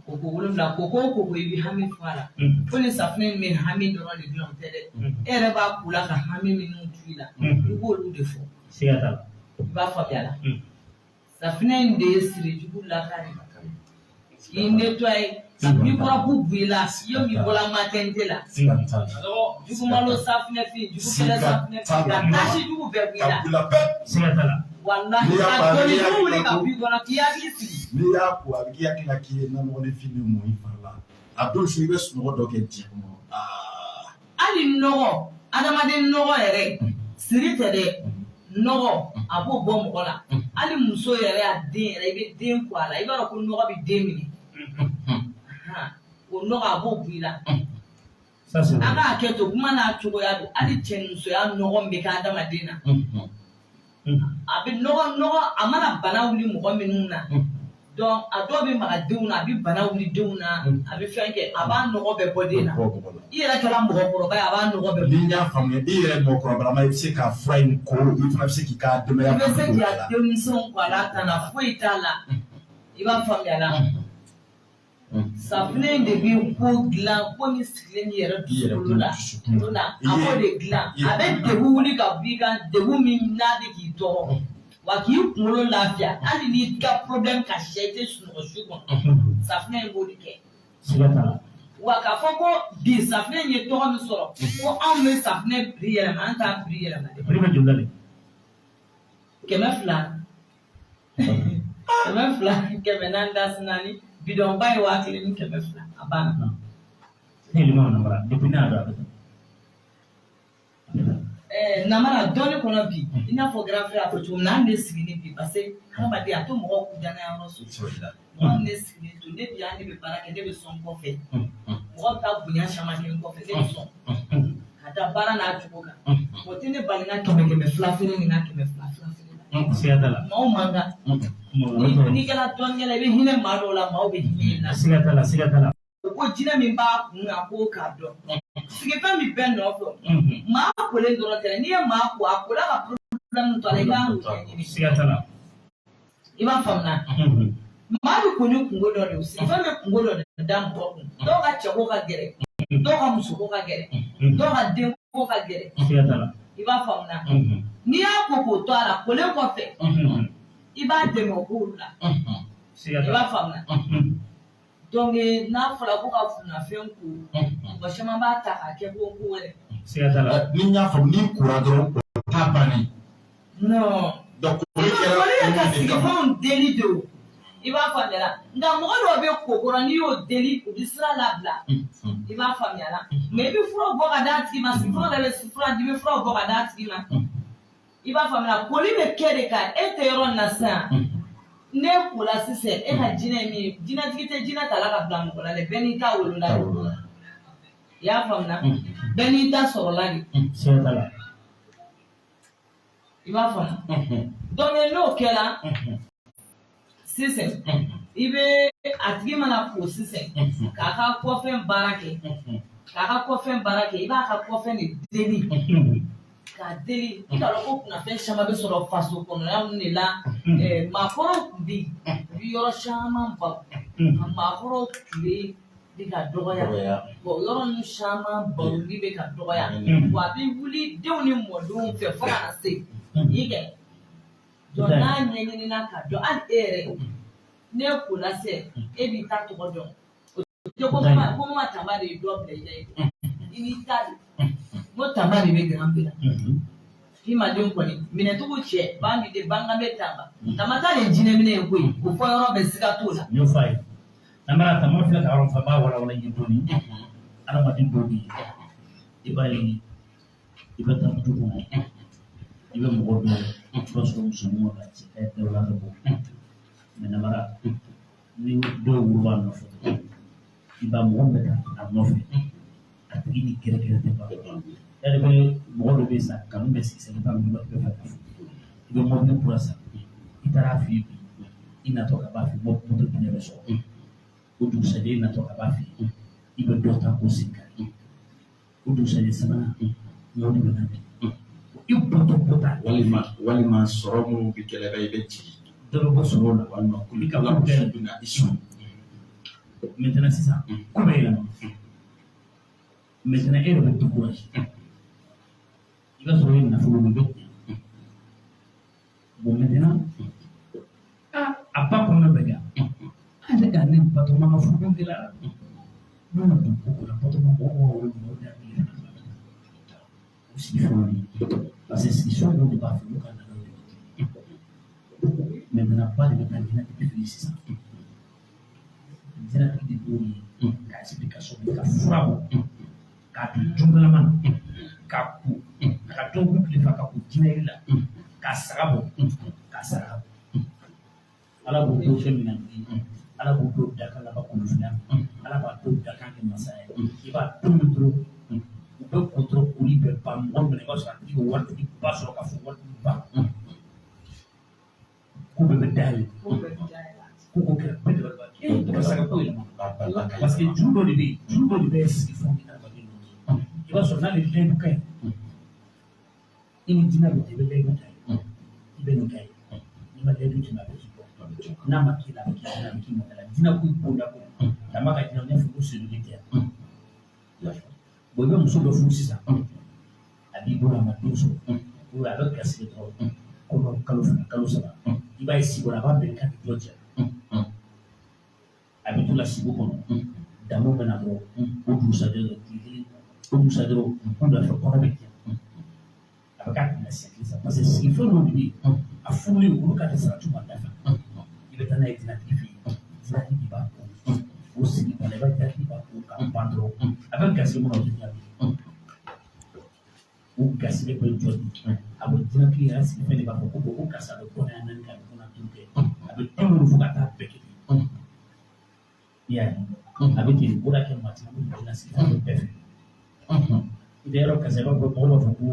Koko 7, koko o koko i bɛ hami fɔ a la. Fo ni safunɛ in bɛ hami dɔrɔn de dilan, o tɛ dɛ. E yɛrɛ b'a ko la ka hami minnu to i la, i b'olu de fɔ. I b'a faamuya la. Safunɛ in de ye sirijugu lakari. K'i nettoyer ka microbe bɔ i la i ye min bɔla maternité la. Siga t'a la. Jugumalo safunɛ fin, jugu kɛlɛ safunɛ fin, ka tasi jugu bɛɛ bɔ i Ka la. b'i la pewu. Siga t'a la. Walahi N'i y'a ka ko, a bɛ dɔnni k'i jugu wuli hakili ka la bɔ i kɔnɔ k'i hakili sigi. N'i y'a ko a bɛ k'i hakili la k'i ye nanɔgɔnifin de mɔ i fari la. A don su i bɛ sunɔgɔ dɔ kɛ diɲɛ kɔnɔ. Aa. Hali nɔgɔ, adamaden nɔgɔ yɛrɛ, siri tɛ dɛ. Nɔgɔ a b'o bɔ mɔgɔ la. Hali muso yɛrɛ y'a den yɛrɛ, i bɛ den ko a la, i b'a dɔn ko nɔgɔ bɛ den minɛ. Han, o nɔgɔ a b'o bɔ i la. Ça c'est A vrai. ka hakɛ to, kuma n'a cogoya don. Hali cɛnimusoya nɔgɔ min bɛ kɛ adamaden na, a bɛ nɔgɔ a mana bana wuli mɔgɔ minnu na. Donc a dɔw bɛ maga denw na, a bɛ bana wuli denw na, a bɛ fɛn kɛ, a b'a nɔgɔ bɛɛ bɔ den na. Bɔ mɔgɔ la. I yɛrɛ kɛra mɔgɔkɔrɔba ye, a b'a nɔgɔ bɛɛ bɔ. Ni n y'a faamuya, i yɛrɛ mɔgɔkɔrɔbalama i bɛ se ka fura in ko, i fana bɛ se k'i ka denbaya I bɛ se don k'i a ka la. denmisɛnw ko a la, tana foyi t'a la. I b'a faamuya la. Safunɛ in de bɛ ko dilan, ko min sigilen b'i yɛrɛ I yɛrɛ dusukolo la. dusukun O la, I a ye- b'o de dilan. i ye- A bɛ degun wuli ka bɔ i kan, degun min n'a bɛ k'i tɔɔrɔ. Wa k'i kunkolo lafiya, hali n'i ka problème ka siya, i tɛ sunɔgɔ su kɔnɔ. Safunɛ in b'o de kɛ. Siga t'a la. Wa k'a fɔ ko bi safunɛ in ye tɔgɔ min sɔrɔ, ko anw bɛ safunɛ prix yɛlɛma, an t'a prix yɛlɛma dɛ. Prix bɛ joli la de? 200. 200, 400 dasi naani, bidɔnba ye 1200, a banna. Ne limam namara depuis ne y'a dɔn a bɛ tan. A bɛ tan. Namara dɔɔni kɔnɔ bi, i n'a fɔ grand frère y'a fɔ cogo min na, an de sigilen bi, parce que hadamaden a to mɔgɔw k'u danaya yɔrɔ sɔrɔ. Mɔgɔ min ne sigilen to, ne bi yan, ne bɛ baara kɛ, ne bɛ sɔn kɔfɛ. Mɔgɔ bɛ taa bonya caman kɛ n kɔfɛ, ne bɛ sɔn. Ka da baara n'a cogo kan. O tɛ ne bali n ka 100 100 feere ni n ka 200 2 feere la. Siga t'a la. Maaw man kan. N'i kɛra dɔnnikɛla, i bɛ hinɛ maa dɔw la, maaw bɛ hinɛ i la. Siga t'a la, siga t'a la. O ko jinɛ min b'a kun kan k'o k'a dɔn. Sigifɛn min bɛɛ nɔfɛ. Maa kolen dɔrɔn tɛ dɛ, n'i ye maa ko, a kola ka problème to a la, i b'a ɲɛɲini. Siga t'a la. I b'a faamuya. Maa bɛ ko ni kungo dɔ de ye, sigifɛn bɛ kungo dɔ de da mɔgɔ kun. Dɔw ka cɛko ka gɛlɛn, dɔw ka musoko ka gɛlɛn, dɔw ka denko ka gɛlɛn. Siga t'a la. I b'a faamuya. N'i y'a ko k'o to a la, kolen kɔfɛ, i b'a dɛmɛ o kow la. Siga I t'a b'a la. faamuya. Donc n'a fɔra ko ka kunnafɛn ko, mɔgɔ caman b'a ta k'a kɛ ko ko wɛrɛ. Siga t'a la. Ni n y'a faamu, n'i kora dɔrɔn, o t'a bannen. Non. Donc koli kɛra Olu ye ka olu de kama. sigifɛnw deli de o. I b'a faamuya la. Nka mɔgɔ dɔw bɛ ko kɔrɔ, n'i y'o deli, u bɛ sira labila. I b'a faamuya la. Mais i bɛ furaw bɔ ka d'a tigi ma, fura dɔ bɛ fura di, i bɛ furaw bɔ ka d'a tigi ma. I b'a faamuya, koli bɛ kɛ de ka e tɛ yɔrɔ min na sisan. Ne kola sisan, e ka jinɛ ye min ye, jinɛtigi tɛ jinɛ ta la ka bila mɔgɔ la dɛ, bɛɛ n'i ta wolola de. I y'a faamuya, bɛɛ n'i ta sɔrɔla de. Siga t'a la. I b'a faamu. Donc n'o kɛra sisan, i bɛ a tigi mana ko sisan k'a ka kɔfɛn baara kɛ, k'a ka kɔfɛn baara kɛ, i b'a ka kɔfɛn de deli, k'a deli. I k'a dɔn ko kunnafɛn caman bɛ sɔrɔ faso kɔnɔna ninnu de la. Maakɔrɔw tun bɛ yen, u bɛ yɔrɔ caman baro, nka maakɔrɔw tile bɛ ka dɔgɔya. Bon, yɔrɔ ninnu caman baroli bɛ ka dɔgɔya. Wa a bɛ wuli denw ni mɔdenw fɛ fo ka na se i kɛ. Donc n'a ɲɛɲinina ka dɔn, hali e yɛrɛ n'e ko la sisan, e b'i ta tɔgɔ dɔn. O tɛ ko ma ko ma Tamba de ye dɔ bila i la ye, i n'i ta de. N ko Tamba de bɛ grand bila. I maden kɔni minɛcogo cɛ ban bi de bangan bɛ Tamba. Tamba ta de ye jinɛ minɛ ye koyi, o fɔ yɔrɔ bɛ siga t'o la. N y'o f'a ye. Namara Tamba filɛ ka yɔrɔ min fɔ, n b'a walawala i ye dɔɔni. Adamaden dɔw bɛ yen, i b'a ye, i bɛ taa du kɔnɔ, i bɛ mɔgɔ dɔw ye, i b'a sɔrɔ muso ɲuman ka cɛ ka dawula ka bɔ. Mais namara, ni dɔw woro b'a nɔfɛ, i b'a mɔgɔ min bɛ taa a nɔfɛ, a tigi ni gɛrɛgɛrɛ tɛ ban. Yali bɛ mɔgɔ dɔ bɛ yen sa, kanu bɛ sigi sɛnɛ min i bɛ fɛ ka fɔ, i bɛ mɔbili kura san, i taara a fɛ yen bi, i natɔ ka b'a fɛ yen, moto pinɛ bɛ sɔrɔ. O dugusajɛ i natɔ ka b'a fɛ yen, i bɛ dɔ ta k'o sen kari. O dugusajɛ sabanan, mɔbili bɛ na bi. I bɔtɔ bɔ ta. Walima sɔrɔ minnu bɛ gɛlɛya, i bɛ jigin. Dɔ bɛ bɔ sɔrɔ la. Walima I ka kulu ko bɛɛ bɛ na i sɔn. Maintenant sisan, ko bɛ yɛlɛma. Maintenant e yɛrɛ bɛ découragé. I b'a sɔrɔ i ye nafolo min bɛ tiɲɛ. Bon maintenant, a ba kɔnɔna bɛ ja. Yɛrɛ ka ne Batɔma ka furuko gɛlɛyara. N'o ma don ko la Batɔma mɔgɔw b'a wele mɔgɔw da kelen o sigi fɛnw de ye parce que sigifɛn dɔw de b'a fɛ olu ka laadaw de bɛ maintenant ba de bɛ taa jinɛtigi fɛ yen sisan jinɛtigi de b'o ye ka explication kɛ ka fura bɔ k'a don jungalama na k'a ko a ka dɔgɔkun tile fila ka ko jinɛ yiri la k'a saga bɔ k'a saraka bɔ Ala b'o dɔw kɛ minɛntigi ye Ala b'o dɔw dakan laban kolofinna Ala b'a dɔw dakan kɛ masa ye i b'a don min dɔrɔn u bɛ ko dɔrɔn koli bɛ ban mɔgɔ minɛ i b'a sɔrɔ a tigi bɛ waritigi ba sɔrɔ ka fɔ waritigi ba ko bɛɛ bɛ dayɛlɛ ko kɛra bɛɛ de b'a kɛ karisa ka ko yɛlɛma parce que juru dɔ de bɛ yen juru dɔ de bɛ sigi fɛnw ni adamaden ɲɔgɔn cɛ i b'a sɔrɔ n'ale layidu ka ɲi i ni jinɛ bɛ i bɛ layidu ta ye i bɛ nin kɛ ye n'i ma layidu tɛmɛ a bɛ k'i bɔ n'a ma k'i la a bɛ k'i la a bɛ k'i mɔgɔ la jinɛ ko bonda ko Tamba ka jinɛ ne fɔ ko serili tɛ bon i bɛ muso dɔ furu sisan a b'i bolo a ma den sɔrɔ ou a bɛ garisɛgɛ dɔrɔn kɔnɔ kalo 2 kalo 3 i b'a ye sigi a b'a bɛn kan dɔ jɛ a bɛ to la sigi kɔnɔ damu bɛ na dɔrɔn o dugusajɛ dɔrɔn tile kelen o dugusajɛ dɔrɔn k'u la fɛ kɔnɔ bɛ tiɲɛ a bɛ k'a tɛmɛ siɲɛ kelen sa parce que sigifɛn dɔw de bɛ yen a furulen olu ka sarati ma dafa i bɛ taa n'a ye jinɛtigi fɛ yen jinɛtigi b'a ko o sigi kɔnɔ i b'a jinɛtigi b'a ko k'a ban dɔrɔn a bɛ garisɛgɛ mun na o tɛ jaabi o garisɛgɛ bɛ jɔ de a bɛ jinɛtigi yɛrɛ sigi fɛn de b'a fɔ ko ko karisa bɛ kɔnɔya 4 kɛ a bɛ kɔnɔya 5 kɛ a bɛ den wolo fo ka taa bɛɛ kɛ i y'a ye a bɛ ten o de y'a kɛ maa caman bɛ jinɛ sigi fɛn bɛɛ fɛ i tɛ yɔrɔ karisa i b'a fɔ mɔgɔw b'a fɔ ko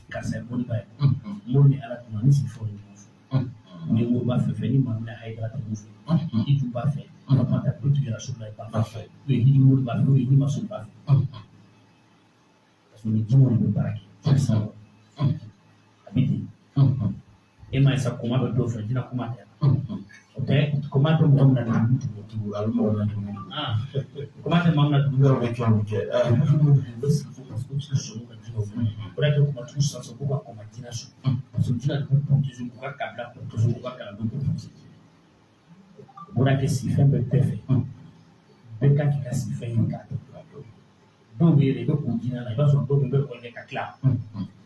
karisa ye moriba ye mori ni Ala tuma ni sigi fɛnw de ɲɔgɔn fɛ ni moriba fɛn fɛn ni Mamina Hayidara tɛ mun fɛ i ju b'a fɛ Famata Bintu Rasulula i b'a fɛ n'o ye hiji mori b'a fɛ n'o ye hiji maso b'a fɛ parce que ni jinɛw de bɛ baara kɛ a bɛ ten e ma ye sa koma bɛ dɔw fɛ jinɛ koma tɛ o tɛ koma tɛ mɔgɔ min na dugu tugu a bɛ mɔgɔ min na dugu koma tɛ maa min na dugu yɔrɔ bɛ kɛ o kɛ u bɛ sigi fo parce que u bɛ se sɔrɔ ka jinɛw fɛ o de y'a kɛ kumatigiw san k'u ka koma jinɛ sɔrɔ parce que jinɛ de b'u protéger k'u ka kabila protéger k'u ka kalandenw protéger o de y'a kɛ sigifɛn bɛ bɛɛ fɛ bɛɛ kan k'i ka sigifɛn ɲini k'a dɔn dɔw bɛ yɛlɛ i bɛ k'u jinɛ la i b'a sɔrɔ dɔw bɛ école kɛ ka tila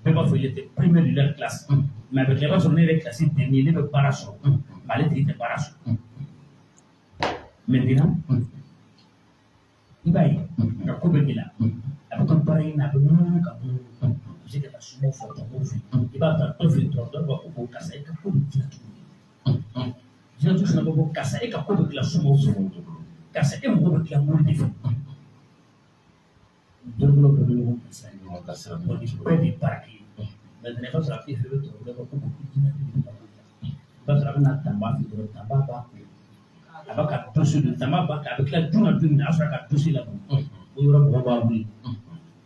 bɛɛ b'a fɔ il était premier de leur classe mais a bɛ tila i b'a sɔrɔ ne yɛrɛ classe dernier ne bɛ baara sɔrɔ mais ale tigi tɛ baara sɔrɔ maintenant i b'a ye ka ko bɛ gɛlɛya a bɛ to baara in na a bɛ munumunu ka munumunu a bɛ se ka taa somɔgɔw fɛ tɔgɔw fɛ i b'a ta dɔ fɛ dɔrɔn dɔw b'a fɔ ko karisa e ka ko bɛ dilan cogo di jinɛtigi fana b'a fɔ karisa e ka ko bɛ dilan somɔgɔw fɛ karisa e mago bɛ dilan mori de fɛ dɔnnikɛlaw bɛɛ bɛ ɲɔgɔn bilasira wa nin bɛɛ de ye baara kɛ maintenant i b'a sɔrɔ a tigi fɛ bɛ tɔrɔ bɛ ko ko jinɛtigi bɛ ka ko dilan i b'a sɔrɔ a bɛ na Tamba fɛ dɔrɔn Tamba b'a ko a b'a ka dossier don Tamba b'a kɛ a bɛ tila dun na don min na a y'a sɔrɔ a ka dossier labɛn o yɔrɔ mɔgɔw b'a wele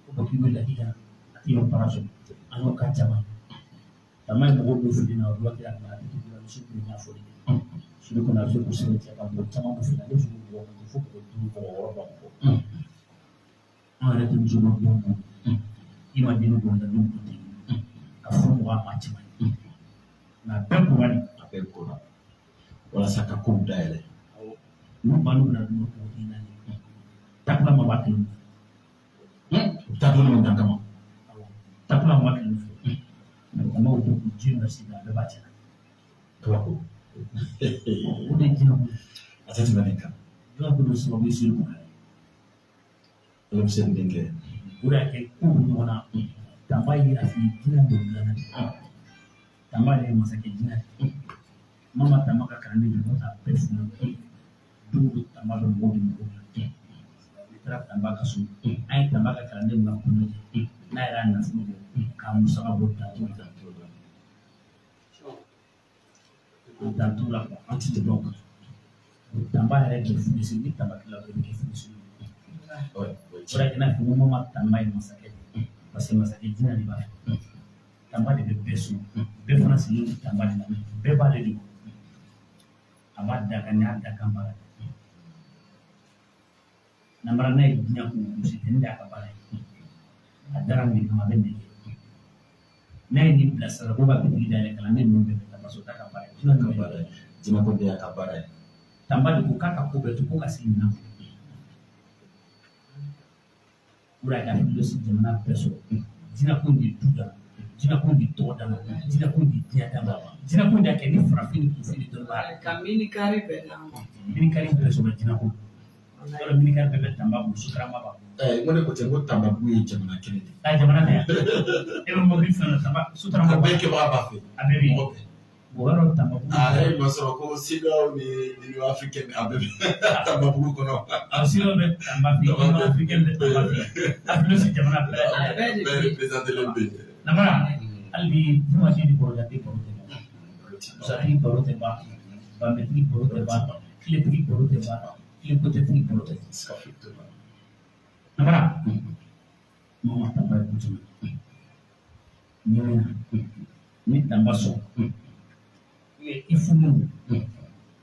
ko bɔn k'i wele k'i ka na a tigi bɛ baara sɔrɔ an y'o ka caman Tamba ye mɔgɔw don fili na o waati a bila a bɛ dugu la misi kun y'a fɔli kɛ sulu kɔnɔ a bɛ se k'u sɛbɛn cɛ ka mɔgɔ caman bɛ fili ale bɛ se k'u mɔgɔ fo mɔgɔ 5 mɔgɔ 6 ba mɔgɔ an yɛrɛ tɛ muso dɔ den bɔ i ma den bɔ nka denw tɛ ka furu mɔgɔ a maa caman ye nka a bɛɛ kora de a bɛɛ kora walasa ka kow dayɛlɛ olu ba n'u bɛna dumuni k'o den naani takula ma b'a kelen u bɛ taa dumuni min dan kama takula ma kelen fɛ mɛ o ko ji ma se a bɛɛ b'a cɛ kabako o de ye jinɛ ko a tɛ tɛmɛ nin kan jinɛ ko de sababu ye seli kɔnɔ ala bɛ se nin kɛ o de y'a kɛ kow bɛ ɲɔgɔn na Tamba y'a f'i ye jinɛ dɔ dilanna de Tamba yɛrɛ ye masakɛ jinɛ de Mama Tamba ka kalanden bɛɛ b'a bɛɛ funu don o don Tamba bɛ mɔgɔw de mɔgɔw la n'i taara Tamba ka so an ye Tamba ka kalanden min ka kɔɲɔ kɛ n'a yɛrɛ y'a nafolo bɔ k'a musaka bɔ dan t'o la dan t'o la quoi an ti tɛmɛ o kan Tamba yɛrɛ de funisiri ni Tamba kila o bɛ kɛ funisiri ye o ye o de kɛ n'a fɔ ko Mama Tamba ye masakɛ de ye parce que masakɛ jinɛ de b'a fɛ Tamba de bɛ bɛɛ so bɛɛ fana sigilen don Tamba de la bɛɛ b'ale de kɔ a b'a da kan n'a da kan baara de namara n'a ye diɲɛ ko gosi tɛ ne de y'a ka baara ye a dara nin de kama a bɛ nin de kɛ n'a ye nin bilasira ko ka bitigi dayɛlɛ kalanden ninnu bɛɛ bɛ taa parce que o t'a ka baara ye ka baara ye jinɛko de y'a ka baara ye Tanba de ko k'a ka ko bɛɛ to ko ka sigi minɛn kɔnɔ. O de y'a kɛ jamana bɛɛ sɔrɔ. Jinɛ ko in de du da, jinɛ ko in de tɔgɔ da, jinɛ ko in de diɲɛ da, jinɛ ko in de y'a kɛ ni farafin ni kunfin ni dɔnniba. Ka minikari bɛɛ d'an ma. Minikari bɛɛ sɔrɔ jinɛ ko. Yɔrɔ minikari bɛɛ bɛ Tanba bolo, Sotarama b'a bolo. N ko ne ko ten ko Tanbabugu ye jamana kelen de ye. A jamana tɛ yan. E bɛ mobili fɛn dɔ Tanba, Sotarama A bɛɛ kɛbaga b'a fɛ. A bɛɛ bɛ yen. Mɔgɔ bɛɛ. O yɔrɔ Tanbabugu. A yɛrɛ ye ɲɔ sɔrɔ ko CEDEAO ni Union africaine a bɛɛ bɛ Tanbabugu kɔnɔ. A CEDEAO bɛ Tanba fɛ yen, Union africaine bɛ Tanba fɛ yen. Afiriki jamana bɛɛ A bɛɛ de Bɛɛ bɛ yen. représenté bɛ yen. Namara, hali bi Jumasi ni Borojate baro tɛ ban. Musatigi baro tɛ ban. Banbetigi baro tɛ ban. Tiletigi baro tɛ ban. Tilekotetigi baro tɛ ban. Siga foyi t'o la. Namara, Mama Tanba ye kojugu. Ɲɛmina, ni Tanba sɔn, i furu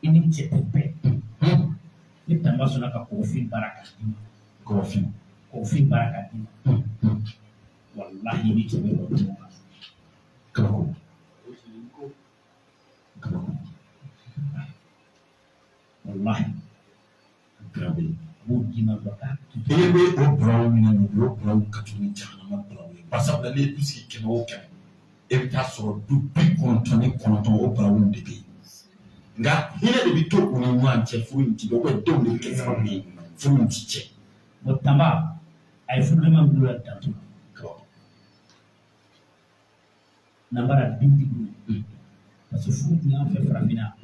i ni cɛ tɛ bɛn. Ni Tanba sɔnna ka kɔgɔfin baara k'a d'i ma. Kɔgɔfin. Kɔgɔfin baara k'a d'i ma. Walahi ni cɛ bɛ baro ɲɔgɔn kan. Kabako. Kabako. Walahi. Grabe. A b'o d'i ma dɔrɔn k'a to E bɛ o baraw minɛ nin ye, o baraw ka jugu ni jahanama baraw ye. Barisabula n'i ye du sigi 100 o 100, e bɛ taa sɔrɔ du 99 o baraw de bɛ yen. Nka hinɛ de bɛ to u ni ɲɔgɔn cɛ furu in ti bɔ, ou denw de bɛ kɛ sababu ye furu in ti cɛ. Bon, Tanba a ye furudama min bila danto la. Kabako. Namara den ti bolo. Parce que furu tun y'an fɛ farafinna.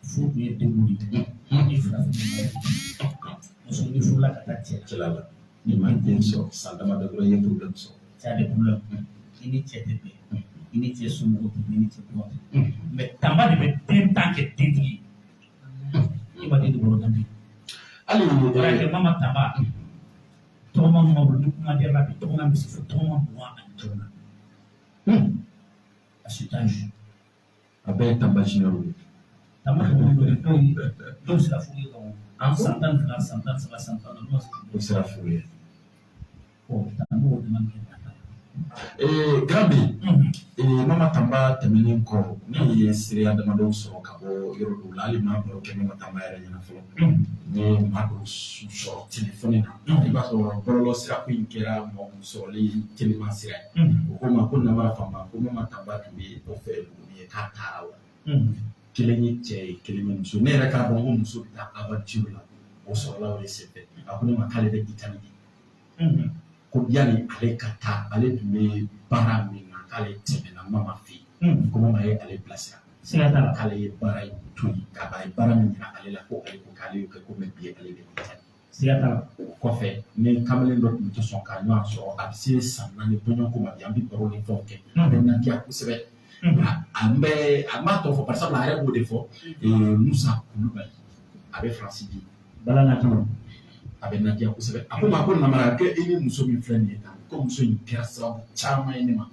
Furu tun ye denko de ye. Ni farafin muso ni furula ka taa cɛ la. Cɛla la. N'i ma den sɔrɔ san damadɔ dɔrɔn i ye problème sɔrɔ. Cɛ de problème. I ni cɛ tɛ bɛn. I ni cɛ somɔgɔw tɛ bɛn, i ni cɛ tɔgɔ tɛ bɛn. Mais Tanba de bɛ den tan kɛ dentigi ye. I ma den di bolo dan. Hali O y'a kɛ Mama Tanba tɔgɔma min b'a bolo ni kuma diyara bi tɔgɔma bɛ se fo tɔgɔma 25 na. A cet âge. A bɛɛ ye Tanba junior ye. Tanba tɔgɔ dɔ ye dɔw ye dɔw sera furu ye ka ban. San 12, san 13, san 14 ma se O sera furu ye. Ɔ Tanba o dama kɛ ta. Grambi, Mama Tanba tɛmɛnen kɔ, ne ye seereya damadɔw sɔrɔ ka bɔ yɔrɔ dɔw la, hali maa baro kɛ Mama Tanba yɛrɛ ɲɛna fɔlɔ. N ye maa dɔw sɔrɔ telefɔni na. I b'a sɔrɔ bɔlɔlɔ sira ko in kɛra mɔgɔ sɔrɔli teliman sira ye. O ko ma ko Namara Fanba, ko Mama Tanba tun bɛ o fɛ Buguni ye k'a taara wa. Kelen ye cɛ ye, kelen ye muso. Ne yɛrɛ k'a dɔn ko muso bɛ taa aventure la, o sɔrɔla o de senfɛ. A ko ne ma k'ale bɛ Italie de. Ko yanni ale ka taa, ale tun bɛ baara min na, k'ale tɛmɛna Mama fɛ yen. Ko Mama ye ale bilasira. Siga t'a la. K'ale ye baara in to yen, k'a ba ye baara min yira ale la, ko ale ko k'ale y'o kɛ ko mɛ bi ale bɛ Italie. Siga t'a la. O kɔfɛ, ni kamalen dɔ tun tɛ sɔn ka ɲɔgɔn sɔrɔ, a bɛ se san 4 bɔɲɔgɔnko ma bi, an bɛ baro ni fɛnw kɛ. A bɛ na diya kosɛbɛ. A bɛ a m'a tɔ fɔ, bari sabula a yɛrɛ b'o de fɔ. Musa Kulubali, a bɛ Faransi bi. Bala na tɔnɔ. A bɛ na diya kosɛbɛ. A ko ma ko Namara, ko e ni muso min filɛ nin ye tan, ko muso in kɛra sababu caman ye ne ma.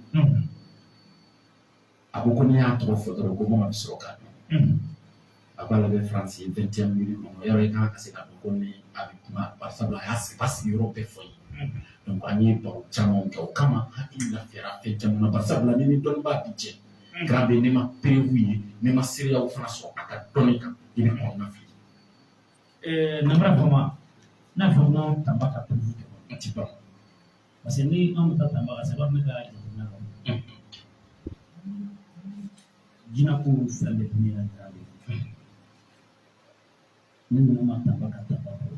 A ko ko ne y'a tɔgɔ fɔ dɔrɔn ko Mama bɛ sɔrɔ k'a dɔn. A ko ale bɛ Faransi 21 minutes kɔnɔ, yɔrɔ i kan ka se k'a dɔn ko ni a bɛ kuma, bari sabula a y'a sigiyɔrɔ bɛɛ fɔ n ye. Donc an ye baro camanw kɛ o kama, hakili lafiyara fɛn caman na, bari sabula ni dɔnnibaa bi jɛ. Grambi, ne ma preuve ye, ne ma seereyaw fana sɔrɔ a ka dɔnni kan, i bɛ kɔnɔna fili. Namara Fama, n'a fɔ ko Tanba ka preuve kɛ. A ti ban. Parce que ni an bɛ taa Tanba ka sababu ne ka jateminɛ la. Jinɛ ko fɛn bɛɛ dun yɛrɛ Grambi. Ni ninnu ma Tanba ka Tanba bolo.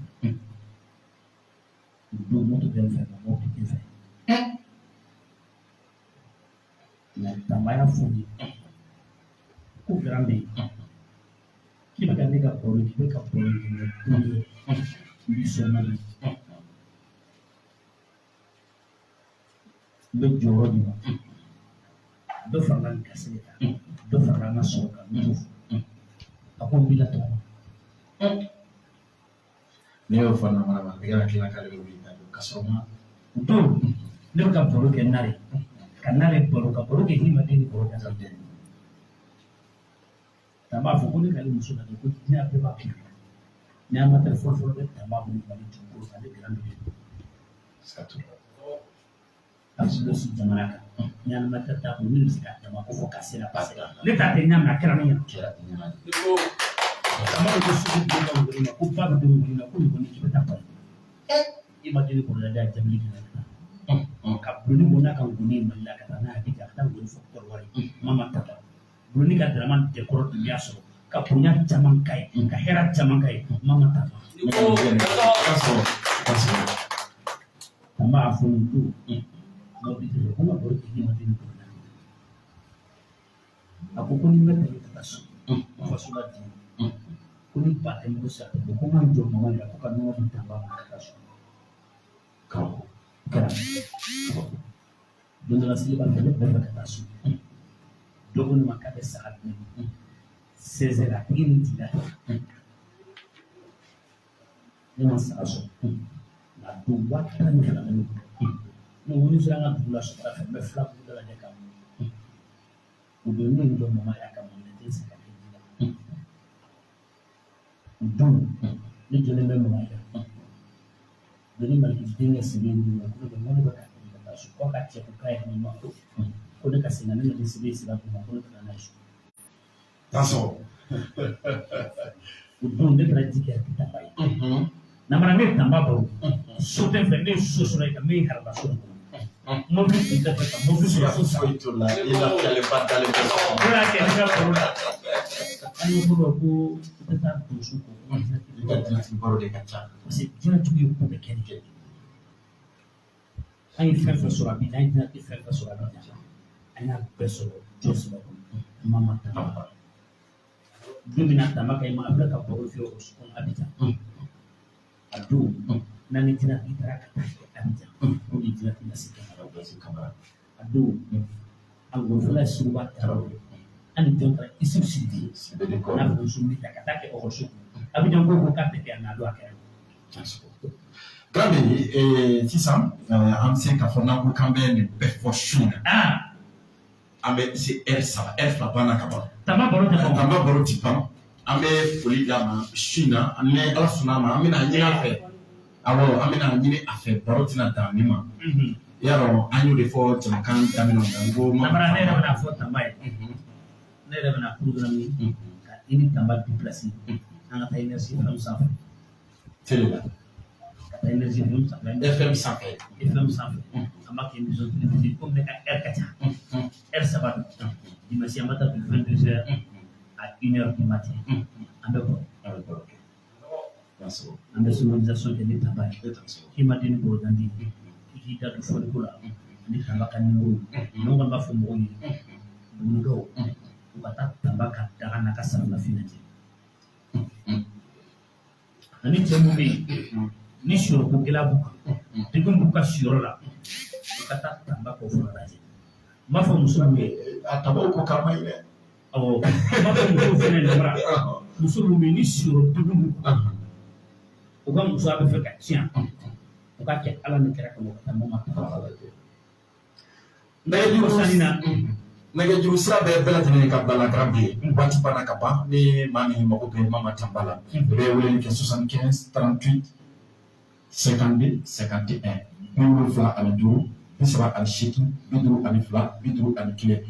O don moto bɛ n fɛ ka moto tɛ n fɛ. Mais Tanba y'a fɔ n ye ko Grambi, k'i bɛ ka ne ka baro k'i bɛ ka baro kɛ mɛ don dɔ n b'i sɔn na n bɛ jɔyɔrɔ d'i ma. Dɔ farala n garisɛgɛ kan, dɔ farala n ka sɔrɔ kan, n t'o fɔ. A ko n b'i la tɔgɔ. Ne y'o fɔ Namara ma, a bɛ ka tila k'ale bɛ wuli ka jɔ ka sɔrɔ ma. O don ne bɛ ka baro kɛ Nare, ka Nare baro ka baro kɛ Himaden ni kɔrɔkɛ kan. Tanba b'a fɔ ko ne k'ale muso lajɛ ko diɲɛ bɛɛ b'a kɛ. Ni amateur fɔlɔ fɔlɔ bɛ Tanba bolo Mali dugukolo kan, ne Grambi de don. Siga t'o la. A bɛ se jamana kan. Ni amateur t'a bolo, min bɛ se ka Tanba ko fɔ k'a sera parce que ne t'a tɛ ɲa mɛ a kɛra ne ɲɛna. Kɛra i ɲɛna de. Tamba ko sugu den ka ngoni ma, ko ba bɛ don ngoni na, ko ngoni k'i bɛ taa Paris. I ma deli kɔrɔla da jabili kɛ ka taa. Ka bulonni bɔ n'a ka ngoni ye Mali la ka taa n'a ye Abidjan, ka taa ngoni fɔ Kɔrɔwari. Mama Tamba. Bulonni ka Dramane Dɛnkɔrɔ Dunbiya sɔrɔ. Ka bonya caman k'a ye, ka hɛrɛ caman k'a ye. Mama Tamba. Tamba a fɔ nin don. Mobili tɛ ko n ka baro kɛ ne ma deli kɔrɔla. A ko ko ni n bɛ tɛmɛ ka taa so, faso la di, ko ni ba tɛ n bolo sa tɛ bɔ, ko n ka n jɔ mama yɛrɛ ko ka nɔnɔ di Tamba ma ka taa so. O kɛra. Don dɔ la seliba fɛ, ne tun bɛ fɛ ka taa so. Dɔ ko ne ma k'a bɛ saga di ne ma. 16 heures a tigi ni tila. Ne ma saga sɔrɔ. Nka don 12,000 bɛ ne bolo. Ne ko ni sera an ka dugu la sɔgɔmada fɛ, n bɛ fila bugu da lajɛ k'a mun. O don ne ye n jɔ mama y'a ka mun tɛ se ka kɛ ji la. O don ne jɔlen bɛ mama yɛrɛ. Doni Maliki denkɛ sɛbɛn di ma, ko ne bɛ n ko ne bɛ ka tɛmɛ ka taa so, ko a ka cɛ ko k'a ye ne ma ko ne ka segin ka ne nana sɛbɛn sira d'u ma, ko ne ka taa n'a ye so. O don ne taara ji kɛ Tamba ye. Namara ne ye Tamba baro. So tɛ n fɛ, ne ye so sɔrɔ yen ka min haraba so kɔnɔ. Mobili tun tɛ fɛ ka mobili sɔrɔ so saba. Foyi t'o la, i lafiyalenba dalen bɛ so kɔnɔ. Ne y'a kɛ ne ka baro la. An ye ko dɔ ko i tɛ taa donso kɔ. I ka diɲɛlatigɛ baro de ka ca. Parce que diɲɛlatigɛ ye ko bɛɛ kɛ nin kɛ. An ye fɛn fɛn sɔrɔ a bi, an ye diɲɛlatigɛ fɛn fɛn sɔrɔ a bi, an y'a bɛɛ sɔrɔ jɔn sababu? Mama Tamba. Don min na Tamba ka i ma, a filɛ ka baro fɛ o so kɔnɔ Abidjan. A don n'an ni diɲɛlatigɛ taara ka taa kɛ Abidjan, o de ye diɲɛlatigɛ lase Kamara. A don a ngɔnifɔla ye Seguba Tarawele. An ni jɔn taara? Isufu Sidibe. N'a fɔ muso min ta ka taa kɛ ɔkɔliso kɔnɔ. Abidjan ko k'a tɛ kɛ yan, n'a don a kɛra. Gabi, sisan an bɛ se k'a fɔ n'an ko k'an bɛ nin bɛɛ fɔ su in na, an bɛ se ɛri saba, ɛri fila banna ka ban. Tamba baro tɛ ban. Tamba baro ti ban. An bɛ foli d'a ma su in na, ni Ala sɔnna a ma, an bɛna ɲini a fɛ. Awɔ, an bɛna ɲini a fɛ, baro tɛna dan nin ma. I y'a dɔn, an y'o de fɔ jamakan daminɛ na, n ko ma. Namara ne yɛrɛ bɛna fɔ Tamba ye. Ne yɛrɛ bɛna programme ka i ni Tamba déplacer. An ka taa Énergie FM sanfɛ. Télé la. Ka taa Énergie FM sanfɛ. FM sanfɛ. FM sanfɛ. An b'a kɛ émission télévisée komi ne ka heure ka ca. Heure saba don. Dimanche an bɛ taa de 22 heures à 1 heure du matin. An bɛ bɔ. An bɛ sonorisation kɛ ni Tamba ye. K'i ma den ni bɔrɔdandi, k'i k'i da don fɔliko la ani Tamba ka nimoro. Ne kɔni b'a fɔ mɔgɔw ye, Bugunikaw, u ka taa Tamba ka daga n'a ka safunɛfin lajɛ. Ani cɛ mun bɛ yen ni siyɔrɔko gɛlɛya b'u kan, degun b'u ka siyɔrɔ la, u ka taa Tamba k'o fana lajɛ. N b'a fɔ muso min ye, A tabaw ko k'a ma ɲi dɛ. Awɔ, n b'a fɔ musow fana ye, Namara, muso min bɛ yen ni siyɔrɔ degun b'u kan, u ka musoya bɛ fɛ ka tiɲɛ, u ka kɛ Ala ni kira kama, u ka taa Mama Tamba lajɛ. Nɛgɛjuru na. Nɛgɛjuru sira bɛɛ bɛɛ lajɛlen ka bila la garan bi waati banna ka ban. Ni maa min mago bɛ Mama Tamba la, i bɛ weleli kɛ 75 38 52 51, 75 38 52 51.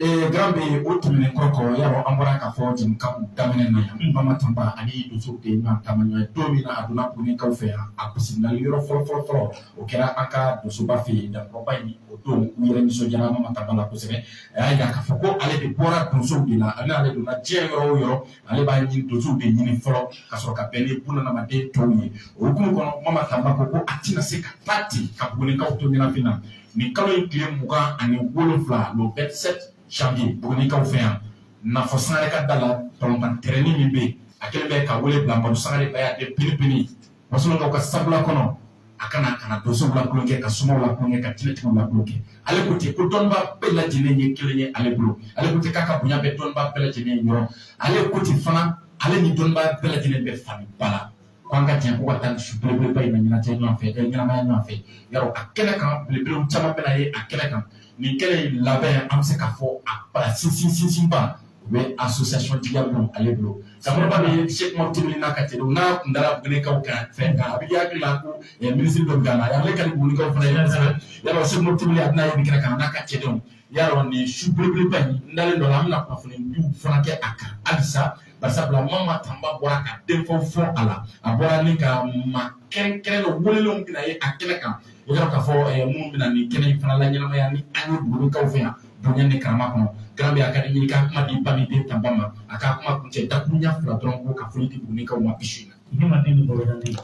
Garan bɛ o tɛmɛnen kɔ, yarɔ an bɔra k'a fɔ jɛmukan daminɛ na yan, Mama Tamba ani donsow de ye ɲɔgɔn taama ɲɔgɔn ye. Don min na a donna Bugunikaw fɛ yan, a bisimilali yɔrɔ fɔlɔ fɔlɔ fɔlɔ, o kɛra an ka donsoba fɛ yen, Dankɔrɔba in. O don u yɛrɛ nisɔndiyara Mama Tamba la kosɛbɛ. A y'a jira k'a fɔ ko ale de bɔra donsow de la, ale ale donna diɲɛ yɔrɔ o yɔrɔ, ale b'a ɲini donsow de ɲini fɔlɔ ka sɔrɔ ka bɛn ni bunadamaden tɔw ye. O hukumu kɔnɔ, Mama Tamba ko ko a tɛna se ka taa ten ka Bugunikaw to ɲɛnafin na. Nin kalo in tile 27, le 27 janvier, Bugunikaw fɛ yan, Nafɔ Sangare ka da la, balontan tɛrɛnin min bɛ yen, a kɛlen bɛ ka wele bila Madu Sangare Baya de Pini Pini Wasolonkaw ka sabula kɔnɔ, a kana ka na donsow la kulonkɛ, ka somaw la kulonkɛ, ka jinɛtigiw la kulonkɛ. Ale ko ten ko dɔnnibaa bɛɛ lajɛlen ye kelen ye ale bolo. Ale ko ten k'a ka bonya bɛ dɔnnibaa bɛɛ lajɛlen ye yɔrɔ. Ale ko ten fana, ale ni dɔnnibaa bɛɛ lajɛlen bɛ fani ba la, ko an ka jɛ ko ka taa nin su belebeleba in na ɲɛnajɛ ɲɔgɔn fɛ, ɲɛnamaya ɲɔgɔn fɛ. Yarɔ a kɛnɛ kan, belebelew caman bɛna ye a kɛnɛ kan. Nin kɛnɛ in labɛn, an bɛ se k'a fɔ a ba sinsin sinsinba, o bɛ association tigiya bolo ale bolo. Dankɔrɔba bɛ Cheikh Umaru Tibili n'a ka cɛdenw n'a kun dara Bugunikaw kan fɛn kan, a bɛ hakili la ko minisiri dɔ bɛ ka na, ale ka di Bugunikaw fana ye kosɛbɛ. Yarɔ Cheikh Umaru Tibili a bɛna ye nin kɛnɛ kan n'a ka cɛdenw. Yarɔ nin su belebeleba in, n dalen dɔ la, an bɛna kunnafonidiw fana kɛ a kan halisa. Barisabula Mama Tanba bɔra ka denfaw fɔ a la, a bɔra ni ka maa kɛrɛnkɛrɛnnen welelenw bɛna ye a kɛnɛ kan. I ka dɔn k'a fɔ minnu bɛna nin kɛnɛ in fana la ɲɛnamaya ni an ye Bugunikaw fɛ yan bonya ni karama kɔnɔ. Grand B a ka di n ye i ka kuma di Bamiden Tanba ma, a ka kuma kuncɛ dakuruɲa 2 dɔrɔn ko ka foli di Bugunikaw ma bi su in na. Himaden ni bɔrɔdanden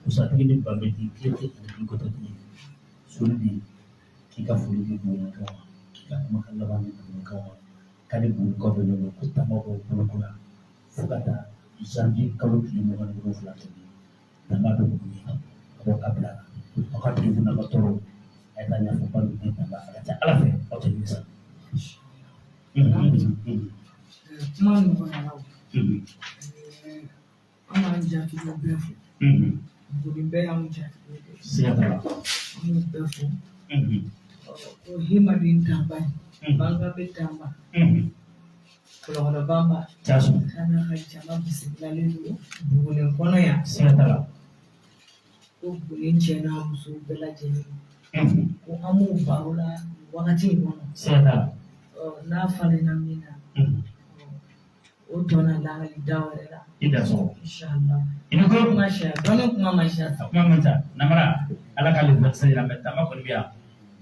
Musatigi ni Bamedi tile tɛ ani bikɔtɔtigi soli di k'i ka foli di Bugunikaw ma, k'i ka kumakan laban di Bugunikaw ma, k'a ni Bugunikaw bɛ ɲɔgɔn ko Tanba b'o boloko la fo ka taa janvier kalo tile 27 tɛmɛn. Tanba bɛ Buguni ka bɔ kabila la, aw ka degun n'aw ka tɔɔrɔ a ye taa ɲɛfɔ Bamiden Tanba, a ka ca Ala fɛ aw tɛ nimisa. Kuma nɔgɔyara o. An b'an jatigiw bɛɛ fo. Buguni bɛɛ y'anw jatigiw de ye. Siga t'a la. An b'u bɛɛ fo. Ko Himaden Tanba ye, Banga bɛ Tanba, Kɔlɔkɔlɔ Banba. Jaso. K'a n'a ka jama bisimilalen don Buguni kɔnɔ yan. Siga t'a la. Ko Buguni cɛ n'a muso bɛɛ lajɛlen. Ko an b'o baro la nin wagati in kɔnɔ. Siga t'a la. N'a falenna min na, o tɔ na lakali da wɛrɛ la. I da sɔgɔ. Inshallah. I ni ko. Kuma siya, dɔɔni kuma ma siya. A kuma man ca. Namara, Ala k'ale 27 yira mɛ Tanba kɔni bɛ yan.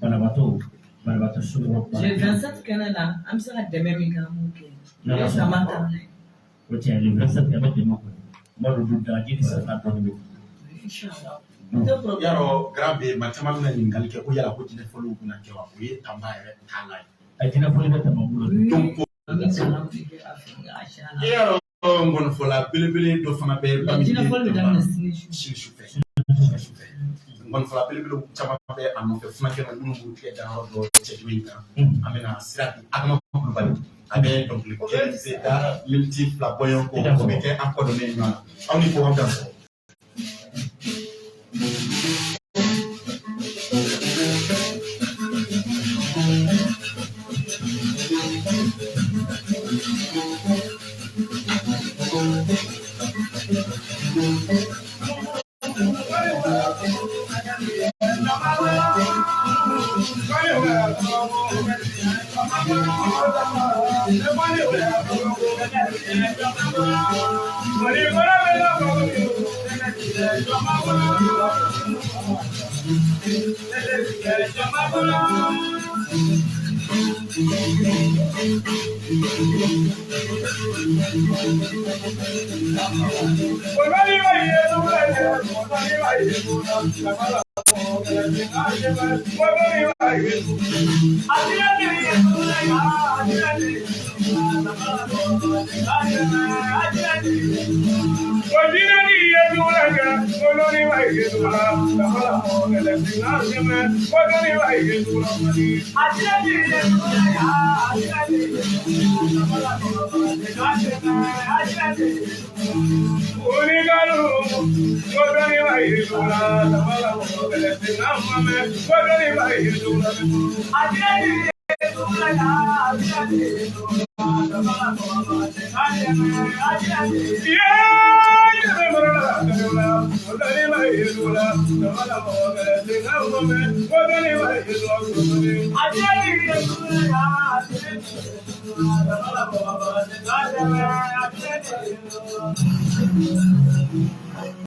Banabaatɔ somɔgɔw. Le 27 kɛnɛ la, an bɛ se ka dɛmɛ min kɛ, an b'o kɛ. N'Ala O ye sɔnna. sama ta ye. O tiɲɛ, le 27 an bɛ dɛmɛ kɛ. N b'a dɔn daji ni safinɛ dɔɔni bɛ. Inshallah. O tɛ problème. Yarɔ Grand B, maa caman bɛna ɲininkali kɛ ko yala ko jinɛfɔliw bɛna kɛ wa? O ye Tanba yɛrɛ taalan ye. A jinɛfɔli bɛ Tanba bolo. Donc An bɛ kalan de kɛ a fɛ, a siya la. yarɔ ngɔnifɔla belebele dɔ fana bɛ Bamiden Jinɛfɔli bɛ Tanba daminɛ sini su. sini sufɛ. Sufɛ. Ngɔnifɔla belebelew caman bɛ a nɔfɛ funakɛ minnu b'u tigɛ dayɔrɔ dɔ cɛjugu in kan. An bɛna sira di Adama Kulubali, a bɛ dɔnkili kelen se da miniti 2 bɔɲɔgɔn kɔ, o bɛ kɛ an kɔ donnen ɲɔgɔn na. Aw ni ko aw dan sɔrɔ.